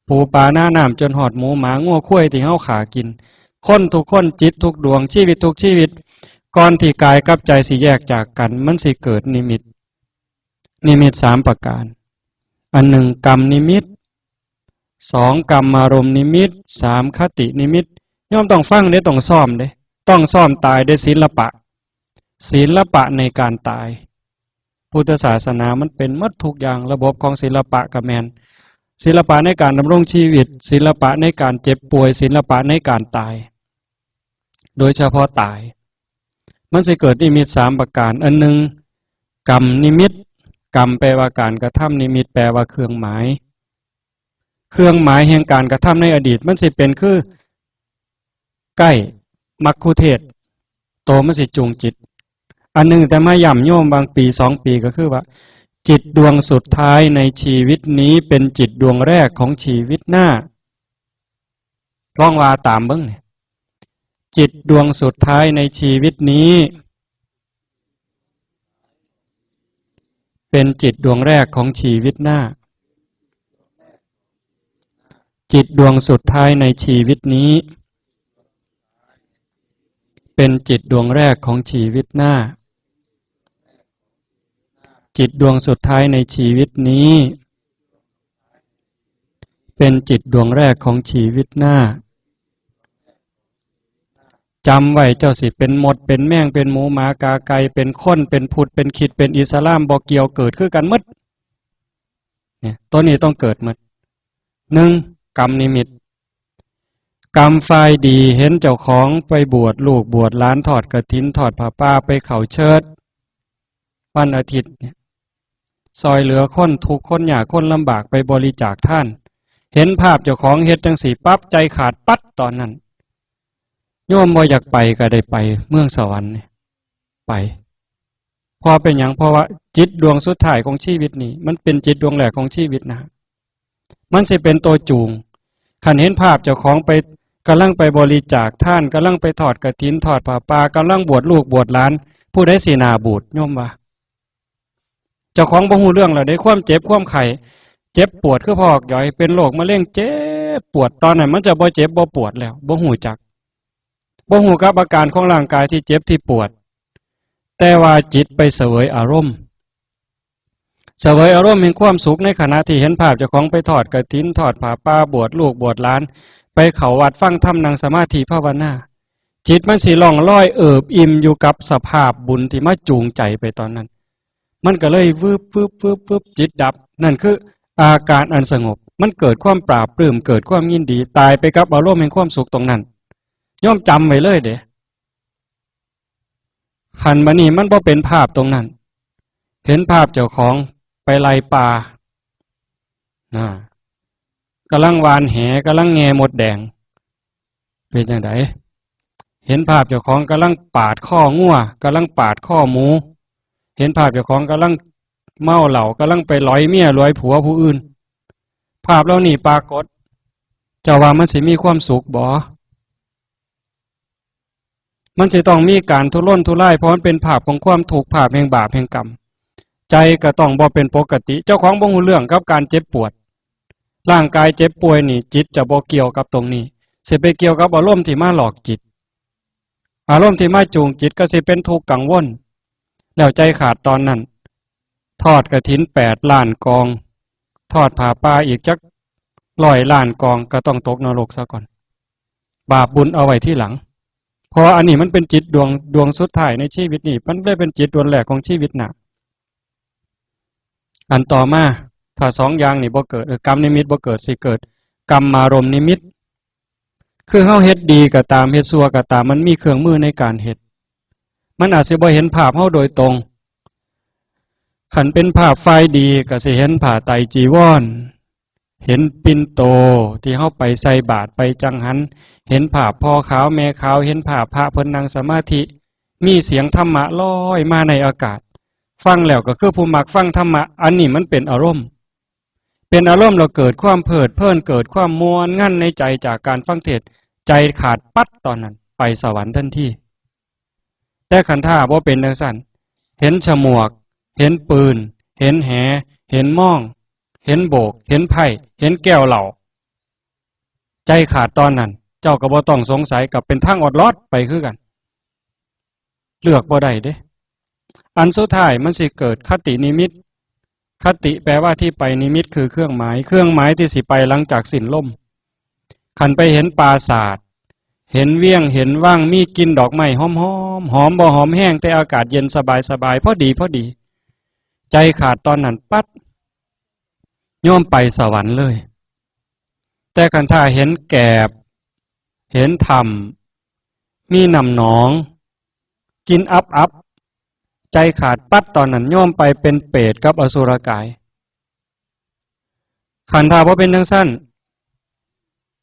ปูปลาหน้าน้ำ จนฮอดหมูหมางัวควายที่เฮาฆ่ากิน คนทุกคน จิตทุกดวง ชีวิตทุกชีวิต ก่อนที่กายกับใจสิแยกจากกัน มันสิเกิดนิมิต นิมิตสามประการ อันหนึ่งกรรมนิมิต สองกรรมารมณ์นิมิต สามคตินิมิต โยมต้องฟังเด้ ต้องซ้อมเด้ ต้องซ้อมตายเด้ ศิลปะ ศิลปะในการตาย พุทธศาสนามันเป็นหมดทุกอย่าง ระบบของศิลปะก็แม่น ศิลปะในการดำรงชีวิต ศิลปะในการเจ็บป่วย ศิลปะในการตาย โดยเฉพาะตาย มันสิเกิดนิมิตสามประการ อันหนึ่งกรรมนิมิต กรรมแปลว่าการกระทำ นิมิตแปลว่าเครื่องหมาย เครื่องหมายแห่งการกระทำในอดีต มันสิเป็นคือ ใกล้ มัคคุเทศก์ โตมันสิจูงจิต อันหนึ่งแต่มาย้ำโยมบางปีสองปีก็คือว่า จิตดวงสุดท้ายในชีวิตนี้เป็นจิตดวงแรกของชีวิตหน้า ลองว่าตามเบิ่งนี่ จิตดวงสุดท้ายในชีวิตนี้ เป็นจิตดวงแรกของชีวิตหน้า จิตดวงสุดท้ายในชีวิตนี้ เป็นจิตดวงแรกของชีวิตหน้า จิตดวงสุดท้ายในชีวิตนี้ เป็นจิตดวงแรกของชีวิตหน้า จำไว้ เจ้าสิเป็นมด เป็นแมง เป็นหมูหมากาไก่ เป็นคน เป็นผุด เป็นขีด เป็นอิสลาม บ่เกี่ยว เกิดคือกันหมด เนี่ย ตัวนี้ต้องเกิดหมด หนึ่ง กรรมนิมิต กรรมฝ่ายดี เห็นเจ้าของไปบวชลูกบวชหลาน ทอดกฐิน ทอดผ้าป่า ไปเข้าเชิด วันอาทิตย์เนี่ย ซอยเหลือคนทุกข์คนยากคนลำบาก ไปบริจาคทาน เห็นภาพเจ้าของเฮ็ดจังซี่ปั๊บ ใจขาดปั๊ดตอนนั้น โยมบ่อยากไปก็ได้ไปเมืองสวรรค์เนี่ย ไป เพราะเป็นหยัง เพราะว่าจิตดวงสุดท้ายของชีวิตนี่ มันเป็นจิตดวงแรกของชีวิตนะ มันสิเป็นตัวจูง คันเห็นภาพเจ้าของไป กำลังไปบริจาคทาน กำลังไปทอดกฐิน ทอดผ้าป่า กำลังบวชลูกบวชหลาน ผู้ใดสิหน้าบูด โยมว่า เจ้าของบ่ฮู้เรื่องแล้วเด้ ความเจ็บความไข้ เจ็บปวดคือพอกหยอย เป็นโรคมะเร็ง เจ็บปวด ตอนนั้นมันจะบ่เจ็บบ่ปวดแล้ว บ่ฮู้จัก บ่ฮู้กับอาการของร่างกายที่เจ็บที่ปวด แต่ว่าจิตไปเสวยอารมณ์ เสวยอารมณ์แห่งความสุขในขณะที่เห็นภาพเจ้าของไปทอดกฐิน ทอดผ้าป่า บวชลูกบวชหลาน ไปเข้าวัดฟังธรรม นั่งสมาธิภาวนา จิตมันสิล่องลอยเอิบอิ่มอยู่กับสภาพบุญที่มาจูงใจไปตอนนั้น มันก็เลยวืบวืบวืบวืบ จิตดับ นั่นคืออาการอันสงบ มันเกิดความปราบปลื้ม เกิดความยินดี ตายไปกับอารมณ์แห่งความสุขตรงนั้น โยมจำไว้เลยเด้ คันบัดนี้มันบ่เป็นภาพตรงนั้น เห็นภาพเจ้าของไปไล่ปลา นะ กำลังหว่านแห กำลังแง่มดแดง เป็นจั่งใด เห็นภาพเจ้าของกำลังปาดคองัว กำลังปาดคอหมู เห็นภาพเจ้าของกำลังเมาเหล้า กำลังไปหลอยเมียหลอยผัวผู้อื่น ภาพเหล่านี้ปรากฏ เจ้าว่ามันสิมีความสุขบ่ มันสิต้องมีการทุรนทุราย เพราะมันเป็นภาพของความทุกข์ ภาพแห่งบาปแห่งกรรม ใจก็ต้องบ่เป็นปกติ เจ้าของบ่ฮู้เรื่องกับการเจ็บปวด ร่างกายเจ็บป่วยนี่ จิตจะบ่เกี่ยวกับตรงนี้ สิไปเกี่ยวกับอารมณ์ที่มาหลอกจิต อารมณ์ที่มาจูงจิตก็สิเป็นทุกข์กังวล แล้วใจขาดตอนนั้น ทอดกฐินแปดล้านกอง ทอดผ้าป่าอีกจักร้อยล้านกอง ก็ต้องตกนรกซะก่อน บาปบุญเอาไว้ทีหลัง เพราะว่าอันนี้มันเป็นจิตดวง ดวงสุดท้ายในชีวิตนี้ มันเลยเป็นจิตดวงแรกของชีวิตหน้า อันต่อมา ถ้าสองอย่างนี่บ่เกิด เออ กรรมนิมิตบ่เกิด สิเกิดกรรมารมณ์นิมิต คือเฮาเฮ็ดดีก็ตาม เฮ็ดชั่วก็ตาม มันมีเครื่องมือในการเฮ็ด มันอาจสิบ่เห็นภาพเฮาโดยตรง คันเป็นภาพฝ่ายดีก็สิเห็นผ้าไตรจีวร เห็นปิ่นโตที่เฮาไปใส่บาตรไปจังหัน เห็นภาพพ่อขาวแม่ขาว เห็นภาพพระเพิ่นนั่งสมาธิ มีเสียงธรรมะลอยมาในอากาศ ฟังแล้วก็คือผู้มักฟังธรรมะ อันนี้มันเป็นอารมณ์ เป็นอารมณ์แล้วเกิดความเพลิดเพลิน เกิดความม่วนงันในใจจากการฟังเทศน์ ใจขาดปั๊ดตอนนั้น ไปสวรรค์ทันที แต่คันถ้าบ่เป็นจั่งซั้น เห็นฉมวก เห็นปืน เห็นแห เห็นม่อง เห็นโบก เห็นไพ่ เห็นแก้วเหล้า ใจขาดตอนนั้น เจ้าก็บ่ต้องสงสัย ก็เป็นทางออดลอดไปคือกัน เลือกบ่ได้เด้ อันสุดท้ายมันสิเกิดคตินิมิต คติแปลว่าที่ไป นิมิตคือเครื่องหมาย เครื่องหมายที่สิไปหลังจากสิ้นลม คันไปเห็นปราสาท เห็นเวียง เห็นวัง มีกลิ่นดอกไม้หอมๆ หอมบ่หอมแฮง แต่อากาศเย็นสบายๆ พอดีพอดี ใจขาดตอนนั้นปั๊ด โยมไปสวรรค์เลย แต่คันถ้าเห็นแกบ เห็นถ้ำ มีน้ำหนอง กลิ่นอับๆ ใจขาดปั๊ดตอนนั้น โยมไปเป็นเปรตกับอสุรกาย คันถ้าบ่เป็นจั่งซั้น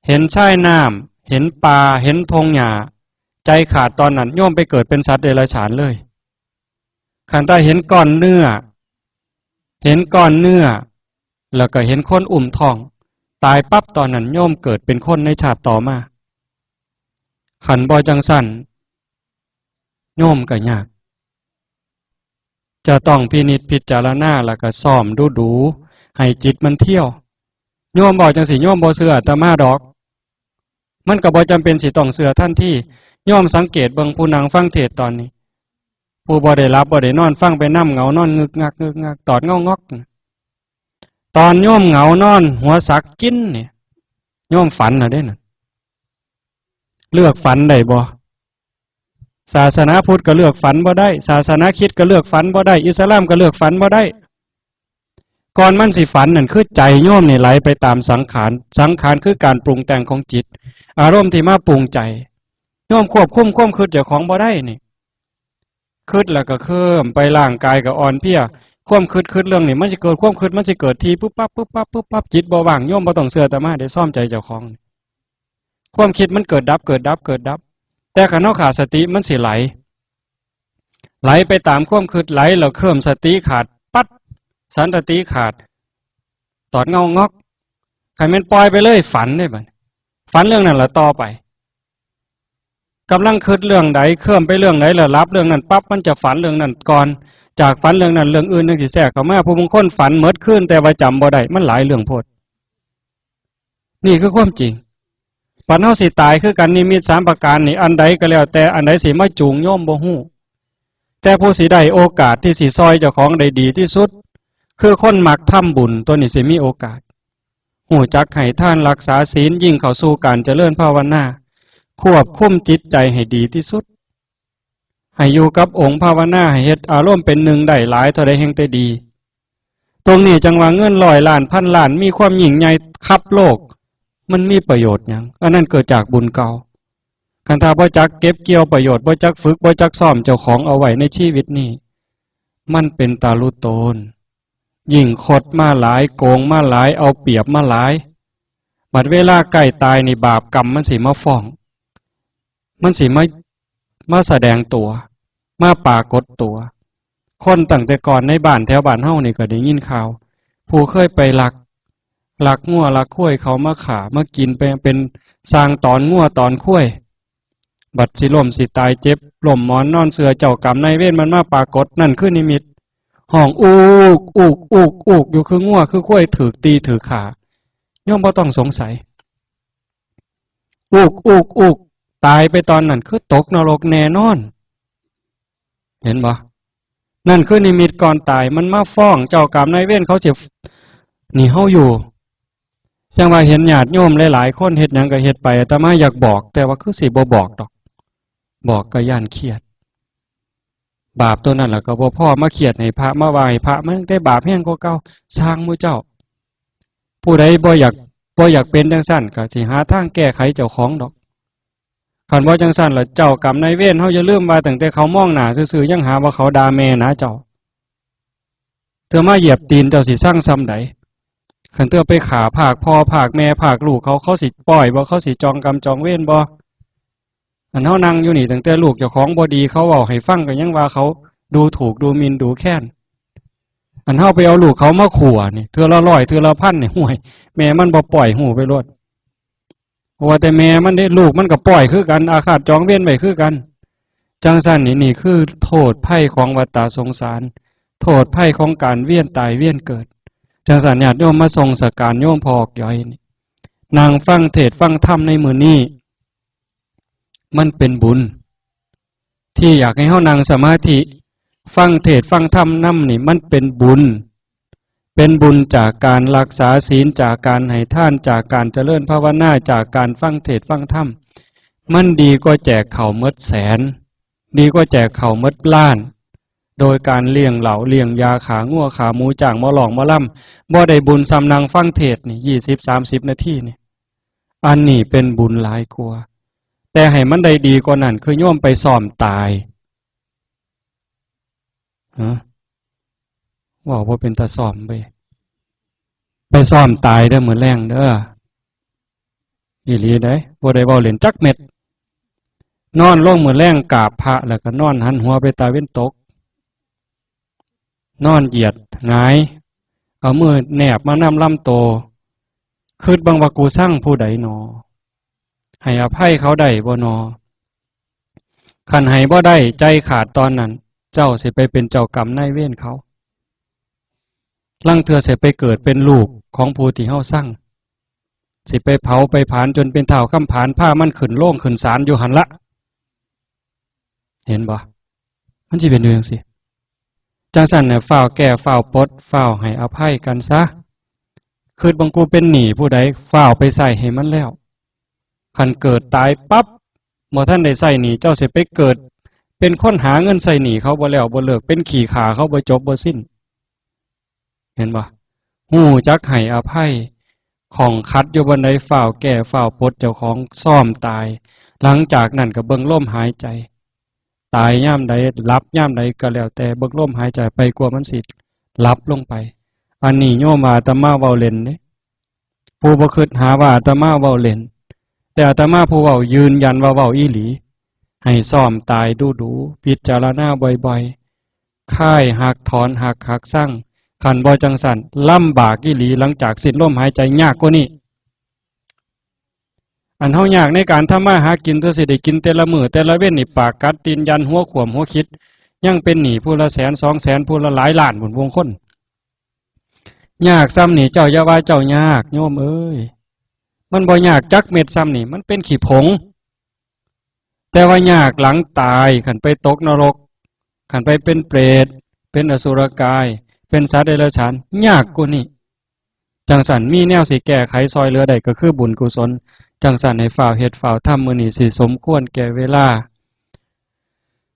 เห็นชายน้ำ เห็นป่า เห็นทงหญ้า ใจขาดตอนนั้น โยมไปเกิดเป็นสัตว์เดรัจฉานเลย คันถ้าเห็นก้อนเนื้อ เห็นก้อนเนื้อ แล้วก็เห็นคนอุ้มท้อง ตายปั๊บตอนนั้น โยมเกิดเป็นคนในชาติต่อมา คันบ่จั่งซั้น โยมก็ยาก จะต้องพินิจพิจารณา แล้วก็ซ้อมดูๆ ให้จิตมันเที่ยว โยมเว้าจั่งซี้ โยมบ่เชื่ออาตมาดอก มันก็บ่จำเป็นสิต้องเชื่อทันที โยมสังเกตเบิ่งผู้นั่งฟังเทศน์ตอนนี้ ผู้บ่ได้หลับบ่ได้นอน ฟังไปนำ เหงานอนงึกงักงึกงัก ตอดเงางอก ตอนโยมเหงานอนหัวสักกินเนี่ย โยมฝันน่ะเด้น่ะ เลือกฝันได้บ่ ศาสนาพุทธก็เลือกฝันบ่ได้ ศาสนาคริสต์ก็เลือกฝันบ่ได้ อิสลามก็เลือกฝันบ่ได้ ก่อนมันสิฝันนั่นคือใจโยมนี่ไหลไปตามสังขาร สังขารคือการปรุงแต่งของจิต อารมณ์ที่มาปรุงใจ โยมควบคุมความคิดเจ้าของบ่ได้นี่ คิดแล้วก็เคลิ้มไป ร่างกายก็อ่อนเพลีย ความคิด คิดเรื่องนี้ มันสิเกิด ความคิดมันสิเกิดทีปุ๊บปั๊บปุ๊บปั๊บปุ๊บปั๊บ จิตบ่ว่าง โยมบ่ต้องเชื่ออาตมาเด้ ซ่อมใจเจ้าของ ความคิดมันเกิดดับ เกิดดับ เกิดดับ แต่คันเฮาขาดสติมันสิไหล ไหลไปตามความคิด ไหลแล้วเคลิ้ม สติขาด ปั๊ด สันตติขาด ตอดเงางอก คันแม่นปล่อยไปเลย ฝันเด้บัดนี้ ฝันเรื่องนั้นละต่อไป กำลังคิดเรื่องใด เคลิ้มไปเรื่องใด แล้วหลับเรื่องนั้นปั๊บ มันจะฝันเรื่องนั้นก่อน จากฝันเรื่องนั้น เรื่องอื่นจั่งสิแทรกเข้ามา ผู้บางคนฝันหมดคืน แต่ว่าจำบ่ได้ มันหลายเรื่องโพด นี่คือความจริง บัดเฮาสิตายคือกัน นิมิตสามประการนี่ อันใดก็แล้วแต่ อันใดสิมาจูงโยมบ่ฮู้ แต่ผู้สิได้โอกาสที่สิซ่อยเจ้าของได้ดีที่สุด คือคนมักทำบุญ ตัวนี้สิมีโอกาส ฮู้จักให้ทาน รักษาศีล ยิ่งเข้าสู่การเจริญภาวนา ควบคุมจิตใจให้ดีที่สุด ให้อยู่กับองค์ภาวนา ให้เฮ็ดอารมณ์เป็นหนึ่งได้หลายเท่าใดแฮ่งแต่ดี ตรงนี้จั่งว่าเงินร้อยล้าน พันล้าน มีความยิ่งใหญ่คับโลก มันมีประโยชน์หยัง อันนั้นเกิดจากบุญเก่า คันถ้าบ่จักเก็บเกี่ยวประโยชน์ บ่จักฝึก บ่จักซ้อมเจ้าของเอาไว้ในชีวิตนี้ มันเป็นตาลุโตน ยิ่งคดมาหลาย โกงมาหลาย เอาเปรียบมาหลาย บัดเวลาใกล้ตายนี่ บาปกรรมมันสิมาฟ้อง มันสิมา มาแสดงตัว มาปรากฏตัว คนตั้งแต่ก่อนในบ้านแถวบ้านเฮานี่ก็ได้ยินข่าว ผู้เคยไปลัก ลักงัวลักควายเขามาฆ่ามากิน ไปเป็นสร้างตอนงัวตอนควาย บัดสิล้มสิตายเจ็บ ล้มหมอนนอนเสื่อ เจ้ากรรมนายเวรมันมาปรากฏ นั่นคือนิมิต ฮ้องอูก อูก อูก อูก อยู่คืองัวคือควายถูกตีถูกฆ่า โยมบ่ต้องสงสัย อูก อูก อูก ตายไปตอนนั้นคือตกนรกแน่นอน เห็นบ่ นั่นคือนิมิตก่อนตาย มันมาฟ้อง เจ้ากรรมนายเวรเขาสิหนีเฮาอยู่ จั่งว่าเห็นญาติโยมหลายๆคนเฮ็ดหยังก็เฮ็ดไป อาตมาอยากบอก แต่ว่าคือสิบ่บอกดอก บอกก็ย้านเครียด บาปตัวนั้นล่ะก็บ่พอ มาเครียดให้พระ มาว่าให้พระ มันได้บาปแฮงกว่าเก่า ซ่างหมู่เจ้า ผู้ใดบ่อยาก บ่อยากเป็นจั่งซั้น ก็สิหาทางแก้ไขเจ้าของดอก คันบ่จั่งซั้นล่ะ เจ้ากรรมนายเวรเฮาอย่าลืมว่า ตั้งแต่เขามองหน้าซื่อๆ ยังหาว่าเขาด่าแม่หนาเจ้า เทื่อมาเหยียบตีนเจ้าสิซังส่ำใด คันเทื่อไปฆ่าพรากพ่อพรากแม่พรากลูกเขา เขาสิป้อยบ่ เขาสิจองกรรมจองเวรบ่ อันเฮานั่งอยู่นี่ ตั้งแต่ลูกเจ้าของบ่ดี เขาเว้าให้ฟังก็ยังว่าเขาดูถูกดูหมิ่นดูแคลน อันเฮาไปเอาลูกเขามาขั่วนี่ เทื่อละร้อย เทื่อละพันนี่ ห่วย แม่มันบ่ป้อย ฮู้ไปโลด ว่าแต่แม่มันเด้ ลูกมันก็ป้อยคือกัน อาฆาตจองเวรไว้คือกัน จั่งซั้นนี่ นี่คือโทษภัยของวัฏฏะสงสาร โทษภัยของการเวียนตายเวียนเกิด จั่งซั้นญาติโยมมาส่งสการโยมพ่อออกย้อยนี่ นั่งฟังเทศน์ฟังธรรมในมื้อนี้ มันเป็นบุญ ที่อยากให้เฮานั่งสมาธิ ฟังเทศน์ฟังธรรมนำนี่ มันเป็นบุญ เป็นบุญจากการรักษาศีล จากการให้ทาน จากการเจริญภาวนา จากการฟังเทศน์ฟังธรรม มันดีกว่าแจกข้าวหมดแสน ดีกว่าแจกข้าวหมดล้าน โดยการเลี้ยงเหล้าเลี้ยงยา ฆ่างัวฆ่าหมู จ้างหมอร้องหมอลำ บ่ได้บุญส่ำนั่งฟังเทศน์นี่ ยี่สิบ สามสิบ นาทีนี่ อันนี้เป็นบุญหลายกว่า แต่ให้มันได้ดีกว่านั้น คือโยมไปซ้อมตาย ฮะ เว้าบ่เป็นตาซ้อมเว้ย ไปซ้อมตายเด้อมื้อแลงเด้อ อีหลีเด้ บ่ได้เว้าเล่นจักเม็ด นอนลงมื้อแลงกราบพระ แล้วก็นอนหันหัวไปตะเว็นตก นอนเหยียดหงาย เอามือแนบมานำลำโต คิดเบิ่งว่ากูซังผู้ใดหนอ ให้อภัยเขาได้บ่หนอ คันให้บ่ได้ ใจขาดตอนนั้น เจ้าสิไปเป็นเจ้ากรรมนายเวรเขา ลางเทื่อสิไปเกิดเป็นลูกของผู้ที่เฮาซัง สิไปเผาไปผลาญจนเป็นท้าวคำผาน พามันขึ้นโลงขึ้นศาลอยู่หั่นละ เห็นบ่ มันสิเป็นอยู่จั่งซี้ จั่งซั้นน่ะ ฟ้าวแก้ ฟ้าวปลด ฟ้าวให้อภัยกันซะ คิดเบิ่ง กูเป็นหนี้ผู้ใด ฟ้าวไปใช้ให้มันแล้ว คันเกิดตายปั๊บ บ่ทันได้ใช้หนี้ เจ้าสิไปเกิดเป็นคนหาเงินใช้หนี้เขาบ่แล้วบ่เลิก เป็นขี้ข้าเขาบ่จบบ่สิ้น เห็นบ่ ฮู้จักให้อภัย ข้องขัดอยู่บ่อนใด ฟ้าวแก้ ฟ้าวปลดเจ้าของ ซ้อมตาย หลังจากนั้นก็เบิ่งลมหายใจ ตายยามใด หลับยามใดก็แล้วแต่ เบิ่งลมหายใจไป กว่ามันสิหลับลงไป อันนี้โยมว่าอาตมาเว้าเล่นเด้ ผู้บ่คิดหาว่าอาตมาเว้าเล่น แต่อาตมาผู้เว้ายืนยันว่าเว้าอีหลี ให้ซ้อมตายดูๆ พิจารณาบ่อยๆ ค่ายหักถอนหักหักซัง คันบ่จั่งซั้น ลำบากอีหลี หลังจากสิ้นลมหายใจยากกว่านี้ อันเฮายากในการทำมาหากิน เทื่อสิได้กินแต่ละมื้อแต่ละเว็นนี่ ปากกัดตีนยัน หัวขวมหัวคิด ยังเป็นหนี้ผู้ละแสนสองแสน ผู้ละหลายล้านพุ้นบางคน ยากส่ำนี่ เจ้าอย่าว่าเจ้ายาก โยมเอ้ย มันบ่ยากจักเม็ดส่ำนี่ มันเป็นขี้ผง แต่ว่ายากหลังตาย คันไปตกนรก คันไปเป็นเปรต เป็นอสุรกาย เป็นสัตว์เดรัจฉาน ยากกว่านี้ จั่งซั้นมีแนวสิแก้ไขซอยเหลือได้ก็คือบุญกุศล จั่งซั้นให้ฟ้าวเฮ็ดฟ้าวทำ มื้อนี้สิสมควรแก่เวลา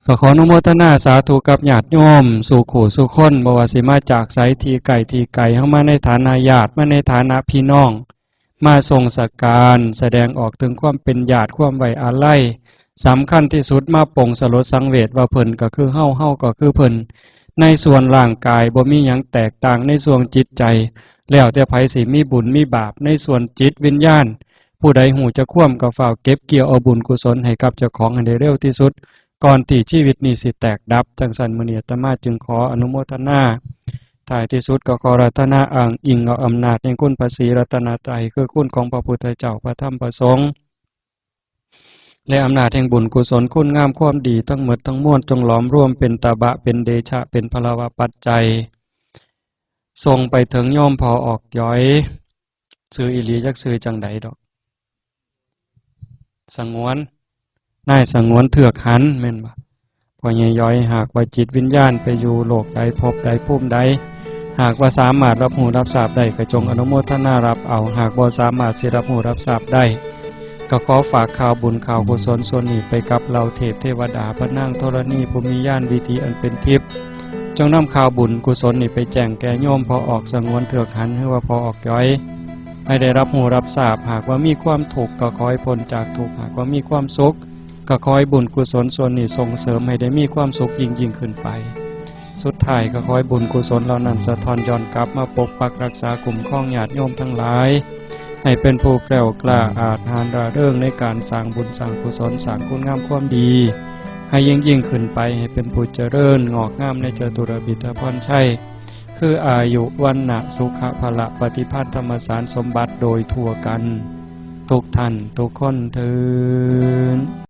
ก็ขออนุโมทนาสาธุกับญาติโยมสู่คู่สู่คน บ่ว่าสิมาจากไส ที่ใกล้ที่ไกล เฮามาในฐานะญาติ มาในฐานะพี่น้อง มาส่งสักการ แสดงออกถึงความเป็นญาติ ความไว้อาลัย สำคัญที่สุดมาปลงสลดสังเวชว่าเพิ่นก็คือเฮา เฮาก็คือเพิ่น ในส่วนร่างกายบ่มีหยังแตกต่าง ในส่วนจิตใจ แล้วแต่ไผสิมีบุญมีบาป ในส่วนจิตวิญญาณ ผู้ใดฮู้จักความก็ฟ้าวเก็บเกี่ยวเอาบุญกุศลให้กับเจ้าของให้ได้เร็วที่สุด ก่อนที่ชีวิตนี้สิแตกดับ จั่งซั้นมื้อนี้อาตมาจึงขออนุโมทนา ท้ายที่สุดก็ขออาราธนาอ้างอิงเอาอำนาจแห่งคุณพระศรีรัตนตรัย คือคุณของพระพุทธเจ้า พระธรรม พระสงฆ์ และอำนาจแห่งบุญกุศลคุณงามความดีทั้งหมดทั้งมวล จงหลอมรวมเป็นตบะ เป็นเดชะ เป็นพลวปัจจัย ส่งไปถึงโยมพ่อออกย้อย ชื่ออีหลีจักชื่อจั่งใดดอก สงวน นายสงวนเทือกหัน แม่นบ่ พ่อใหญ่ย้อย หากว่าจิตวิญญาณไปอยู่โลกใดภพใดภูมิใด หากว่าสามารถรับรู้รับทราบได้ก็จงอนุโมทนารับเอา หากบ่สามารถสิรับรู้รับทราบได้ ก็ขอฝากข่าวบุญข่าวกุศลส่วนนี้ไปกับเหล่าเทพเทวดาพระนางธรณีผู้มีญาณวิถีอันเป็นทิพย์ จงนำข่าวบุญกุศลนี้ไปแจ้งแก่โยมพ่อออกสงวนเทือกหัน หรือว่าพ่อออกย้อย ให้ได้รับรู้รับทราบ หากว่ามีความทุกข์ก็ขอให้พ้นจากทุกข์ หากว่ามีความสุข ก็ขอให้บุญกุศลส่วนนี้ส่งเสริมให้ได้มีความสุขยิ่งยิ่งขึ้นไป สุดท้ายก็ขอให้บุญกุศลเหล่านั้นสะท้อนย้อนกลับมาปกปักรักษาคุ้มครองญาติโยมทั้งหลาย ให้เป็นผู้แกล้วกล้าอาจหาญร่าเริงในการสร้างบุญสร้างกุศลสร้างคุณงามความดี ให้ยิ่งยิ่งขึ้นไป ให้เป็นผู้เจริญงอกงามในจตุรพิธพรชัย คืออายุ วรรณะ สุขะ พละ ปฏิภาณ ธรรมสารสมบัติโดยทั่วกัน ทุกท่านทุกคนเทอญ